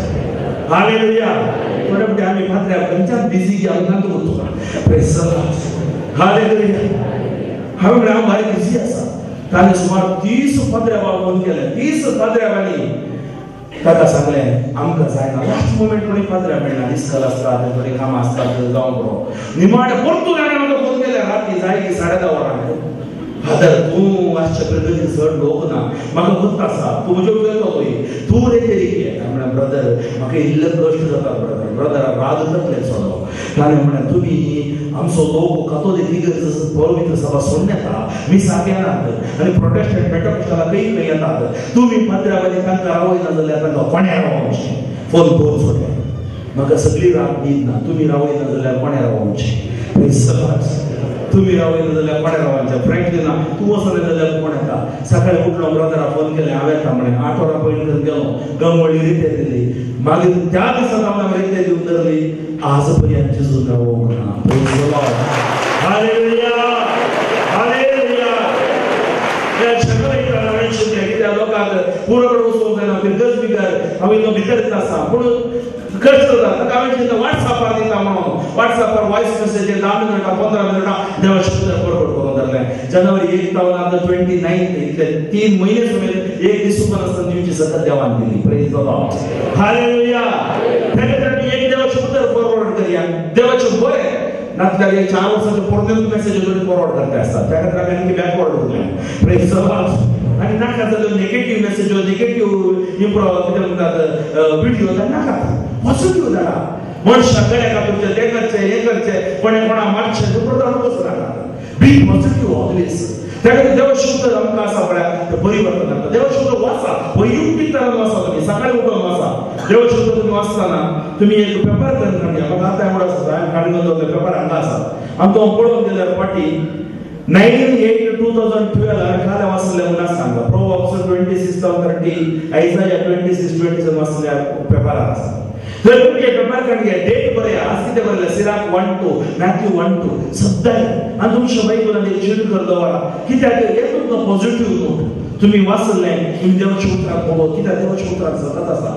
hallelujah. थोडे फावटी आमी पाद्र्या खंयच्यान बिजी की आमकां उरता. Praise the Lord, hallelujah. हांवें म्हणलें हांव बारीक बिजी आसा. ताणें सुमार 30 पाद्र्यावांक फोन केलें. 30 पाद्र्यावांनी ताका सांगलें आमकां जायना, लास्ट मुमेंट कोणी पाद्र्या मेळना, इस्कल आसतात, थोडीं कामां आसतात, जावंक पुरो. निमाणें परतून ताणें म्हाका फोन केलें राती जायकी 10:30 वरांक. फादर तूं आसच्या प्रगती चड लोक ना, म्हाका गुर्त आसा, तूं म्हज्यो येतलो, तूं रेतेरी ये. म्हणलें ब्रदर म्हाका इल्लें कश्ट जाता ब्रदर. ब्रदराक राग तकलेक सोडलो. ताणें म्हणलें तुमी आमचो लोक कातोलीक इगर्ज पवित्र सभा सोडून येता, मिसाक येनात आनी प्रोटेस्टंट पेंटेकोस्टला खंय खंय येतात. तुमी पाद्र्यावांनी तांकां रावयना जाल्यार तांकां कोणें रावोवचें? फोन करून सोडलें. म्हाका सगळी रात न्हीद ना, तुमी रावयना जाल्यार कोणें रावोवचें? Praise the Lord, तुमी रावयता जाल्यार कोणें रावपाचें फ्रँकलिना तूं वचना जाल्यार कोण येता सकाळी उठलो ब्रदरा फोन केलें हांव येता म्हणें 8 वरां पयलीं करून गेलो गंगोळी रिते दिली मागीर त्या दिसा हांव रिते दिवन धरली आज पर्यंत जेजून रावोंक ना. Hallelujah hallelujah. कित्याक लोकांक पुरो कडेन वचूंक जायना फिरगज बिगर हांव इल्लो भितर आसा पूण कष्ट जाता ताका हांवें चिंतलें वॉट्सॅपार दिता म्हणून वॉट्सॅपार वॉयस मेसेज 10 मिनटां 15 मिनटां देवाचें उतर फॉरवर्ड करून धरलें. जनवरी 1 आतां 29 इतले 3 म्हयने सुमेर एक दीस सुद्दां नासतना दिवची सतत देवान दिली. Praise the Lord. Hallelujah. ताका खातीर आमी एक देवाचें उतर फॉरवर्ड करया देवाचें बरें नातल्यार 4 वर्सांचे पोरणे मेसेज फॉरवर्ड करता आसता त्या खातीर आमी आनी बॅकवर्ड उरले. Praise the Lord. आनी नाका जाल्यो नेगेटीव मेसेज्यो नेगेटीव इम्प्रोव कितें म्हणटात विडियो नाका पॉझिटिव्ह धाडा मनशाक गड्या कापूचे तें करचें हें करचें कोणें कोणा मारचें तें धाडूंक वचूं नाका. बी पॉझिटिव्ह ऑलवेज. त्या खातीर देवाचें उतर आमकां आसा पळय तें परिवर्तन जाता. देवाचें उतर वाचा वैयक्तीक तरान वाचा तुमी सकाळी उठून वाचा देवाचें उतर तुमी वाचतना तुमी एक पेपर करून काडया म्हाका आतां एवढो आसा हांवें काडून दवरलें पेपर हांगा आसा आमकां पळोवंक गेल्यार फाटीं 9/8/2012 हांवें काल वाचलें म्हणून सांगला प्रोवर्ब्स 26:30 आयजाया 26:27 वाचल्या पेपरार आसा. तर तुमचे पेपर काडया डेट बरया आज कितें बरयलें सिराक 1-2 मॅथ्यू 1-2 सद्दां आनी तुमच्या बायबलान एक चीट कर दवरा कित्याक हें तुमकां पॉझिटिव्ह नोट तुमी वाचलें तुमी देवाच्या उतराक पळोवप कित्याक देवाच्या उतराक सतत आसा.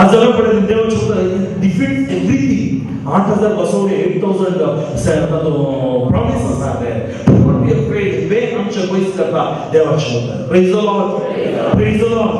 आज जाल्यार पळय देवाचें उतर डिफीट एवरीथींग. 8000 बसवले 8000 प्रॉमिस आसा ते. Don't be afraid. वे आमचे पयस करता देवाचें उतर. Praise the Lord. Praise the Lord.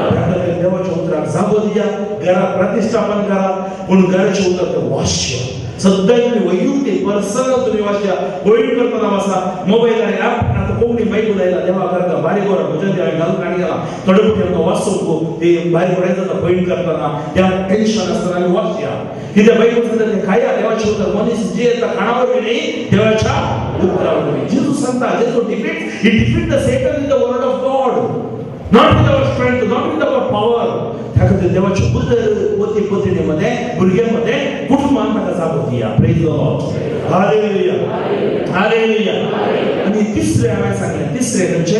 त्या खातीर देवाच्या उतराक जागो दिया घरा प्रतिष्ठापन करा पूण घराचें उतर तें वाचचें सद्दां तुमी वैयक्तीक पर्सनल तुमी वाचया पयण करतना वाचा मोबायलार ऍप आतां कोंकणी बायबल आयला देवा करता बारीक बरो म्हज्या हांवें घालून काणी गेला थोडे फावटी आमकां वाचूंक ते बारीक बरें जाता पयण करतना त्या टेन्शन आसतना आमी वाचया कित्याक बायबल सांगता तें खाया देवाचें उतर मनीस जियेता खाणा वरवीं न्ही देवाच्या उतरा वरवीं. जेजू सांगता जेजू defeat he defeat the Satan with the word of God not with our strength not with our power. त्या खातीर देवाचें उतर पती पत्नी मदें भुरग्यां मदें कुटुंबान ताका जागो दिया. Praise the Lord. Hallelujah hallelujah. आनी तिसरें हांवें सांगलें तिसरें म्हणजे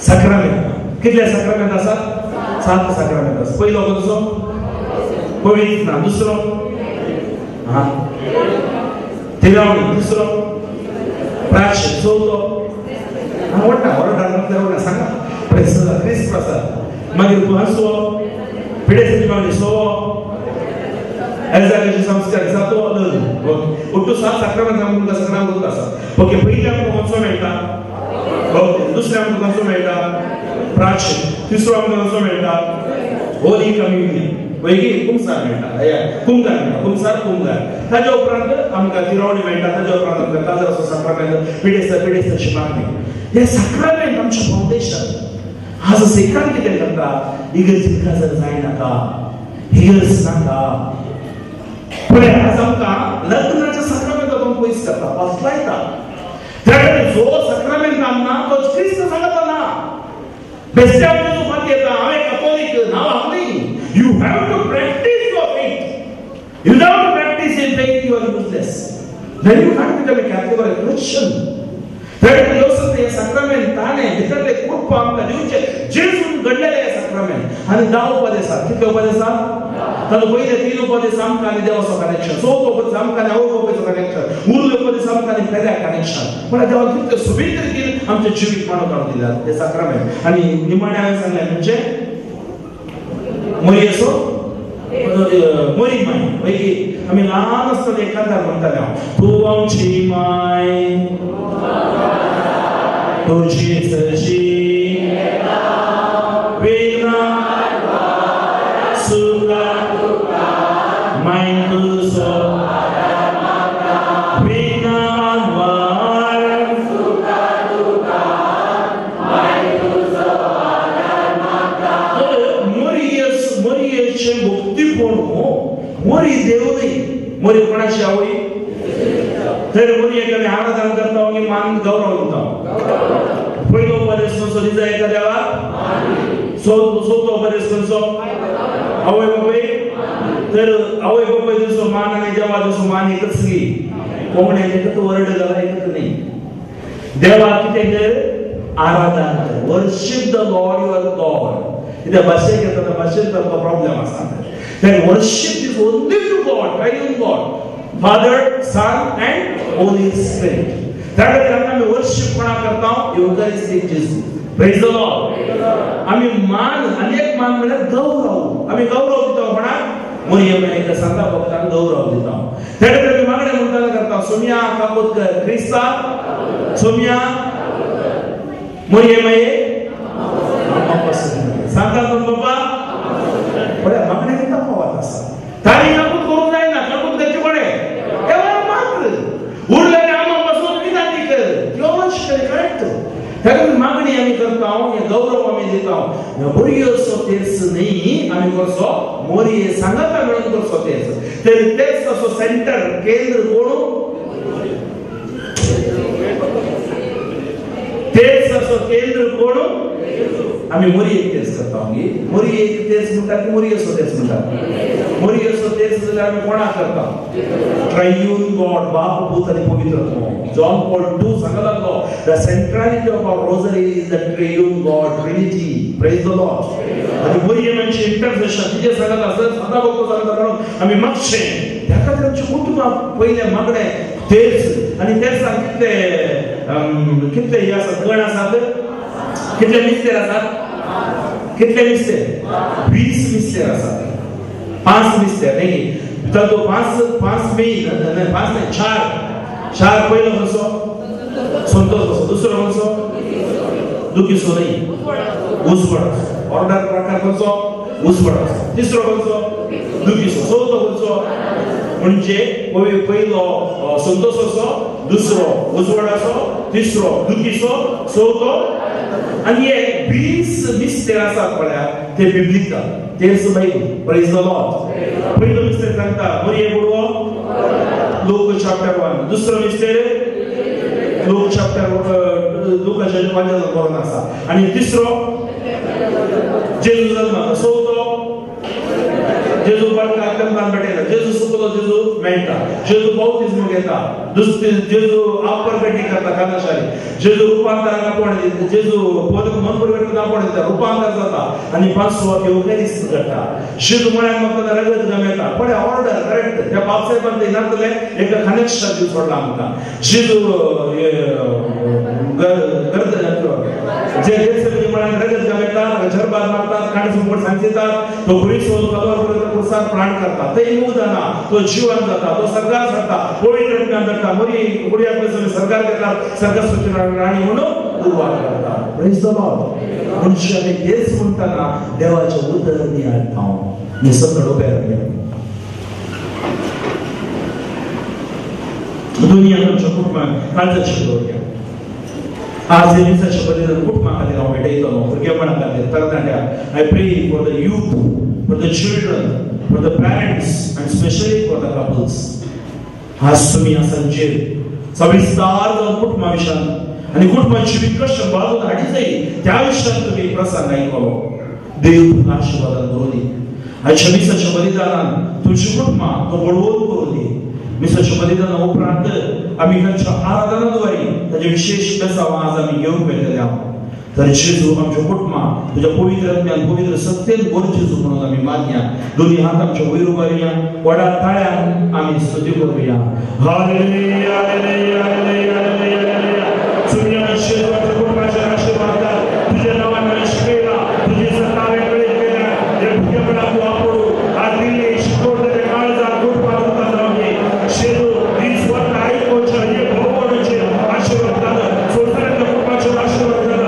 साक्रामेंत. कितले साक्रामेंत आसा? 7 साक्रामेंत आसा. पयलो खंयचो? पवित्र ना. दुसरो हा तिरावणी. तिसरो प्राश्चित. चवथो आवडटा व्हडा व्हडा सांगा क्रिस्त प्रसाद. मागीर पांचवो पिडेस्ताची मागणी. सवो एजाकाचे संस्कार. सातवो लग्न. ओके ಒಟ್ಟು 7 साक्रामेंत आमकां सगळ्यांक उरता आसा. ओके पयलें आमकां खंयचो मेळटा? ओके दुसरें आमकां खंयचो मेळटा? प्राश्चित. तिसरो आमकां खंयचो मेळटा? होली कम्युनियन वैगी कुमसार मेळटा कुमगार मेळटा कुमसार कुमगार. ताज्या उपरांत आमकां तिरावणी मेळटा. ताज्या उपरांत आमकां काजराचो साक्रामेंत पिडेस्ता पिडेस्ताची मागणी. हें साक्रामेंत आमचें फावंडेशन. आज सेकान कितें करता इगर्जीन काजर जायनाका इगर्ज नाका पळय आज आमकां लग्नाच्या साक्रामेंताक पयस करता फसलायता. त्या खातीर जो साक्रामेंत आमना तो क्रिस्त सांगता ना बेस्त्या तुजो फाटी येता हांवें कथोलीक नांव हांव न्ही. You have to practice your faith. Without practice in faith you are useless. Then you can't become a Catholic or a Christian. त्या खातीर देव सांगता हें साक्रामेंत ताणें भितरलें कृपा आमकां दिवचें जेजून घडलेलें हें साक्रामेंत. आनी 10 उपदेश आसा. कितले उपदेश आसा? तातूंत पयले 3 उपदेश आमकां आनी देवाचो कनेक्शन. चवथो उपदेश आमकां आनी आवय बापायचो कनेक्शन. उरले उपदेश आमकां आनी पेल्या कनेक्शन. म्हळ्यार देवान कितले सुबेज रितीन आमचें जिवीत मांडून काडून दिलां तें साक्रामेंत. आनी निमाणें हांवें सांगलें म्हणजे मोरयेचो मोरी माय. वैगी आमी ल्हान आसतना एक कांतार म्हणटाले हांव तूं आमची माय तुजीच अशी वेदना सुखा माय तुजो वेदना वार मोरयेचें भक्तीपण मोरी देव न्ही. मोरी कोणाची आवय? तर मोरयेक आमी आराधना करता की मान गौरव दिता. पयलो उपदेश खंयचो दिता एका देवाक? चवथो उपदेश खंयचो? आवय बापूय. तर आवय बापूय दिसो मान आनी देवा दिसो मान एकच गी. कोंकणी एकच वर्ड घाला एकच न्ही. देवा कितें कर? आराधन कर. Worship the Lord your God. कित्याक भाशेक येता भाशेन तांकां प्रॉब्लेम आसा. Then worship is only to God, triune God, Father, Son and Holy Spirit. त्या खातीर आमी वर्शीप कोणाक करता? Eucharistic Jesus. Praise the Lord. आमी मान आनी एक मान म्हळ्यार गौरव. आमी गौरव दिता कोणाक? मोरये म्हयन्याक सांता भक्तांक गौरव दिता. त्या खातीर आमी मागणें म्हणटाना करता सोम्या कापोत कर क्रिस्ता सोम्या मोरये मये सांता बाबा. पळय मागणें कितें पावत आसा. ताणी कापूत करूंक जायना. कापूत करचें कोणें? देवान मात्र. उरलें आमा पासून विनंती कर. Theologically correct. ताका मागणी आमी करता, हे गौरव आमी दिता. मोरयेचो तेर्स न्ही आमी करचो, मोरये सांगाता मेळून करचो तेर्स. तर तेर्स असो सेंटर केंद्र कोण? तेर्स असो केंद्र कोण? आमी मोरयेक तेर्स करता. मोरयेक तेर्स म्हणटात की मोरयेचो तेर्स म्हणटात? मोरयेचो तेर्स जाल्यार आमी कोणाक करता? ट्रायून गॉड, बाप, पूत आनी पवित्र आत्मो. जॉन पॉल II सांगत लागलो the centrality of our rosary is the triune God, Trinity. Praise the Lord. आनी मोरये म्हणजे इंटरसेशन तिचें सांगत आसा. सदां भक्त सांगता म्हणून आमी मागचें. त्या खातीर आमचें कुटुंबाक पयलें मागणें तेर्स. आनी तेर्साक कितले कितले हे आसात? गण आसात. कितले मिस्तेर आसात? कितले मिस्तेर? 20 मिस्तेर आसात. 5 मिस्तेर न्ही तातूंत 5 मेन 5 न्ही 4 4. पयलो खंयचो? संतोष असो. दुसरो खंयचो? दुखीचो न्ही, उजवाड. ऑर्डर प्रकार खंयचो? उजवाड. तिसरो खंयचो? दुखीचो. चवथो खंयचो? म्हणजे पयलो संतोष असो, दुसरो उजवाडाचो, तिसरो दुखीचो, चवथो. आनी हे 20 मिस्तेर आसात पळया ते बिब्लिकल तेर्स बायबल. Praise the Lord. पयलो मिस्तेर सांगता मोरये बुडवो, लूक चॅप्टर 1. दुसरो मिस्तेर लूक चॅप्टर लूकाच्या वाद्यान बरोवन आसा. आनी तिसरो जेजू जल्माता. चवथो जेजू बाळकाक तेमकां भेटयता. जेजू सुकलो, जेजू मेळटा. जेजू बाप्तिज्म घेता. दुसरे जेजू आपरगटी करता कानाशारी. जेजू रुपांतराक आपोवणें दिता. जेजू मन परिवर्तन आपोवणें दिता. रुपांतर जाता आनी पांचवो येवकारिस्त घडटा. जेजू म्हळ्यार म्हाका रगत गमेता. पळय ऑर्डर करेक्ट. त्या बापसाहेबान ते नातले एक कनेक्शन दिवन सोडला आमकां. जेजू जे म्हळ्यार रगत गमेता, झरबाद मारतात, काणी सुंबट सांगतात, तो खुरीस कलवर प्राण करता. ते जाना तो जीवन जाता, तो सरकार जाता, पवित्र जाता. मोरी गुडिया सरकार घेतात, सरकार सूचना राणी म्हणून उर्वार करता. Praise the Lord. म्हणजे आमी तेच म्हणटाना देवाचें उतर नियाळटा. मी सगळं डोक्यार दुनिया आमच्या कुटुंबाक काळजाची दवरया. आज हे दिसाच्या बलिदान कुटुंबा खातीर हांव भेटयतलो, भुरगेपणा खातीर, तरणाट्या. I pray for the youth, for the children, for the parents and specially for the couples. आज तुमी आसांचेर सविस्तार जावन कुटुंबा विशयान आनी कुटुंबाची विकर्श बाजून हाडी जाय त्या विशयान तुमी प्रसंग आयकलो. देव तुमकां आशिर्वादान दवरूं दी. आयच्या मिसाच्या बलिदानान तुमची कुटुंबां तो बळवंत करूं दी. मिसाच्या बलिदाना उपरांत आमी तांच्या आराधनाद्वारे ताजे विशेष बेसांव आज आमी घेवंक मेळटले. तर जेजू आमच्या कुटुंबां तुज्या पवित्र आत्म्यान पवित्र सत्तेन भर जेजू म्हणून आमी मानया. दोन्ही हात आमच्या वयर उबारुया, व्हडा ताळ्यान आमी स्तुती करुया. Hallelujah, hallelujah, hallelujah, hallelujah. तुमी जेजू आमच्या कुटुंबाचेर आशिर्वाद घाल. तुज्या नांवान आमी शिकयला, तुजी सत्ता वेगळी केल्या. हे भुरगेपणाक तूं वापरू आज दिल्ली शिकवण ताच्या काळजाक कुटुंबाक दिता जावं दी. जेजू दीस वता आयकुचें हे भोवपणाचेर आशिर्वाद घाल. संवसारांतल्या कुटुंबाचेर आशिर्वाद घाल.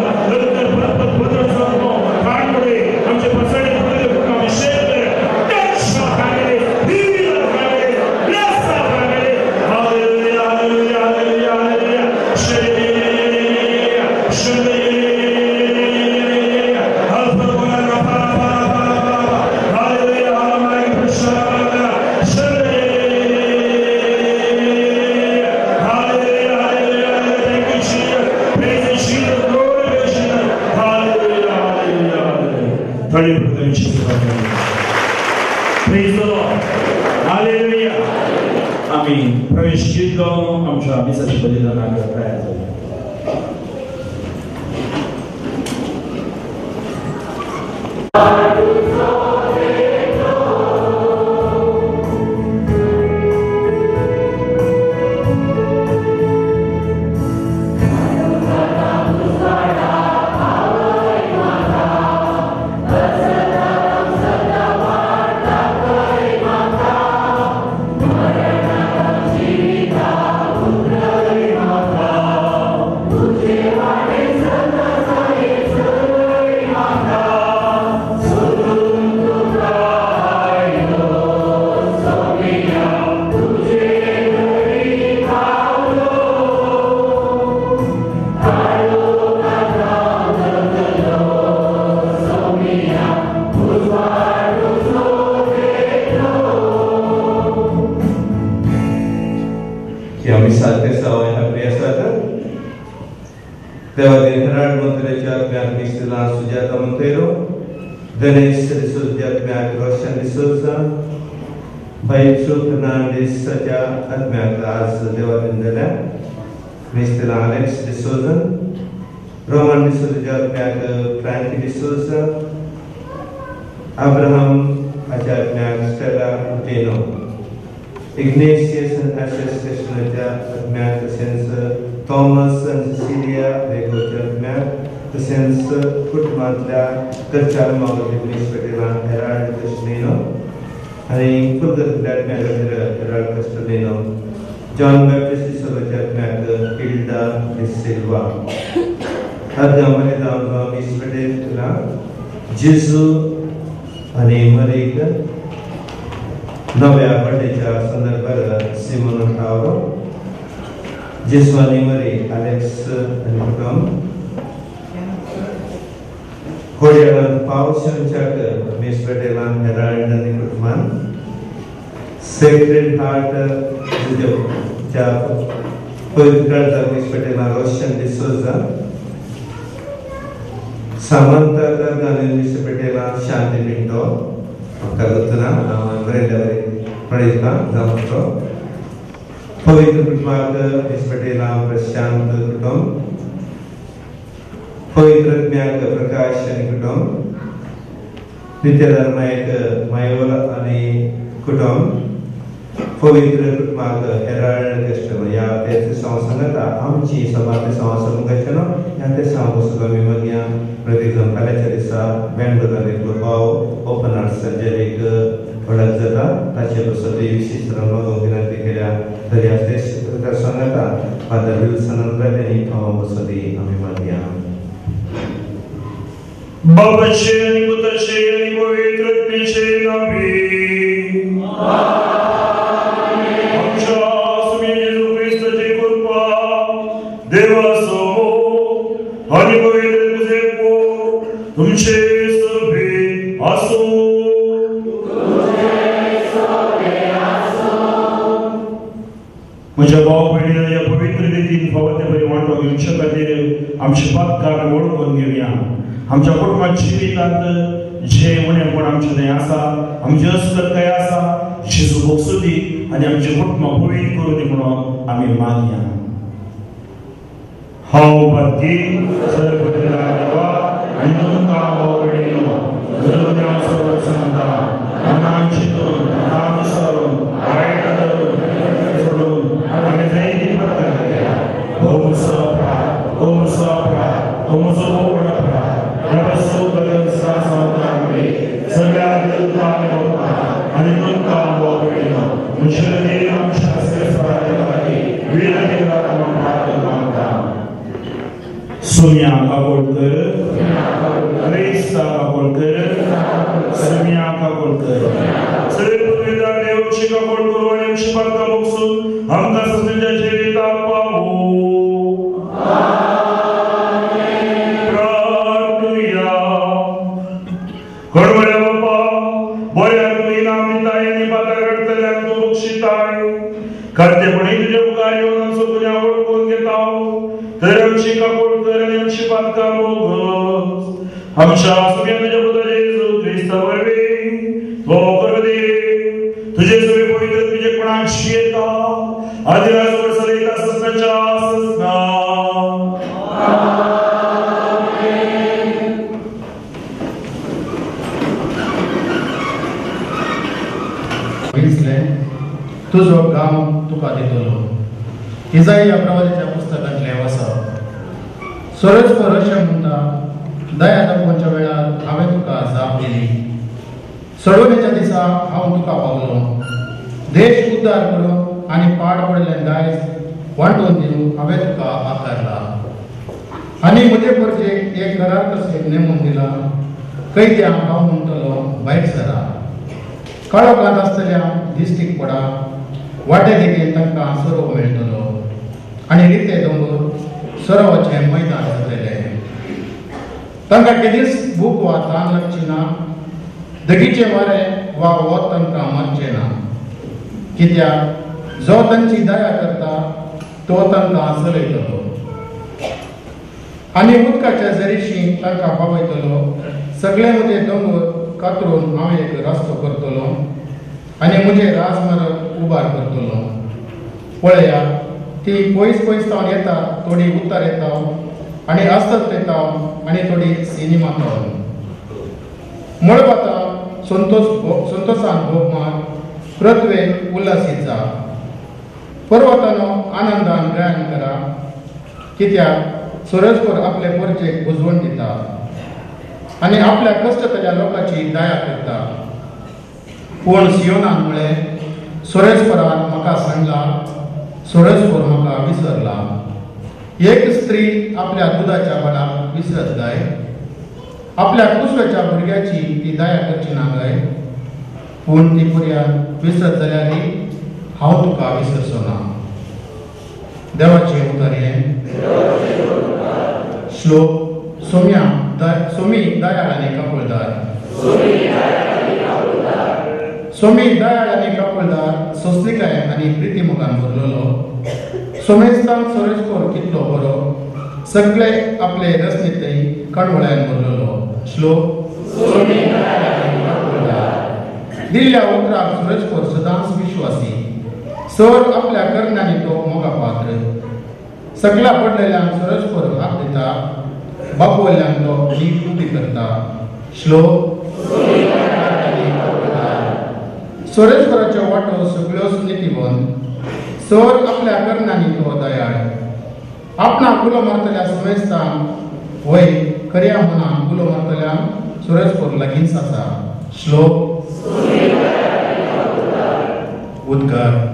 आमी प्रवेश केलो आमच्या मिसाच्या बलिदानाक तयार जाले. जेजू आनी मरीक नव्या बर्थडेच्या संदर्भार सिमोन टावरो, जेजू आनी मरी आलेक्स आनी कुटुंब, कोडयाळान पावस येवच्याक मिस पटेलान हेराल्ड आनी कुटुंबान, सेक्रेड हार्ट च्या पवित्र मिस पटेलान रोशन डिसोजा, सामंत गांधी पटेला शांती पिंटो म्हाका गुतना बरयल्ल्या पळयता जावं पवित्र कुटुंबाक मिस पटेला प्रशांत कुटुंब, पवित्र ज्ञाक प्रकाश आनी कुटुंब, नित्यधर्म नायक मायोल आनी कुटुंब, पवित्र कुटुंबाक हेराल्ड कस्टमर ह्या तेसांव सांगता आमची सभा तेसांव आसा न्हू ह्या तेसांव बसून आमी मागीर प्रत्येक जण फाल्यांच्या दिसा बेंगलोरान एकलो भाव ओपन हार्ट सर्जरीक वळख जाता ताचे पासत विशेश तरान मागूंक विनंती केल्या. तर ह्या तेसांव सांगता फादर विल्सन अंद्राद आनी भावा बसत आमी मागया. बाबाचे आनी पुताचे आनी पवित्र आत्म्याचे नांवी आमच्या सुम्या जेजू क्रिस्ताची कृपा, देवाचो मोग आनी पवित्र तुमचे सभे आसूं. म्हज्या भाव भयणीन ह्या पवित्र रितीन फावो ते बरी वांटो घेवचे खातीर आमचे पातकार वळखून घेवया. आमच्या कुटुंबात जिवितांत जे उणेपण आमचें थंय आसा, आमची अस्वस्थताय आसा, जेजू भोगसू दी आनी आमचें कुटुंबां पवित्र करूं दी म्हणून आमी मागया. हांव भक्ती सर्वपतिला देवा आनी तुमकां भाव भयणीनो घरोघरा सर्व सांगता मनान चिंतून, मनान विचारून, वायट धरून, सोडून आनी जैती प्रकार केल्या. ओमचो अपराध, ओमचो अपराध, ओमचो व्हड अपराध. रबसो बदल सगळ्या आनी तुमकां भाव भयणीनो म्हजे देव आमच्या विनंती मागता. सुम्या काकोडकर, क्रिस्ता काकोडकर, सुम्या काकोडकर, सगळे पुर्विदार देवची काकोड करू आनी आमची पातकां भोगसून आमकां सत्याच्या जिविताक पावो. प्रार्थुया. कडवड्या बापा, बऱ्याक तूं इनाम दिताय आनी पातकां रडटल्यांक तूं बक्षिताय. कर्तेपणी तुज्या मुखार येवन आमचो गुन्यांव वळखून घेता तर आमची काकोड कर आनी आमची पातकां भोगस. आमच्या सुम्या तुज्या पुता जेजू क्रिस्ता वरवीं तो करूं दी. तुजे सगळे पवित्र तुजे कोणाक येता Adila sorsa na. तुजो गांव तुका दितलो. इजाई प्रवादाच्या पुस्तकांतलें आसा. सोरस्पर अशें म्हणटा, दया दाखोवच्या वेळार हांवें तुका जाप दिली, सोडवणेच्या दिसा हांव तुका पावलो. देश उद्धार करूं आनी पाड पडिल्लें दायज वांटून दिवंक हांवें तुका आकारला आनी म्हजे परजेक एक करार कशें नेमून दिला. कैद्यांक हांव म्हणटलो भायर सरा, काळोखांत आसतल्या दिश्टीक पडा, वाटे देगेन तांकां सरोव मेळटलो आनी रिते दोंगर सरोवाचें मैदान जातलें. तांकां केदीच भूक वा तान लागची ना, दगीचें वारें वा वत तांकां मारचें ना, कित्याक जो तांची दया करता तो तांकां चलयतलो आनी उदकाच्या जरीशी तांकां पावयतलो. सगळे म्हजे दोंगर कातरून हांव एक रस्तो करतलो आनी म्हजें राजमार्ग उबार करतलो. पळया, ती पयस पयस तावन येता, थोडी उत्तर येता आनी अस्तंत येता आनी थोडी सिनेमा तावन. मळबाता संतोषान भोग मार, पृथ्वे उल्हासीत जा, पर्वतानो आनंदान गायन करा, कित्याक सोरजपूर आपले परजेक बुजवण दिता आनी आपल्या कश्टतल्या लोकांची दया करता. पूण सियोनान म्हळें, सोरेस्परान म्हाका सांगला, सोरेस्पर म्हाका विसरला. एक स्त्री आपल्या दुदाच्या बाळाक विसरत गाय, आपल्या कुसव्याच्या भुरग्याची ती दया करची ना गाय. पूण ती भुरग्याक विसरत जाल्यार हांव तुका विसरचो ना. देवाचें उतर हें. श्लोक. सोम्या सोमी दयाळ आनी कपळदार, सोमी दयाळ आनी कपळदार, सोंसणिकाय आनी प्रिती मुखान भरलेलो. सोमेस्तान सोरेस्पर कितलो बरो, सगळे आपले रचनेंतय कणवळ्यान भरलेलो. श्लोक. सोमी दयाळ आनी कपळदार. दिल्ल्या उतराक सोरेस्पर सदांच विश्वासी, सर आपल्या करण्यांनी तो मोगा पात्र. सगळ्या पडलेल्यांक सोरेस्पर हात दिता, बापोल्यांक तो नीट उबी करता. श्लोक. सोरेश्वराच्यो वाटो सगळ्योच नितीबंद, सर आपल्या करण्यांनी तो दयाळ. आपणाक उलो मारतल्या समेस्तान वय खऱ्या मनान उलो मारतल्यांक सोरेश्वर लागींच आसा. श्लोक. उद्गार.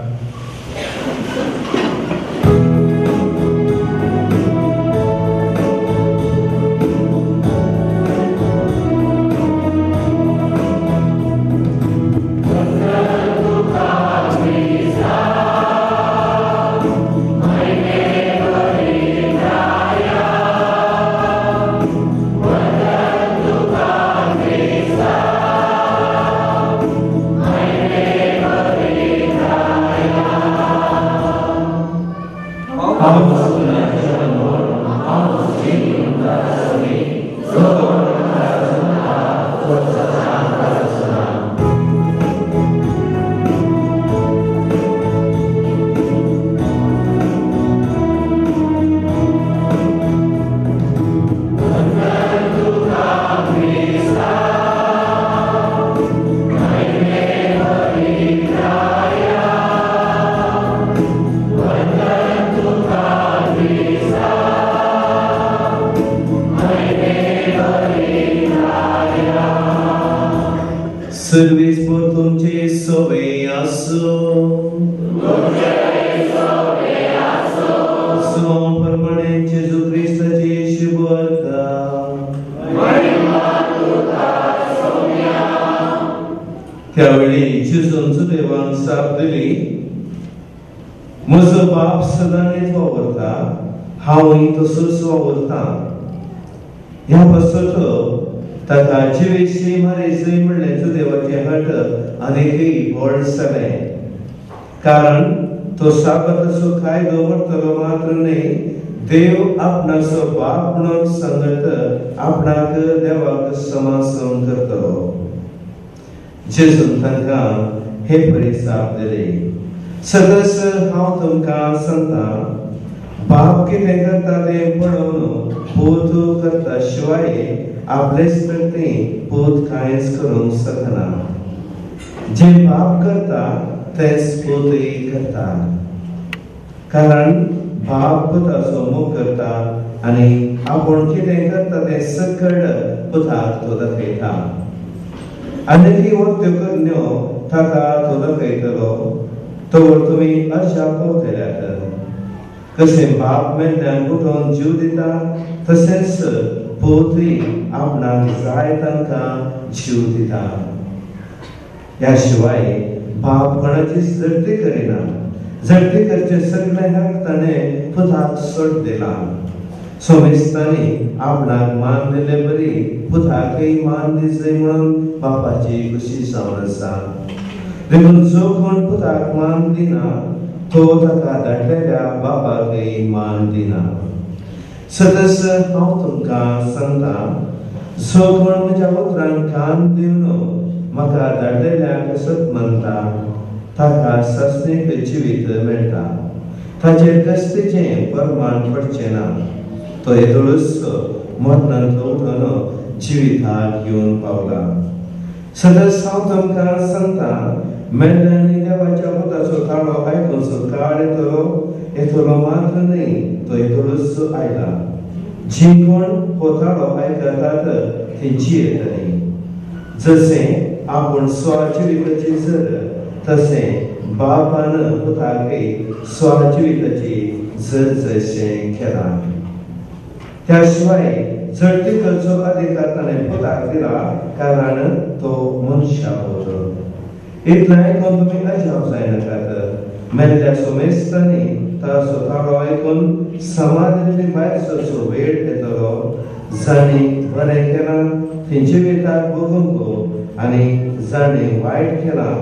सर्वेस पर तुमचे सोवे आसो, सुवां प्रमाणे जेजू क्रिस्ताची शुभवार्ता. त्यावेळी जेजून सुदैवान साप दिली, म्हजो बाप सदांच वावरता, हांवूय तसोच वावरता. ह्या पासत ताका जिवेशी मारेजय म्हणलें सुदैवाचें हट आनीकय व्हड जालें, कारण तो साबाताचो कायदो व्हरतलो मात्र न्हय, देव आपणाचो बाप म्हणून सांगत आपणाक देवाक समासम करतलो. जेजून तांकां हे परी जाप दिली, सदस हांव तुमकां सांगता, बाप कितें करता तें पळोवन पूत करता शिवाय आपलेच प्रती पूत कांयच करूंक शकना. जें बाप करता तेंच पूतय करता, कारण बाप पुताचो मोग करता आनी आपूण कितें करता तें सकळ पुताक तो दाखयता. आनी ती वक्त्यो करण्यो ताका तो दाखयतलो तोवर तुमी अशा पावतल्यात. कशें बाप मेल्ल्यांक उठोवन जीव दिता तशेंच पूतय आपणाक जाय तांकां जीव दिता. ह्या शिवाय बाप कोणाची झडटी करिना. झडटी करचें सगळें हक ताणें पुताक सोड दिला. सोमेस्तांनी आपणाक मान दिल्ले बरी पुताकय मान दिसय म्हणून बापाची खुशी जावन आसा. देखून जो कोण पुताक मान दिना तो ताका धाडलेल्या बापाकय मान दिना. सदस हांव तुमकां सांगता, जो कोण म्हज्या उतरांक कान दिवन म्हाका धाडलेल्याक सत मानता ताका सासणीक जिवीत मेळटा. ताचेर कस्तीचें प्रमाण पडचें ना. तो येदोळूच मरणांतलो उठून जिविताक येवन पावला. सदस हांव तुमकां सांगता, मेल्ल्यांनी देवाच्या पुताचो ताळो आयकुचो काळ येतलो, येतलो मात्र न्हय तो येदोळूच आयला. जी कोण हो ताळो आयकतात ती जियेतली. जशें आपूण स्वजिविताची जर तशें बापान पुताकय स्वजिविताची जर जशें केलां. त्या शिवाय झडटी करचो अधिकार ताणें पुताक दिला, कारण तो मनशा पूत. इतलें आयकून तुमी अजाप जायनाकात. मेल्ल्या सोमेस्तांनी ताचो ताळो आयकून समाधींतली भायर सरचो वेळ येतलो. जांणी बरें केलां तीं जिविताक भोगूंक आनी जांणी वायट केलां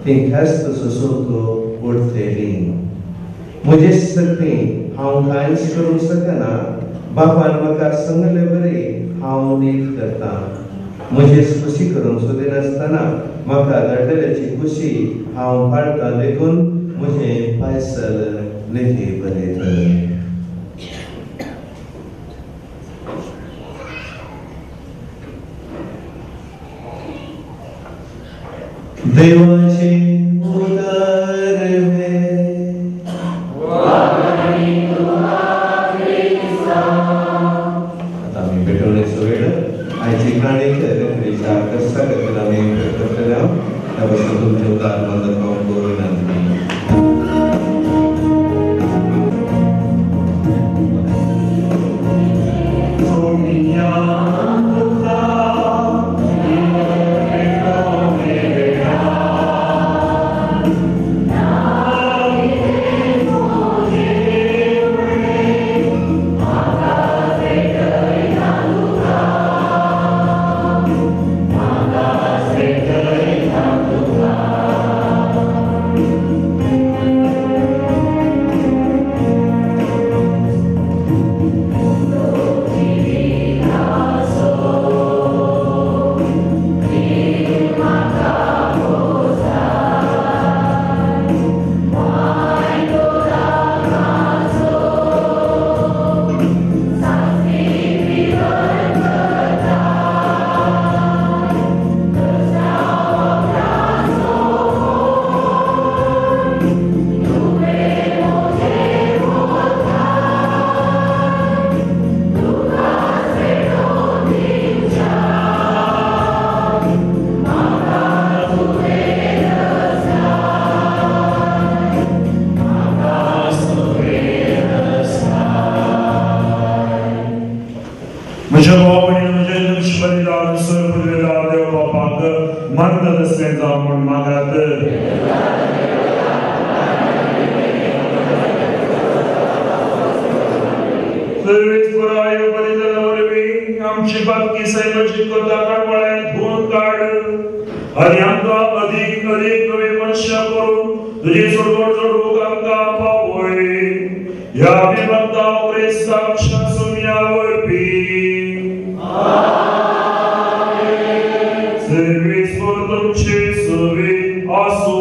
तीं ख्यास्त सोसूंक उरतलीं. म्हजे शक्ती हांव कांयच करूंक शकना. बापान म्हाका सांगले बरी हांव नीत करता. म्हजेच खुशी करूंक सोदिनासतना म्हाका धाडलेल्याची खुशी हांव पाळटा, देखून म्हजें पायसल निधी बरयत. देवाचें उतर हें. आतां आमी पेटोवणेचो वेळ. आयची काणीक रेफ्रीच्या कश्टा खातीर आमी करतले. त्या पासून तुमचें उदार बंद करूंक विनंती. Service for the Chief Serving Asu.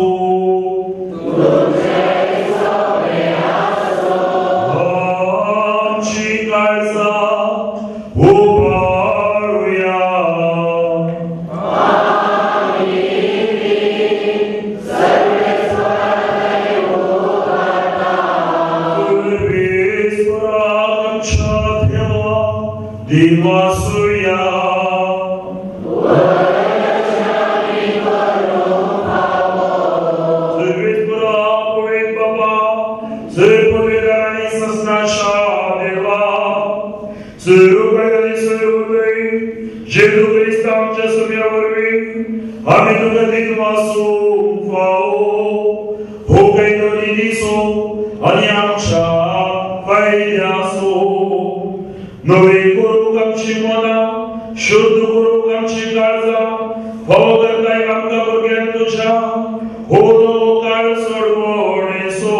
आमी तुका दिनवासूंक फावो हो कांय दिसो आनी आमच्या फायद्याचो नवी करूंक आमची मनां शुद्ध करूंक आमची काळजां फावो करताय आमकां भुरग्यांक तुज्या हो नवो काळ सोडवणेचो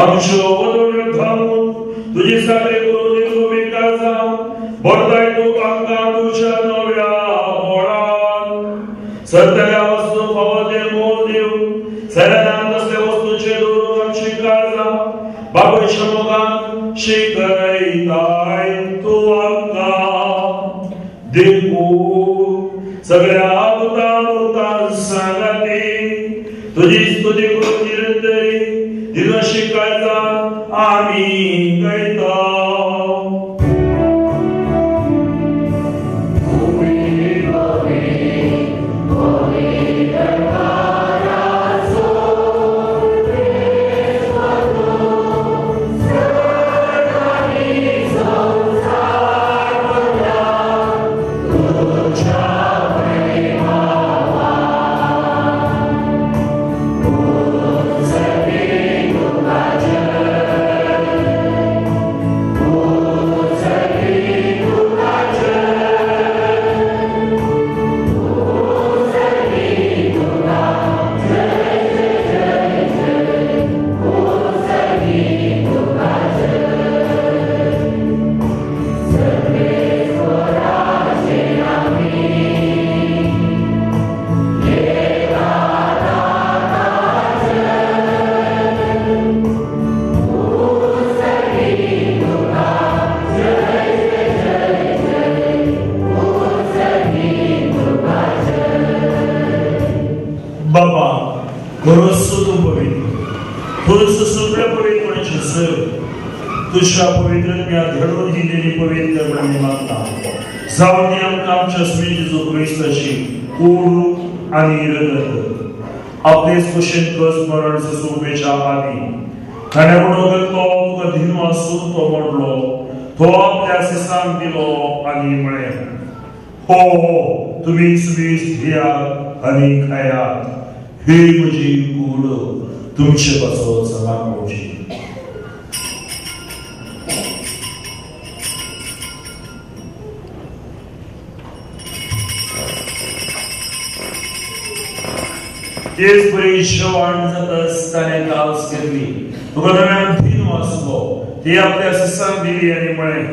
आमच्यो वदोड्यो धांवून तुजी साकरी करून दिसो काळजां भरताय तूं आमकां तुज्या नव्या मोळान सत्याच्या वस्तू फावो तें मोल दिवन सैनान तसले वस्तूचे दवरून आमची काळजां बापायच्या मोगान शिकयताय तूं आमकां देखून सगळ्या भुतां सांगाती तुजी स्तुती करून निरंतरी दिनशी काळजां आमी गायता. तुझ्या पवित्र घडून दिलेली पवित्र म्हणून मागता जावन ती आमकां आमच्या स्वामी जेजू क्रिस्ताची कूड आनी रगत आपलेच भशेन कस मरण सोंपेच्या आदी ताणें उडो घेतलो तुका दिनू आसून तो मोडलो तो आपल्या सिसांक दिलो आनी म्हळें हो हो तुमी सुबीस घेयात आनी खायात ही म्हजी कूड तुमचे पासत सदां पळोवची. तेच बरी जेवण जाता आसतना कावस घेतली तुका नव्यान दिनू आसलो ती आपल्या सिसांक दिली आनी म्हळें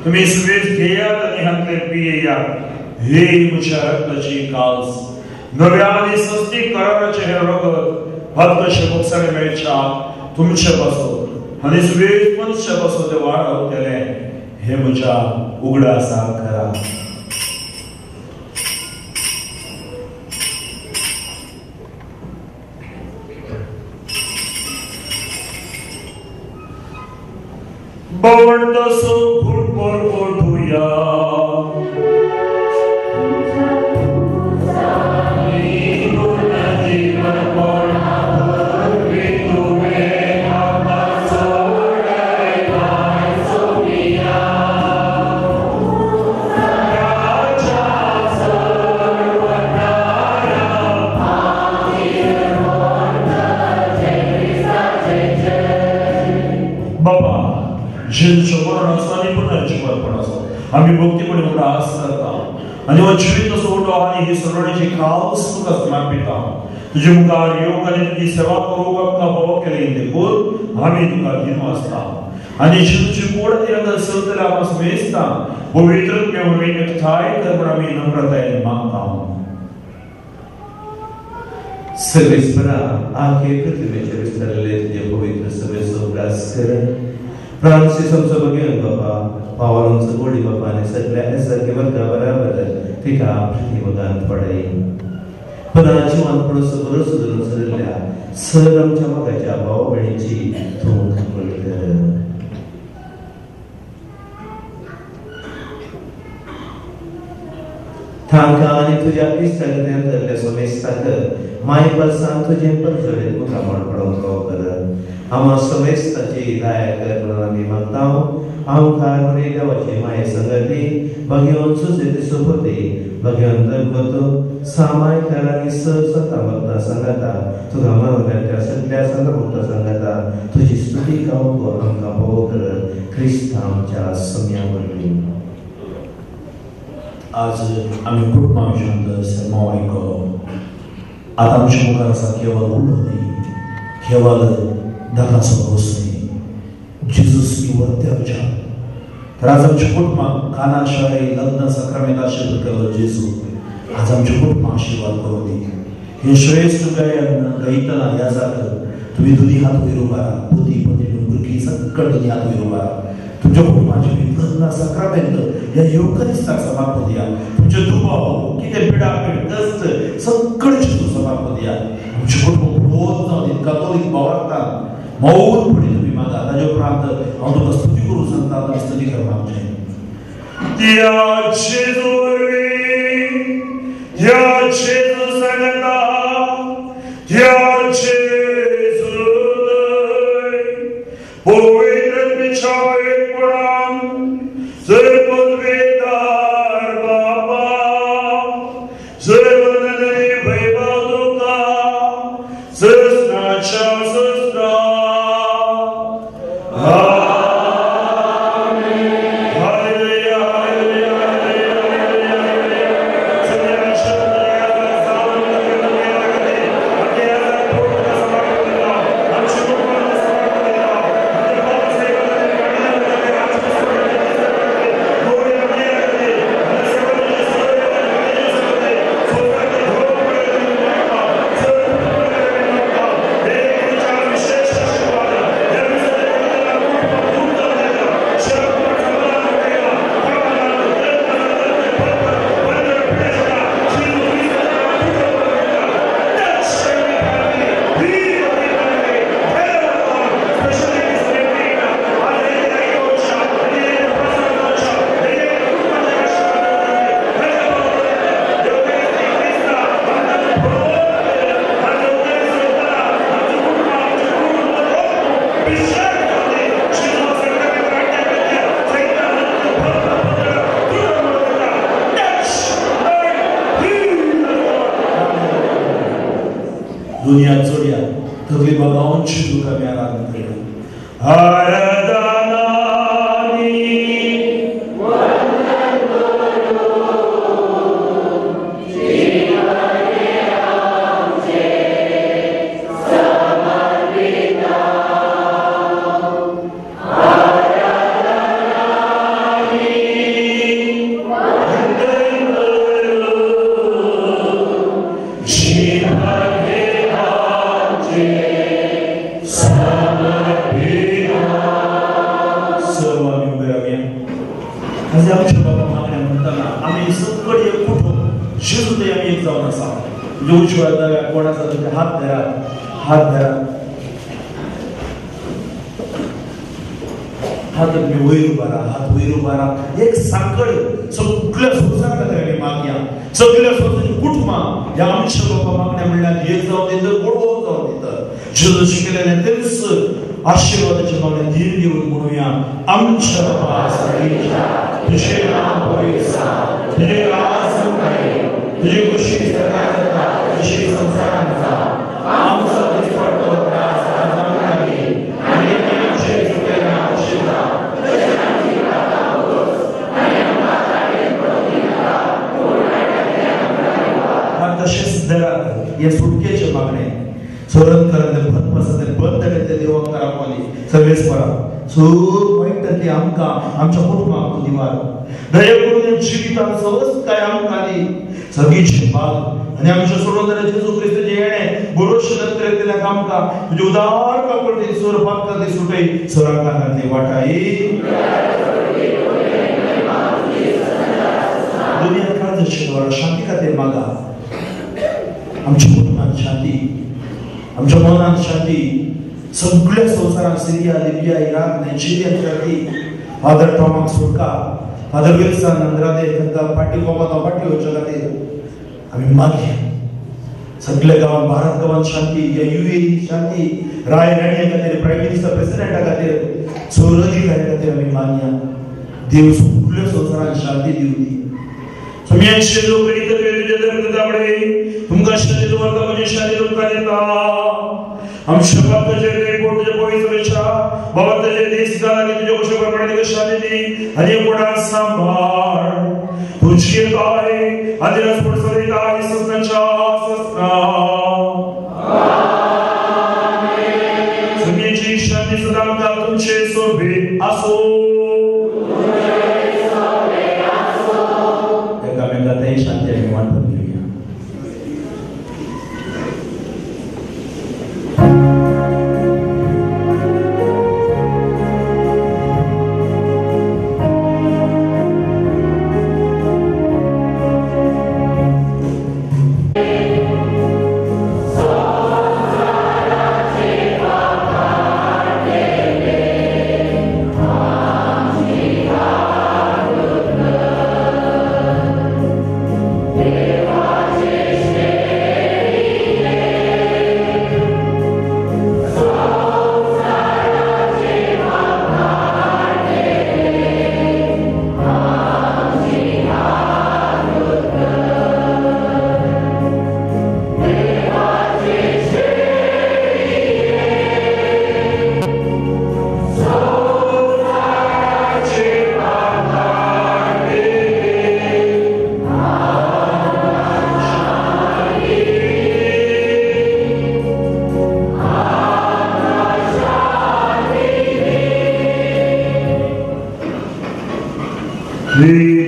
तुमी सुबेज घेयात आनी हांतले पियेयात ही म्हज्या रक्ताची कावस नव्या आनी सस्ती कराराचें हें रगत भातकशे बोगसाणे मेळच्या तुमचे पासत आनी सुबेज मनशा पासत तें वाडवतलें हें म्हज्या उगडासाक करा. बवंडसो घुटभर ओढूया आमी भक्तीपणी उगडास करता आनी हो जिवीत असो उठो आनी ही सरवणेची कावस तुका समर्पिता तुजे मुखार येवंक आनी तुजी सेवा करूंक आमकां फावो केली देखून आमी तुका दिनू आसता आनी जेजूची कूड आनी रगत सगळें आमकां समेजता पवित्र वरवीं एकठांय कर म्हूण आमी नम्रतायेन मागता. सर्वेस्परा आखे पृथ्वीचेर विस्तारलेले तुजे पवित्र सभेचो उगडास कर फ्रांसीस आमचो भगेवन बापा पावलांचो गोडी बापा आनी सगळ्या एसारके वर्गा बराबर तिका पृथ्वी मोगान पडय पुना जिवान पडसो बरो सुदरून सरिल्ल्या सर आमच्या मोगाच्या भाव भयणीची तूं काकूळ कर. तांकां आनी तुज्या इश्टागत्यान धरल्या समेस्ताक माय पासान तुजें परजळीत मुखामळ पडोवंक फावो कर. आमा समेस्ताची दया कर म्हणून आमी मागता. आमकां बरी देवाची माये संगती भगवान सुसेती सोपती भगवान दरगतो सामाय आनी संता भक्ता सांगता तुका मानवल्या त्या सगळ्या संत भक्ता सांगता तुजी स्तुती गावंक आमकां फावो कर क्रिस्त आमच्या सम्या वरवीं. आज आमी कुटुंबा विशयांत सेर्मांव आयकलो. आतां आमच्या मुखार आसा केवल उलो न्ही, केवल धाकाचो रोस न्ही, जेजूस इवत्याच्या. तर आज आमच्या कुटुंबाक काना शाळे लग्न साक्रामेंत आशिर्वाद केलो जेजू, आज आमच्या कुटुंबाक आशिर्वाद करूं दी. हे श्रेश्ठ गायन गायतना ह्या जात तुमी दोनी हात वयर उबारा, पती पत्नी भुरगीं सगळीं दोनी हात वयर उबारा. तुमच्या कुटुंबाचे लग्न साक्रामेंत ह्या येवकरिस्ताक समाप्त दिया. तुमचे दुबाव कितें पिडापीड कश्ट सगळें जेजू समाप्त दिया. आमचें कुटुंब रोज जावन दी कातोलीक भावार्थान मौनपणी तुमी मागा. ताजे उपरांत हांव तुका स्तुती करूं सांगता, तुमी स्तुती करपा आमचें. त्या जेजू वरवीं, त्या जेजू सांगता, त्या जेजू पवित्र पिछावेपणान जर पदवेदार बाबा जर वंदने वैभव तुका सस्नाच्या सस्ना. दुनिया चोडया तकली बागांची तुका मी आराधना करता. आराधना हात धरा, हात धरा, हात तुमी वयर उबारा, हात वयर उबारा. एक सांकळ सगळ्या संवसाराक आमी मागया, सगळ्या संवसाराची कुटुंबां ह्या आमच्या बाबा मागण्या म्हणल्यार एक जावन दित, गोडवो जावन दित. जेजू शिकयलेलें तेच आशिर्वादाचे मागणें धीर घेवन म्हणुया. आमच्या बाबा सर्गेच्या, तुजें नांव पवित्र जावं, तुजें राज येवं, तुजी खुशी स्वर्गात जाता तशी संवसारांत जावं. आमचो दिसपट्टो त्रास आज आमकां दी आनी आमचे चुके माफशी जावं. तशेंच धरात हे सुटकेचे मागणे सोरण करत बंद पसत बंद ते देवाक रावली सर्वेस परा सूर वायटांतली आमकां आमच्या कुटुंबाक तूं दिवार दया करून जिवितांत सवस्तकाय आमकां दी. सगळीची बाग आनी आमच्या सोडून जाल्यार जेजू क्रिस्ताचें येणें बरोश नंतर आमकां तुजे उदार काकुळटेन सोर पात्रांतली सुटय सोरांकांतली वाटाय. दुनिया काळजाची द्वारा शांती खातीर मागा. आमच्या कुटुंबांत शांती, आमच्या मनांत शांती, सगळ्या संवसारांत सिरिया, लिबिया, इराक, नायजेरिया शांती. फादर टॉमाक सुटका, फादर विल्सन अंद्रादे तांकां फाटी कोपाता फाटी वचच्या खातीर आमी मागया. सगळे गांवांत, भारत गांवांत शांती, या युएई शांती, राय राणये खातीर, प्रायम मिनिस्टर प्रेसिडेंटा खातीर, सौर अधिकाऱ्या खातीर आमी मागया. देव सगळ्या संवसारान शांती दिवं दी. तुमकां शांती दवरता, म्हजी शांती तुमकां दिता. आमच्या बापाचेर तुज्या पवित्र बाबा तुजे दीस घाल आनी तुज्या कशे प्रमाणे तुका शांती दी आनी कोणाक सांबाळ. तुजी आहे आनी आहे ससनाच्या ससना. सुमीची शांती सदां तुमचे सोबीत आसो. एकामेकांतय शांती आमी वांटून घेवया.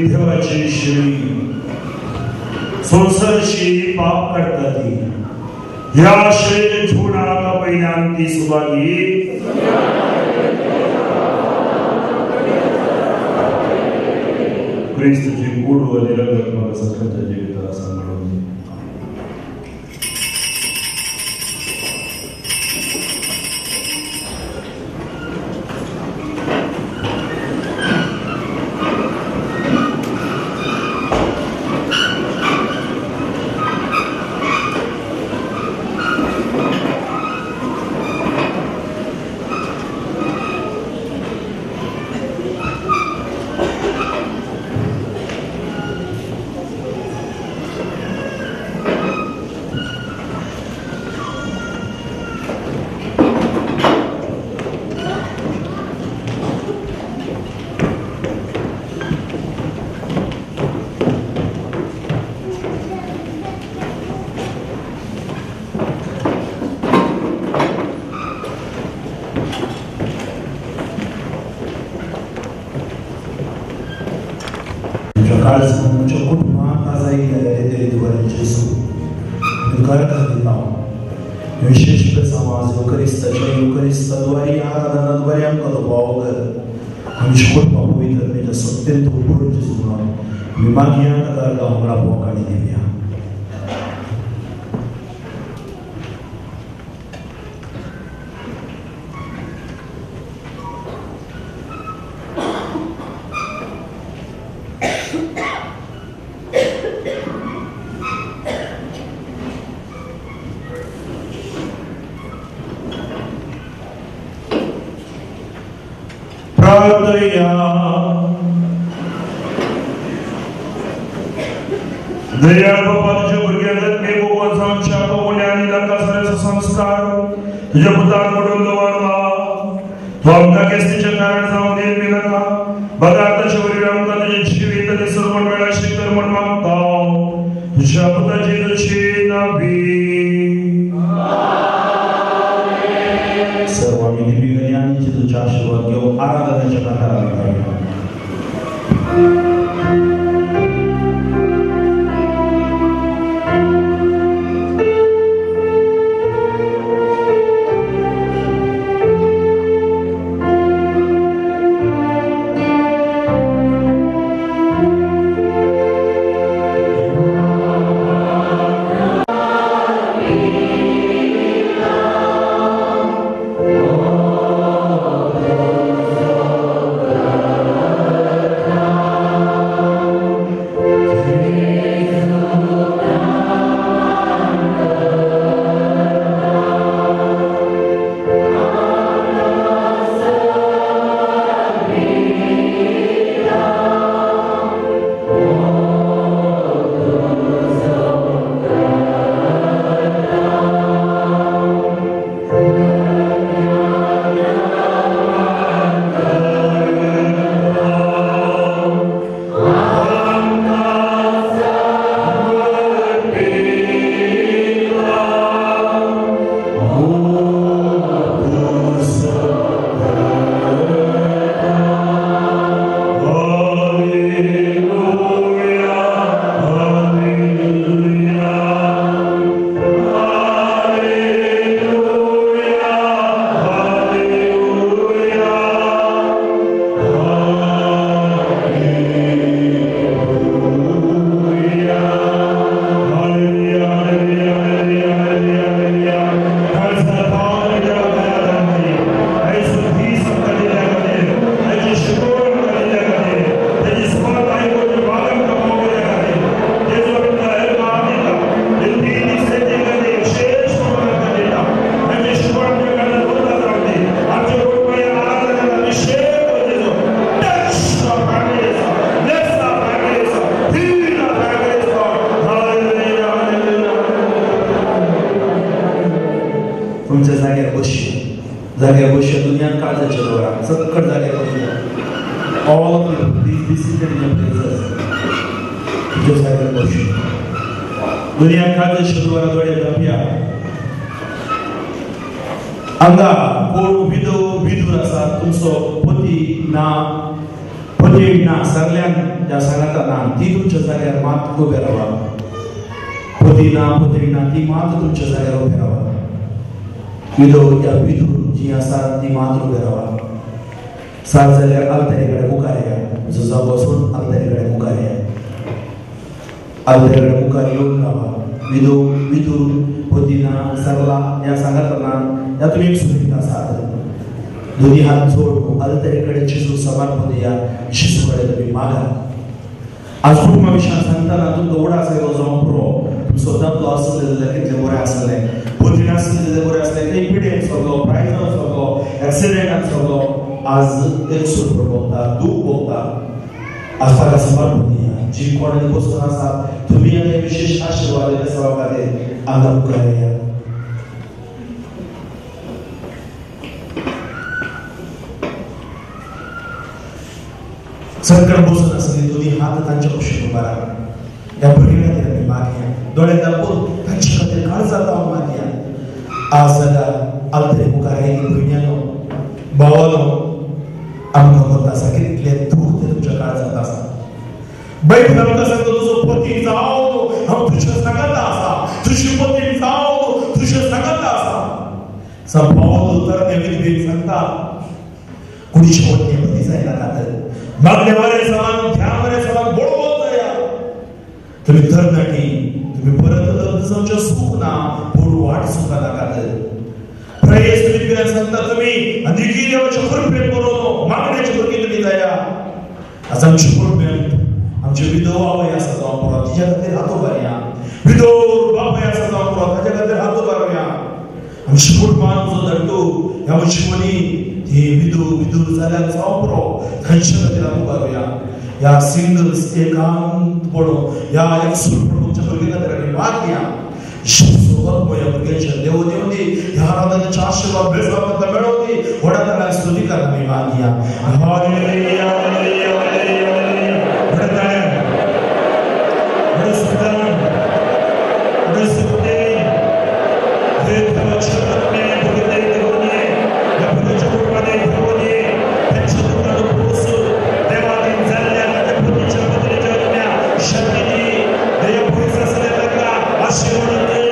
देवाची श्री संसारशी पाप करता ती ह्या श्रेय झोडाक पयल्यान ती सुभागी क्रिस्तची कूड आनी रगत म्हाका सगळ्यांच्या जिविताक सांबाळून दी. तुमच्या कुटुंबात विशेष समाज युकरिस्ताच्या युकरिस्ताद्वारे आराधनाद्वारे आमकां तो भाव कर. आमच्या कुटुंबा पवित्र तेच्या सत्तेन तूं उबरून जेजू म्हणून आमी मागया ताका गांवरा भोंवकाणी दिवया. दयाळ बाबा तुझ्या भुरग्यांक बेगोबोन जावच्या पावल्या आनी तांकां संस्कार तुज्या पुतान म्हणून दवरला. तो आमकां केसरीचें कारण जावन देव नाका बघा ताचे वरवीं आमकां तुजें जिवीत आनी सर्वण मेळाशें कर म्हण मागता. तुज्या पुताची तुजी नावी सर्व आमी दिव्य आनी तुझ्या आशीर्वाद घेवन आराधनेच्या कांताराक घालया. Oh, तुमच्या जाग्यार बसया, जाग्यार बसया. दुनियान काळजाचेर दवरा, सक्कड जाग्यार बसया. All of you please be seated in your places. तुमच्या जाग्यार बसया, दुनियान काळजाचेर दवरा, दोळे धांपया. हांगा कोण विधव विधूर आसा, तुमचो पती ना, पती ना, सगळ्यांक ज्या सांगाता ना, ती तुमच्या जाग्यार मात उबे रावा. पती ना, पती ना, ती मात तुमच्या जाग्यार उबे रावा. विधव या विधूर जी आसा ती मात उबे रावा. सात जाल्यार आलतरे कडेन मुखार या, तुमचो जागो सोडून आलतरे कडेन मुखार या, आलतरे कडेन मुखार येवन रावा. विधव विधूर पती ना, सरला ह्या सांगाता ना, ह्या तुमी एक सुरीत आसात. दोन्ही हात जोड आलतरे कडेन जेजू समर्पण दिया, जेजू कडेन तुमी मागा. आज कुटुंबा विशयान सांगतना तुमकां उडास आयलो जावं पुरो. तुमचो दादलो आसले जाल्यार कितलें बरें आसलें, पतीण आसलें जाल्यार बरें आसलें. ते पिडेन सगलो, प्रायजान सगलो, एक्सिडेंटान सगलो, आज एक सूर भोगता, दूख भोगता. आज ताका समर्पण दिया. जी कोण बसून आसा तुमी आनी विशेष आशिर्वाद सभा खातीर हांगा मुखार या. संकट बसून आसले दोन्ही हात तांच्या कुशीन उबारा. ह्या भुरग्यां खातीर आमी मागया, दोळे दापून तांचे खातीर काळजां लावन मागया. आज जाल्यार आलतरे मुखार आयिल्ली भुरग्यांनो, भावानो, आमकां खबर आसा कितलें दूख तें तुमच्या काळजांत आसा. बायबल आमकां सांगता, तुजो पती जावन हांव तुज्या सांगाता आसा, तुजी पती जावन तुज्या सांगाता आसा. पावल तरणे विधवेक सांगता, कुडीचे वटणे पती जायनाकात, मागणे बरें समान, ध्यान बरें समान बळवंत जाया. तुमी तरणाटी, तुमी परत लग्न जावचें सूख ना, पूण वाट सुका नाकात. प्रयेस विधवेक सांगता, तुमी आनी देवाचे कृपेन बरोवन मागण्याचे भुरगीं तुमी जाया. आज आमचे कृपेन आमचे विधव आवय आसा जावं पुरो, तिच्या खातीर हात उबारया. विधव बापाय आसा जावं पुरो, ताच्या खातीर हात उबारया. आमच्या कुटुंबान जो धाडटो ह्या मनशांनी ही विधव विधूर जाल्यार जावं पुरो, तांच्या खातीर हात उबारया. ह्या सिंगल्स एकांत पडून, ह्या एकसूरपण तुमच्या भुरग्यां खातीर आमी मागया. ह्या भुरग्यांच्या देव देव दी, ह्या आराधनेच्या आशिर्वाद बेसावंत मेळोवं दी. व्हडा ताळ्यान स्तुती करा, आमी मागया. Hallelujah, hallelujah, hallelujah. व्हडा ताळ्यान, व्हडा सुतान, व्हडा सुतेन, हे देवाच्या आत्म्याने भुरग्यांनी घेवन ये, ह्या भुरग्यांच्या कुटुंबाने घेवन ये. त्यांच्या दुःखाचो पोस देवाधीन जाल्ल्या ताच्या पतीच्या पत्नीच्या आत्म्या शक्ती दी. देव पयस आसले ताका आशिर्वाद दी.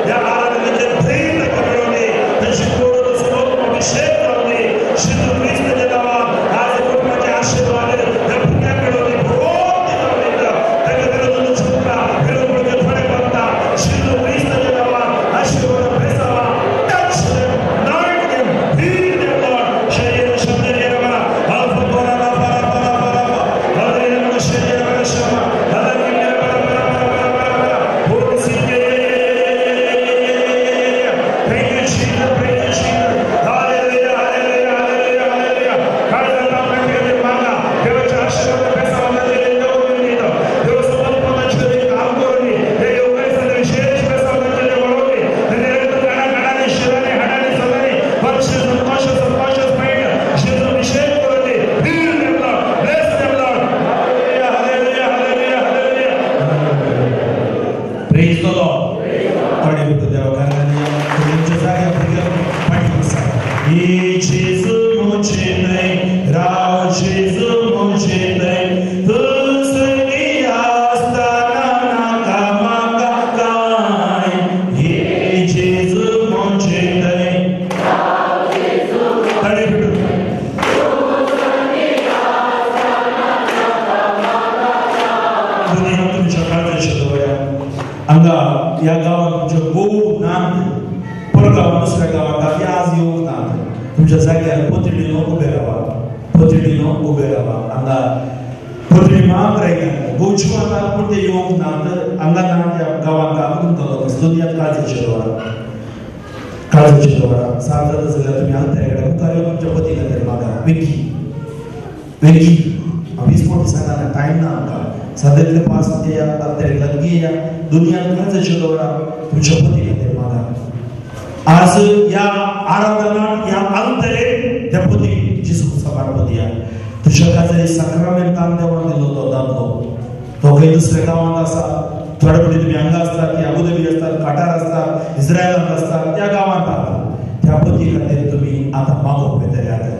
ह्या आराधनेचें धैर्य ताका मेळोवं दी. तांची कोडो समोर अभिषेक जावं दी. जेजू क्रिस्ताच्या नांवान आज कुटुंबाचे आशिर्वाद ह्या भुरग्यांक मेळोवं दी. बरोबर जावं दी. ताका विरोध छुटका, विरोध थोडे बांदता. जेजू क्रिस्ताच्या नांवान आशिर्वाद भेसावा. Touch them, anoint them, heal them, Lord. शरीर शब्द निरमा, अल्फ बरा बरा बरा बरा बरा, हल्ले शरीर बरा शमा, हल्ले बरा बरा बरा बरा बरा. Holy Spirit. Thank you, Jesus. Praise you, Jesus. Hallelujah, hallelujah, hallelujah, hallelujah. काळजात आपल्या खातीर मागा. देवाच्या आशिर्वाद बेसावांना दिले देव दिले. देव समर्पणाचे काम करून हे योगासने विशेष बेसावांना वळवले. त्यांनी रक्त काढा, काढाने, शिराने, हाडाने, सदाने, conscious, unconscious, subconscious mind, जेजू अभिषेक करून दे. Heal them, Lord. Bless them, Lord. Hallelujah, hallelujah, hallelujah, hallelujah. Praise the Lord. थोडे भितर देवा कारणांनी तुमच्या जाग्यार भुरग्यांक फाटीं बसा. हे जेजू म्हजे न्हय, राव जेजू म्हजे न्हय, तूं संगी आसतना नाका म्हाका कांय. हे जेजू म्हजे न्हय. थोडे भितर दुनिया तुमच्या काळजाचेर दवरया. हांगा ह्या गांवांत तुमच्या गोव नात, परगांवां दुसऱ्या गांवांत आज येवंक नात. तुमच्या जाग्यार पत्रिणीनो उबे रावा, पत्रिणीनो उबे रावा. हांगा पत्रिणी मात्र आयल्या, गोवच्यो आसात पूण ते येवंक नात. हांगा ना त्या गांवांत तुमकां दुनियात काळजाचेर दवरा, काळजाचेर दवरा. सात जाता जाल्यार तुमी आलतरे कडेन मुखार येवन तुमच्या पती खातीर मागा. वेगीं वेगीं हांव 20 फावटी सांगना, टायम ना आमकां. सद्यातले पास येया, आलतरे लागीं येया. दुनियात काळजाचेर दवरा, तुमच्या पती खातीर मागा. आज ह्या आराधना ह्या अंतरे त्या पती जेजू समर्पण दिया. तुज्या खातीर साक्रामेंतान देवान दिलो तो दादलो तो खंय दुसऱ्या गांवांत आसा. थोडे फावटी तुमी हांगा आसतात, ती अबुधाबी आसतात, काटार आसतात, इस्रायलांत आसतात, त्या गांवांत आसा. त्या पती खातीर तुमी आतां मागोवंक वयतले. आतां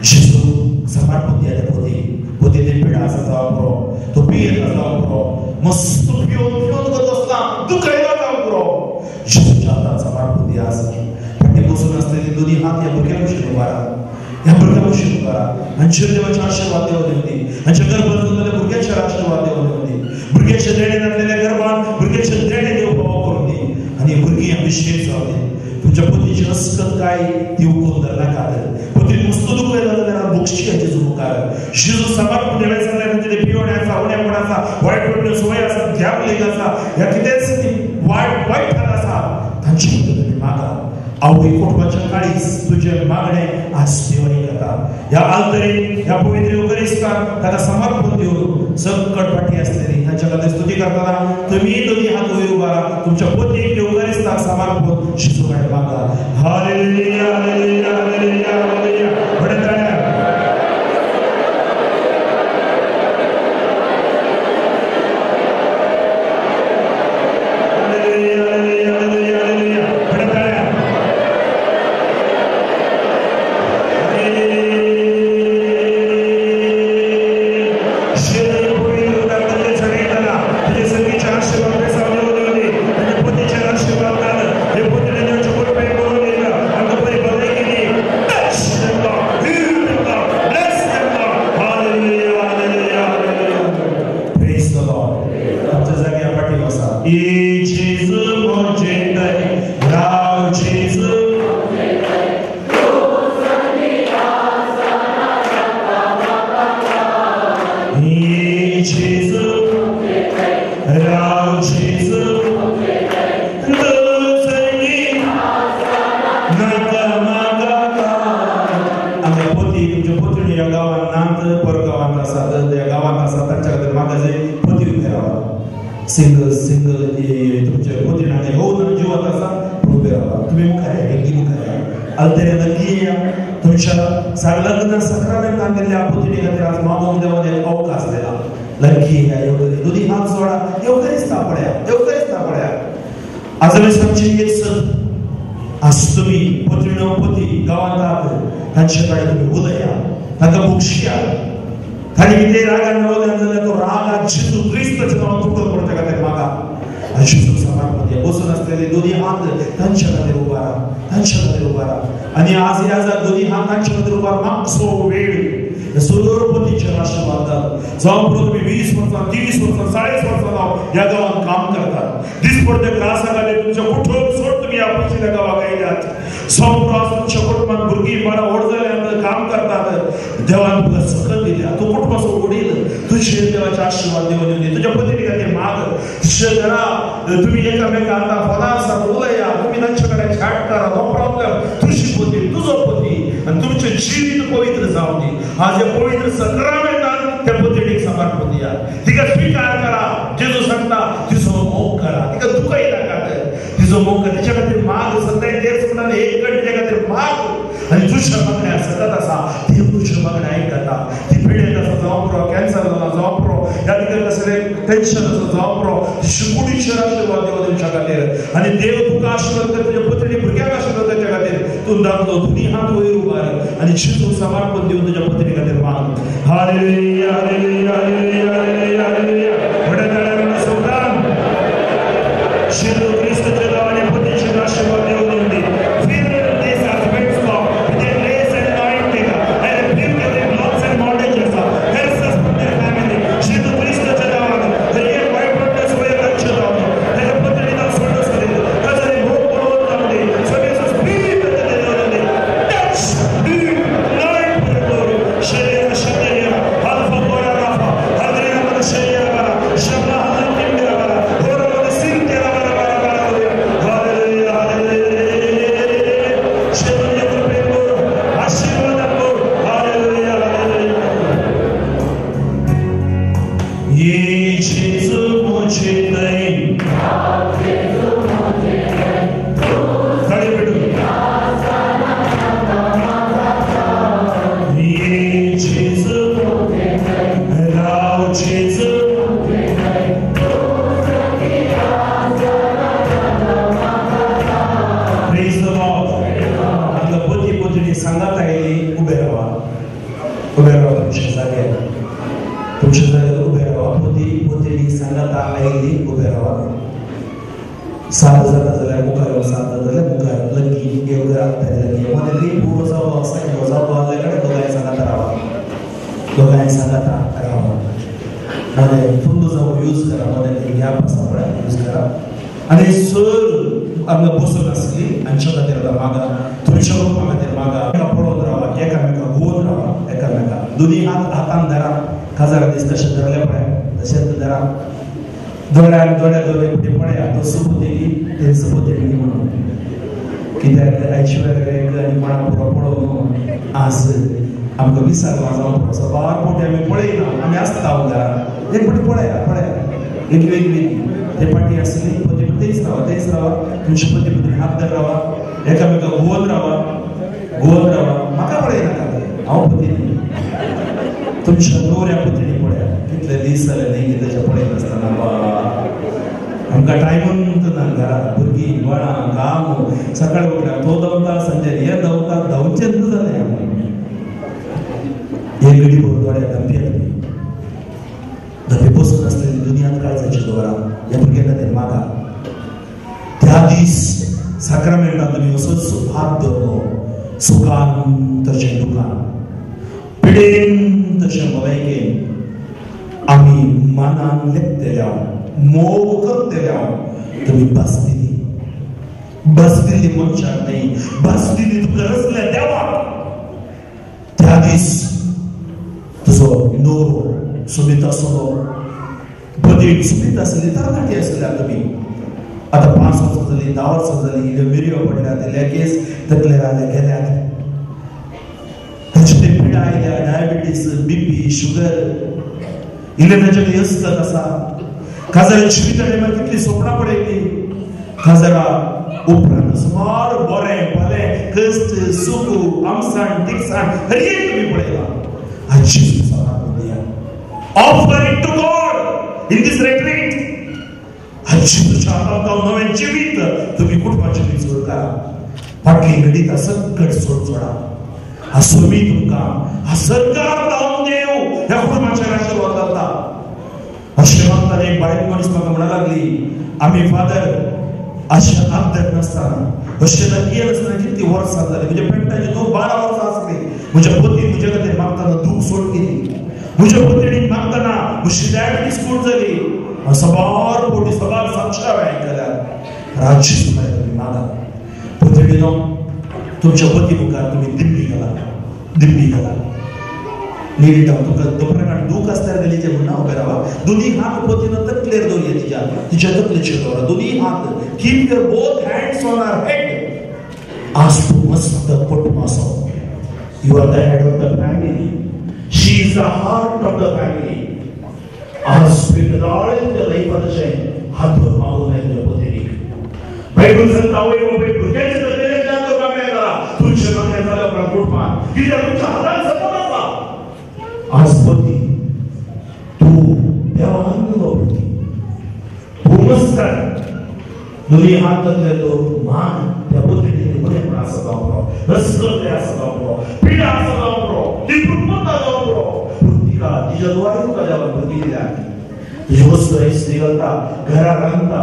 जेजू समर्पण दिया त्या पती. पती ते पिडा आसा जावं पुरो, तो पियेता जावं पुरो, मस्त पिवन पिवन करत आसता, दुखयला जावं पुरो. जेजूच्या हातान समर्पण दिया आसा. फाटी बसून आसलेली दोनी हात ह्या भुरग्या भशेन उबारा, ह्या भुरग्या भशेन उबारा. हांचेर देवाचे आशिर्वाद देव दिवं दी. हांच्या गर्भात जाल्ल्या भुरग्याचेर आशिर्वाद देव दिवं दी. भुरग्याचे देणे जातलेल्या गर्भात भुरग्याचे देणे देव पावो करून दी आनी भुरगीं अभिषेक जावं दी. तुमच्या पतीची अस्कत काय ती उकोवन धरनाकात. पती मस्त दुखयला जाल्यार बोगशी जेजू मुखार. जेजू समर्पण देवाचें सांगलें तिणें पिवणे आसा, उणेपण आसा, वायट वाटण्यो संवय आसा, द्यावलीक आसा, ह्या कितेंच ती वायट वायट आसा, तांची तुमी मागा. आवय कुटुंबाच्या काळीज तुजें मागणें आज देव आयकता. ह्या आल्तरेन ह्या पवित्र युखरिस्तान ताका समर्पण दिवन संकट फाटी आसलेली तांच्या खातीर स्तुती करतना तुमी दोनी हात वयर उबारा. तुमच्या पतीक युखरिस्ताक समर्पण जेजू कडेन मागा. Hallelujah, hallelujah, hallelujah, hallelujah. व्हडल्या ताळ्यान. Hallelujah, hallelujah, hallelujah, hallelujah. व्हडल्या ताळ्यान. सिंगल सिंगल तुमच्या पतीन येवन जिवात आसा पूण उबे रावा. तुमी मुखार या, हेंगी मुखार या, आल्तेरे नक्की या. तुमच्या लग्न साक्रामेंतान दिल्ल्या पतीणी खातीर आज मागोवंक देवान एक अवकाश दिला. लग्गी या, येवकरी दोनी हात जोडा, येवकरीस्ता पळया, येवकरीस्ता पळया. आज आमी सांगची एक सत, आज तुमी पतीण पती गांवांत आहात तांचे कडेन तुमी उलया, तांकां बक्षया. ताणी कितें रागान उलयलें जाल्यार तो राग आज जेजू क्रिस्ताच्या नांवान तुटोवन पडच्या खातीर मागा. आनी जेजूक समर्पण दिया. बसून आसलेले दोनी हात तांच्या खातीर उबारा, तांच्या खातीर उबारा. आनी आज ह्या दोनी हात तांच्या खातीर उबार मागसो वेळ सर्व पतीचेर आशिर्वाद घाल. जावं पुरो तुमी 20 वर्सां, 30 वर्सां, 40 वर्सां जावं ह्या गांवांत काम करतात. दिसपडटे त्रासा खातीर तुमच्या कुटुंब सोड तुमी ह्या पयशिल्ल्या गांवाक आयल्यात. जावं पुरो आज तुमच्या कुटुंबांत भुरगीं बाळां व्हड जाल्यात, काम करतात. देवान तुका सकत दिल्या, तूं कुटुंबाचो वडील, तुजेर देवाचे आशिर्वाद देव दिवं दी. तुज्या पतीणी खातीर माग. तुज्या घरा तुमी एकामेका आतां फोनार आसात, उलया, तुमी तांचे कडेन चॅट करा, नो प्रॉब्लम. तुजी पती, तुजो पती आनी तुमचें जिवीत पवित्र जावं दी. आज हे पवित्र साक्रामेंतान त्या पतीणीक समर्पण दिया. तिका स्विकार करा. जेजू सांगता तिचो मोग करा, तिका दुखय नाकात, तिचो मोग करा. तिच्या खातीर माग. सदांय तेच म्हणून एक कडेन तिच्या खातीर माग. आनी तुज्या मागण्या सतत आसा, देव तुज्या मागण्या आयकता. ती पिडेत आसा जावं पुरो, कॅन्सर जाला जावं पुरो, ह्या तिका कसलें टेन्शन आसा जावं पुरो, कुडीचेर आशिर्वाद देव तुमच्या खातीर. आनी देव तुका आशिर्वाद करता, तुज्या पत्नी भुरग्यांक आशिर्वाद करच्या खातीर तूं दाखलो दोनी हात वयर उबार आनी जेजूक समर्पण दिवन तुज्या पत्नी खातीर माग. Hallelujah, hallelujah, hallelujah, hallelujah, hallelujah. व्हडल्या ताळ्यांनी सोबदान जेजू क्रिस्ताच्या नांवाने पतीचेर आशिर्वाद देव दिवं दी. Shema, सांगात आयली उबे रावा, उबे रावा तुमच्या जाग्यार, तुमच्या जाग्यार उबे रावा. पोती पोतेली सांगात आयली उबे रावा. सात जाता जाल्यार मुखार, सात जाल्यार मुखार लग्गी एक लग्गी मदें पुरो जावो आसा, जावो आसल्या कडेन दोगांय सांगात रावा, दोगांय सांगात रावा. मदें तुमचो जावो यूज करा, मदें गॅप आसा पळय यूज करा. आनी सर आमकां बसून आसली हांच्या खातीर आतां मागा, तुमच्या कुटुंबा खातीर मागा. एका पळोवन रावा, एकामेका गोवन रावा, एकामेका दोनी हात हातान धरा. काजारा दीस कशें धरले पळय तशेंच धरा. दोळ्यान दोळ्या दोळे कुठे पळया तो सुपोतेली ते सुपोतेली म्हणून कित्याक ऐश्वर्य आनी कोणाक पुरो पळोवन आज आमकां विसरला जावन पुरो. सबार पोटी आमी पळयना, आमी आसता घरा एक पटी पळया पळया एक वेगळी ते पाटी आसली पती तेच रावा, तेच रावा. तुमचे पती पती हात धर रावा, एकामेका गोवन रावा, गोवन रावा. म्हाका पळयनाका, हांव पती न्ही. तुमच्या नवऱ्या पतीणी पळया कितले दीस जाले न्ही तेच्या पळयनासतना. आमकां टायमून ना घरा, भुरगीं बाळां काम, सकाळी उठल्यार तो धांवता, संजे हे धांवता, धांवचेंच जालें आमकां. एक घडी भर दोळ्या धंपी धपी बसून आसलेली दुनियांत काळजाची दवरा ह्या भुरग्यां खातीर मागा. त्या दीस साक्रामेंटान तुमी असोच हात धरलो, सुखान तशें दुखान, पिडेन तशें भलायकेन आमी मानान लेखतल्या, मोग करतल्या. तुमी भास दिली, भास दिली मनशाक न्ही, भास दिली तुका रचल्या देवाक. त्या दीस तुजो नवरो सुबीत आसलो, बदीक सुबीत आसली, तरणाटी आसल्या तुमी. आतां 5 वर्सां जालीं, 10 वर्सां जालीं, इल्ल्यो मिरयो पडल्यात, इल्ले केस तकलेर आयले गेल्यात, ताचे ते पिडा आयल्या, डायबिटीस, बीपी, शुगर, इल्ले ताचे यसकत आसा. काजारा जिविता टायमार कितली सोपणां पडयली. काजारा उपरांत सुमार बरें भलें कश्ट सुख आमसाण तिकसाण हर एक तुमी पळयला. आजी Offer it to God in this retreat. आजी तुझ्या हातांत नवें जिवीत तुमी कुटुंबाचें जोड करा. फाटली घडीत सकट सोड सोडा. हा सोमी तुमकां हा सरकार लावन देव ह्या कुटुंबाचेर आशिर्वाद घालता. अशें मागतना एक बायल मनीस म्हाका म्हणा लागली, आमी फादर अशें आदर नासतना, अशें नक्की नासतना कितलीं वर्सां जालीं. म्हज्या पेंटाची दूख 12 वर्सां आसली. म्हज्या पती म्हज्या खातीर मागतना दूख सोड केली. म्हज्या पतीणीक मागतना म्हजी डायबिटीज कूड जाली. सबार पोटी सबार साक्षां हांवें आयकल्यार. राज्य तुमी मागा पतीणीनो, तुमच्या पती मुखार तुमी दिल्ली घाला, दिल्ली घाला. नीट तुका दोपरान दूख आसल्यार गलीचे म्हणून उबे रावा. दोनी हात पतीन तकलेर दवरया, तिच्या तिच्या तकलेचेर दवरा दोनी हात. Keep your both hands on our head. आज तूं मस्त कुटुंबाचो, you are the head of the family, she is the heart of the family. आज तुवें लायफांत तशें हात भर मागून आयिल्ले पतीक. बायबल सांगता, आवय बापूय भुरग्यांच्या तकलेर हात दवरपाक मेळटा. तुमचें मागणें जाल्या उपरांत कुटुंबांत कित्याक तुमच्या हातान सपन आसा. आज पती तूं देवान दिलो पती, तूं मस्त दोनी हात तकलेर दवरून मान त्या पतीणीन बरेंपण आसा जावं पुरो, रस्ते आसा जावं पुरो, पिडा आसा जावं पुरो, ती कुटुंबां जावं पुरो, पूण तिका तिच्या द्वारे तुका देवान भुरगीं दिल्या. तुजी वस्तू इस्त्री घालता, घरा रांदता,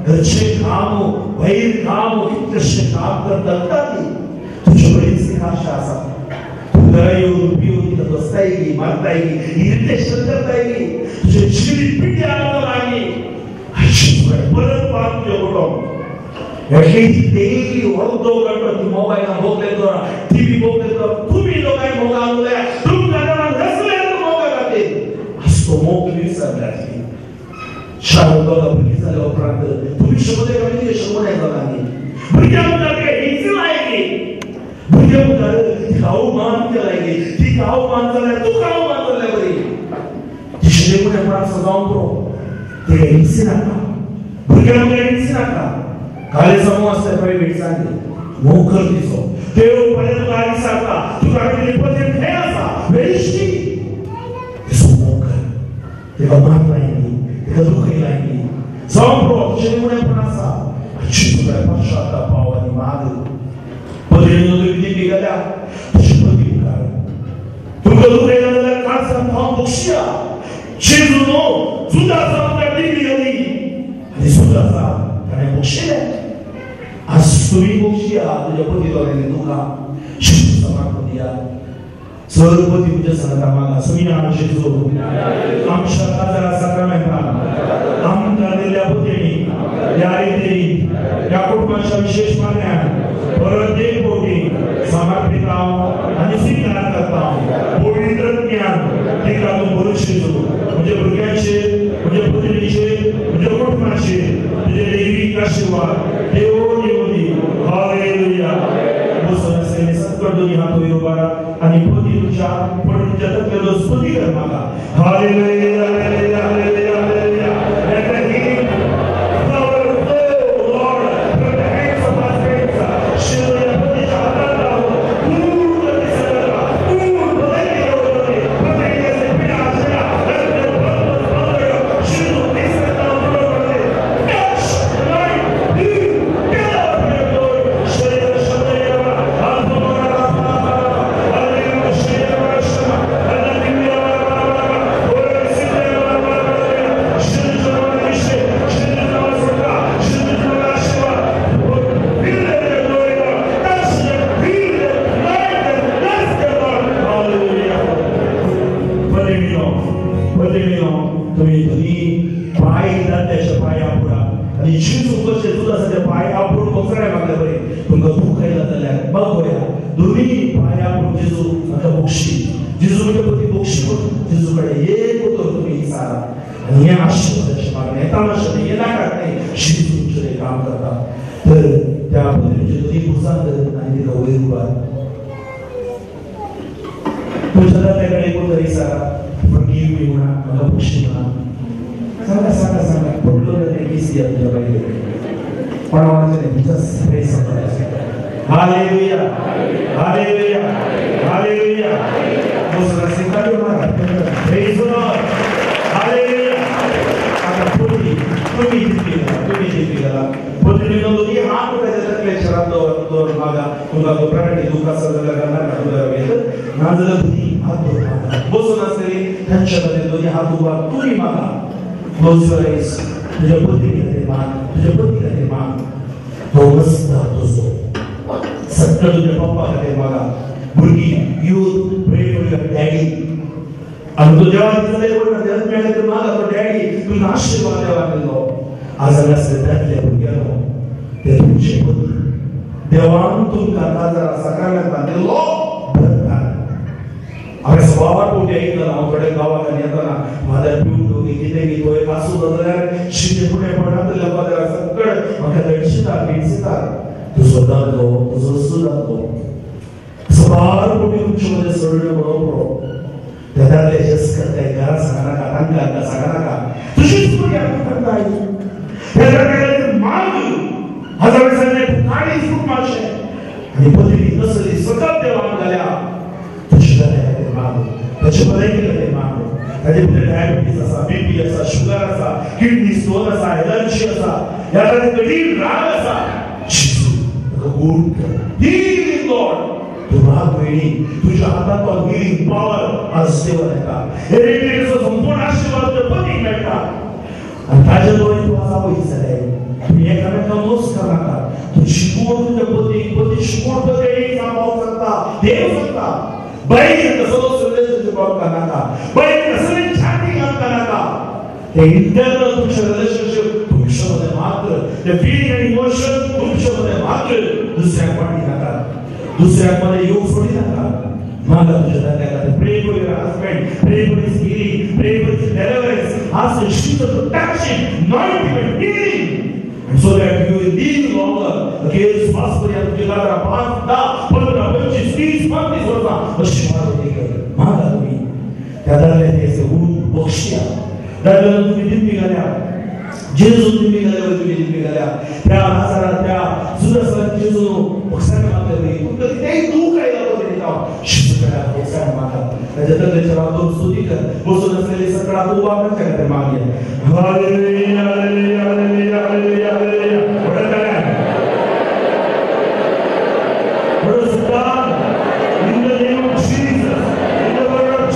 घरचें काम वैर काम कितलेशें काम करता ती. तुजी बरीच आशा आसा. तूं घरा येवन पिवन तिका बसताय, मारताय, इरिटेशन करताय, तुजें जिवीत पिड्ड्यार जालां. परत पार तुजें कुटुंब एटलीस्ट डेली अर्दो घंटो ती मोबायला भोगले दवरा, टीव्ही भोगले दवरा. तुमी लोकांक मोगा उरल्या, तुमकां देवान रचले मोगा खातीर. आज तो मोग तुमी विसरल्या. शाळेंत दोगां भुरगीं जाल्या उपरांत तुमी शपथ घेतली, शपथ जाता न्ही. भुरग्यां मुखार तिका हिंसी लायली, भुरग्यां मुखार तिका अवमान केलायली. तिका अवमान जाल्यार तुका अवमान जाल्ले बरी. तिचें मनेपणां जावंक पुरो. तिका हिंसी नाका, भुरग्यां मुखार हिंसी नाका. काले समूह आसता प्रायवेट सांगले मोग कर तिचो. देव पळय तुका आदी सांगता, तुका पती खंय आसा वेरिश्टी तिचो मोग कर. तिका मात लायली, तिका दुखय लायली, जावं पुरो. तुजें उणेपण आसा. तुका पश्चाताप पाव आनी माग. पतीणीन तुमी दिपी घाल्या, तुमकां दुख येयला जाल्यार काळजान हांव बक्षया. जेजू न्हू जुदासा मुखार दिल्ली घाली आनी जुदासा ताणें बक्षिलें. आज तुमी बक्षया तुज्या पती दोळ्यांनी दुखां शिशू समाज दिया. सर पती तुज्या सांगता मागा सुमिया जेजू आमच्या काजारा साक्रामेंतान आमकां दिल्ल्या पतीणी ह्या रितीन ह्या कुटुंबाच्या विशेश मागण्यान परत एक फावटी समर्पिता आनी स्विकार करता. पवित्र ज्ञान तिका तूं भरशीत म्हणजे भुरग्यांचेर, म्हणजे पत्नीचेर, म्हणजे कुटुंबाचेर तुजे दैवीक आशिर्वाद देव दिवं दी. हालेलुया. बसून आसलेले सकट दोनी हात वयर उबारा आनी पती तुमच्या पतीच्या तकलेचो स्तुती कर म्हाका. Hallelujah hallelujah hallelujah hallelujah. Let the healing power flow, Lord, from the hands of our friends. शिवया पतीच्या हातात राहून पूर्ण निसर्गाला, पूर्ण भलायकी दवरतले. प्रत्येकाचे पिडा, शिडा, रक्त, बंद, बंद, शिव निसर्गाला दवरतले. Touch, light, heal, tell our prayer, Lord. शरीर, शरीर, आत्मा, आत्मा, हालेलुया, शरीर, शरीर, हालेलुया, तुम्ही तुम्ही पाय दात्याच्या पाय आपुडा आनी जेजू कशें जुदासाचे पाय आपुडून कोसळ्या मागले बरें तुमकां दूख आयला जाल्यार बघूया दोनी पाय आपुडून जेजू म्हाका बक्षी. जेजू म्हणजे पती बक्षी म्हणून जेजू कडेन एक उतर तुमी विचारा आनी हें आशिर्वादाचें मागणें, हें तामाशें न्ही, हें नाटक न्ही. जेजू तुमचें काम करता. तर त्या पत्नीचे दोनी भुजां धर आनी तिका वयर उबार. तुमच्या दात्या कडेन एक उतर विचारा, forgive me म्हणा, म्हाका बक्षी म्हणा. सांगा सांगा सांगा पडलो जाल्यार किस दिया तुज्या बायलेक कोणा कोणाचें न्ही, जस्ट प्रे सांगा. Hallelujah hallelujah hallelujah. दुसरा सिंगार मारा. Praise the Lord. Hallelujah. आता पती तुम्ही दिल्ली घाला, तुम्ही दिल्ली घाला. पतीने दोन्ही हात ताच्या तकलेचेर हात दवर मागा. तुमकां घबराटी दुख आसा जाल्यार नाका तुका ना जाल्यार दोन्ही हात दवर मागा. बसून आसलेली तांच्या खातीर दोन्ही हात उबार तुमी मागा. Close your eyes. तुझ्या पती खातीर माग, तुझ्या पती खातीर माग. तो रस्ता तुजो सगळं तुझ्या पप्पा खातीर मागा. भुरगीं youth pray for your daddy. आनी तो देवान दिसले म्हणटा देवान मेळ्ळें तर मागा तो डॅडी तुमकां आशिर्वाद देवान दिलो. आज हांगा आसले दादले भुरग्यांनो ते तुमचे पती देवान तुमकां काजारा साक्रामेंतान दिलो बरकार. हांवें सवार फावटी आयकलां. हांव थोड्या गांवांनी येतना म्हाज्या पिवन कितें की थंय आसूं जाल्यार शिते फुडें पडनातल्या फादरा सकळ म्हाका दणशिता पेणशिता. तुजो दादलो तुजो सुदादलो सवार फावटी तुमचे मदें सडले बरोबर त्या दादले जस करताय घरा सांगनाका, तांकां हांकां सांगनाका. तुजीच भुरगीं आमकां करताय. त्या दादल्या माग हजार वर्सांनी काळीज फुटपाचें आनी पत्नी कसली सकत देवान घाल्या. तुज्या दादल्या खातीर माग, ताचे भलायकी खातीर माग. ताजे भितर डायबिटीज आसा, बीपी आसा, शुगर आसा, किडनी स्टोन आसा, एलर्जी आसा, ह्या खातीर कठीण राग आसा. जेजू ताका गोड कर. Healing Lord. तूं राग भयणी तुज्या हातांत तो हिलिंग पावर आज देवान येता. हे रेडिएटचो संपूर्ण आशिर्वाद तुज्या पतीक मेळटा आनी ताजे दोळे तूं आज आवय जाल्यार तुमी एकामेकांक मोस करनाका. तूं शिकोवन तुज्या पतीक, पती शिकोवन पती सांबाळूंक शकता, देव शकता. बायल कसलोच रिलेशनशीप आमकां नाका, बायल कसली चॅटिंग आमकां नाका. ते इंटरनल तुमचें रिलेशनशीप तुमच्या मदें मात्र, ते फिलिंग आनी इमोशन तुमच्या मदें मात्र, दुसऱ्याक वांटी नाका, दुसऱ्याक मदें येवंक सोडी नाका. मागा तुज्या दादल्या खातीर. Pray for your husband, pray for his healing, pray for his deliverance. Ask Jesus to touch him, anoint him and heal him, and so that you will live longer. अखेर श्वास पर्यंत तुज्या घरा 5, 10, 15, 25, 30, 35 वर्सां अशी मागणी कर. मागा तुमी त्या दादल्याचे गुण बक्षया. दादल्यान तुमी दिंबी घाल्या, जेजू दिंबी घाल्या, तुमी दिंबी घाल्या. त्या आजारात त्या जुदासान जेजू बक्षाने मागले. तुमकां कितेंय दूख आयला शिजू बक्षाने मागा. ताच्या तकलेचेर हात दवरून स्तुती कर. बसून आसलेले सकळात उबा करच्या खातीर मागया. Hallelujah hallelujah hallelujah hallelujah hallelujah. व्हडा ताळ्यान व्हडा सुद्दां. In the name of Jesus, in the word of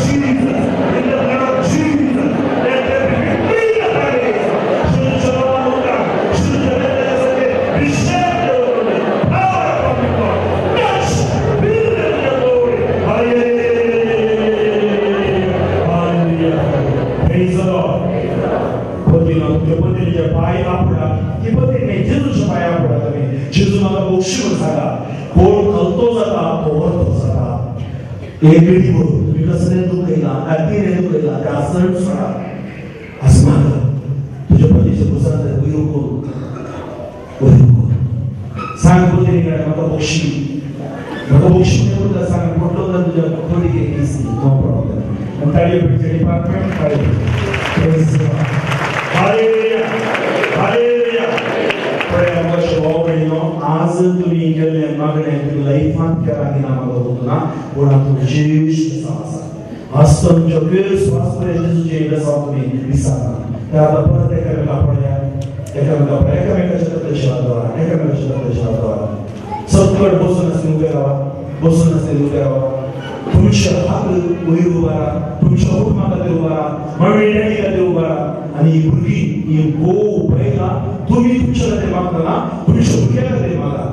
उक्तो जाता तो वर्तो जाता. एक बेटी बोल तुम्ही कसं दुखयला तीन दुखयला त्या आसन सोडा आसमाना तुझ्या पतीच्या पुसात वयर करू वयर करू सांग पतीने म्हाका बक्षी म्हाका बक्षी उरता सांग पडलो जाल्यार तुज्या थोडी इझी नो प्रॉब्लेम. ताळयो पेटचे डिपार्टमेंट ताळयो. Hallelujah hallelujah. पळय आमकां भाव भयणीनो आज तुमी केल्लें मागणें तुमी लायफांत केला की ना म्हाका खबर ना पूण आमचो विशेश आसा. आज तुमच्यो स्वास जेजूचे बेसांव तुमी विसरना. ते आतां परत एकामेका पळया एकामेका पळया एकामेकाच्या तकलेचेर हात दवरा एकामेकाच्या तकलेचेर हात दवरा. सकट बसून आसली उबे रावा बसून आसली उबे रावा. तुमच्या हात वयर उबारा तुमच्या कुटुंबा खातीर उबारा मम्मी डॅडी खातीर उबारा. आनी ही भुरगीं ही गोव पळयता तुमी तुमच्या खातीर मागतना तुमच्या भुरग्यां खातीर मागा.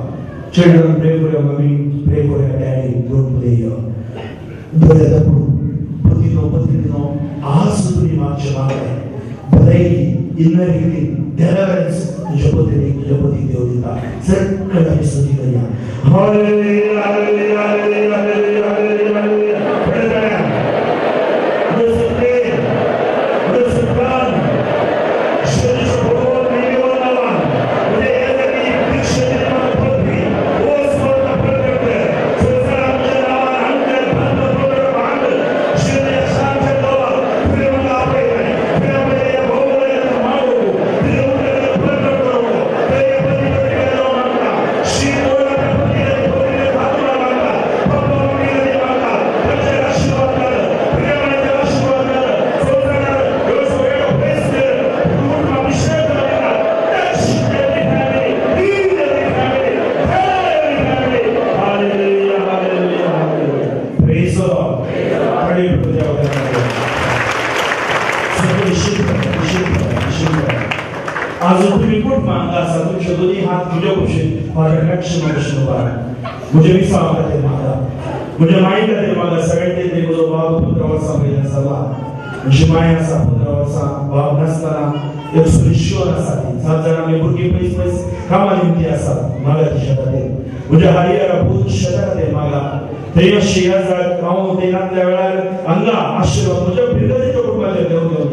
Children, pray for your mummy, pray for your daddy, don't play here. दोळे दाखोवन पतीनो पत्नीनो आज तुमी मागचें मागलें भलायकी इनर हिलिंग डेलिव्हरन्स तुझ्या पतीक तुझ्या पतीक देव दिता. सगळं आमी स्तुती करया. Hallelujah hallelujah hallelujah hallelujah hallelujah. म्हजे विसावा खातीर मागा म्हज्या माई खातीर मागा. 73 म्हजो बाब 15 वर्सां पयलीं सरला. म्हजी माय आसा 15 वर्सां बाब नासतना एक सुरिश्वर आसा ती. 7 जाणां आमी भुरगीं पयस पयस कामा निमती आसा मागा तिच्या खातीर. म्हज्या हरिहरा भूत शेता खातीर मागा. थंय अशी याद हांव थंय नातल्या वेळार हांगा आशिर्वाद म्हज्या बिरगतीच्या कुटुंबाचेर देव घेवन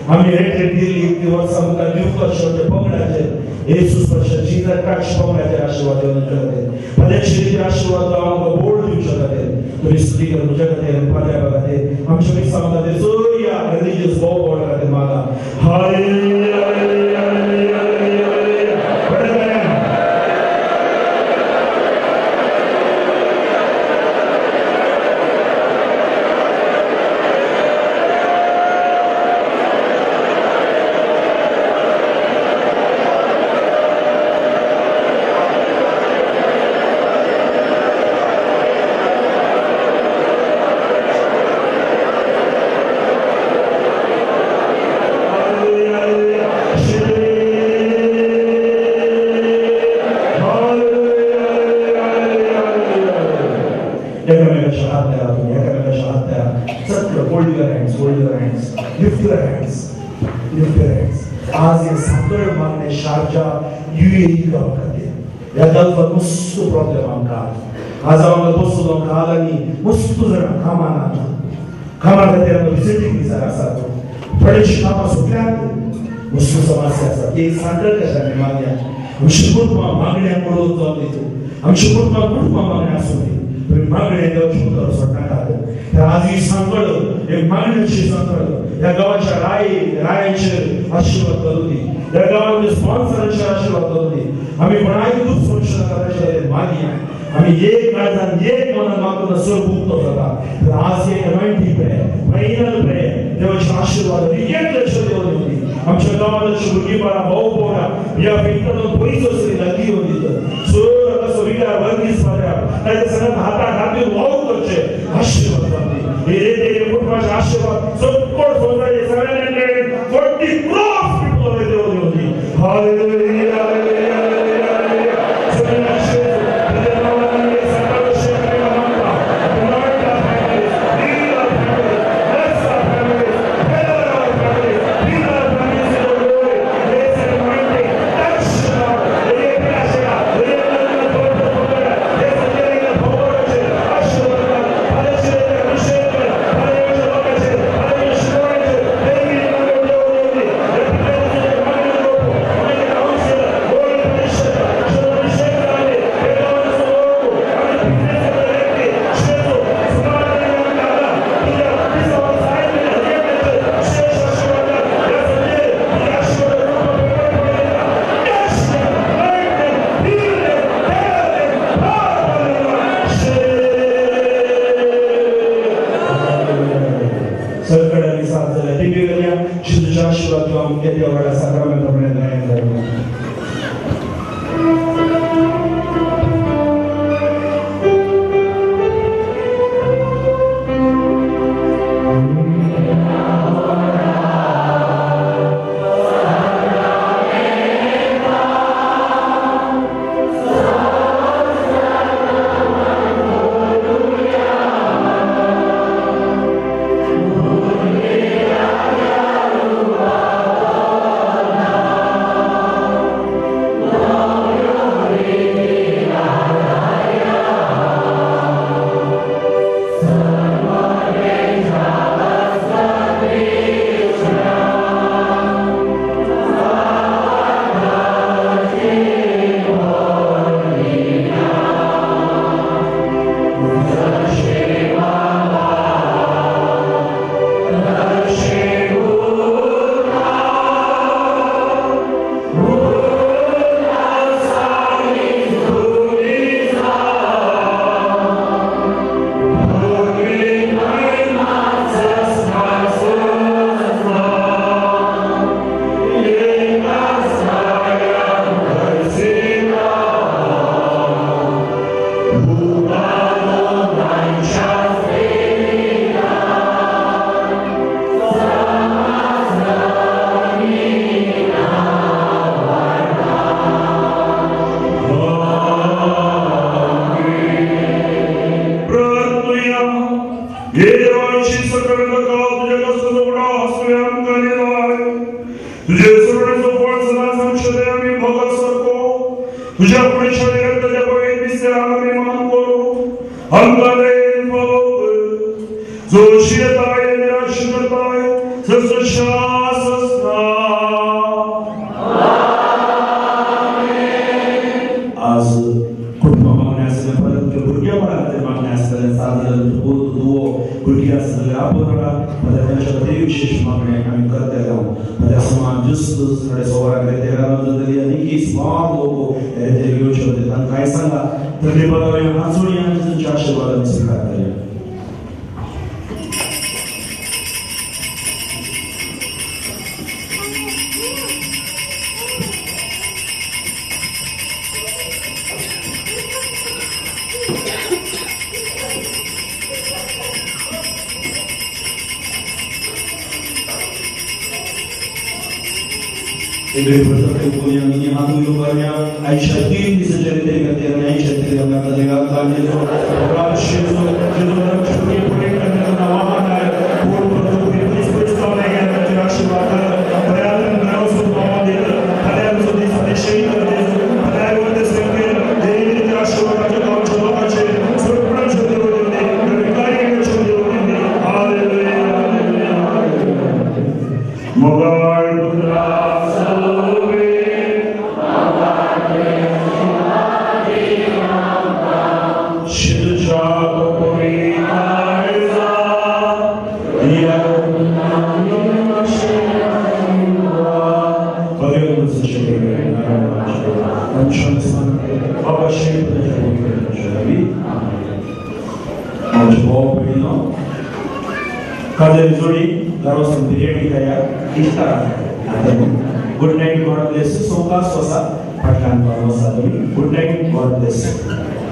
आमी रेट दिल्ली इतली वर्सां मुखार दिवपाक शेवटे पंगडाचेर येसू स्पर्श जीजस क्रायस्ट पंगडाचेर आशिर्वाद दिवन खातीर फाल्यां आशिर्वाद हांव आमकां बोर्ड दिवच्या खातीर तुमी स्तुती कर म्हज्या खातीर फाल्यां खातीर आमच्या मिसां खातीर चोरया रिलीजियस भाव बोर्डा खातीर मागा. Hallelujah hallelujah hallelujah hallelujah. आज हे सगळें मागणें शारजा UAE गांवा खातीर ह्या गल्फात मस्त प्रॉब्लेम आमकां. आज हांव बसलो काल आनी मस्त जाणां कामां ना कामा खातीर आमकां विजिटींग विजार आसात थोडेशीं कामां सोंपल्यात मस्त समस्या आसा. ती सांगळ कशें आमी मागया आमची कुटुंबां मागण्या पडोवन जावन दी आमची कुटुंबां कुटुंबां मागण्या आसूं दी तुमी मागणें देवाच्या मुखार सोडनाकात. तर आज ही सांगळ एक मागण्याची सांगळ ह्या गांवाच्या रायांचेर आशिर्वाद करूं दी ह्या गांवांतल्या स्पॉन्सरांचेर आशिर्वाद करूं दी. आमी कोणाक दूख सोडचे नाका ताच्या मागया आमी एक काळजान एक मनान मागतना सर्व उक्तो जाता. तर आज एक अनॉइंटिंग प्रेयर फायनल प्रेयर देवाचे आशिर्वाद एक लक्ष देव दिवं दी. आमच्या गांवांत भुरगीं बाळां भाव भोवणां ह्या फिल्टांतून पयस वचली लागीं येवन दितात सर असो विकार वर्गीस फादरा ताच्या संगात हाताक हात दिवन वावर करचे आशिर्वाद जावन दी. हे रे कुटुंबाचे आशिर्वाद सगळं संवसाराचे 740 crores people देव दिवं दी. Hallelujah hallelujah hallelujah. येत्या व्हडा साक्रामेंता पर्यंत गायन जावया. Good night, God bless. So, good night, God bless.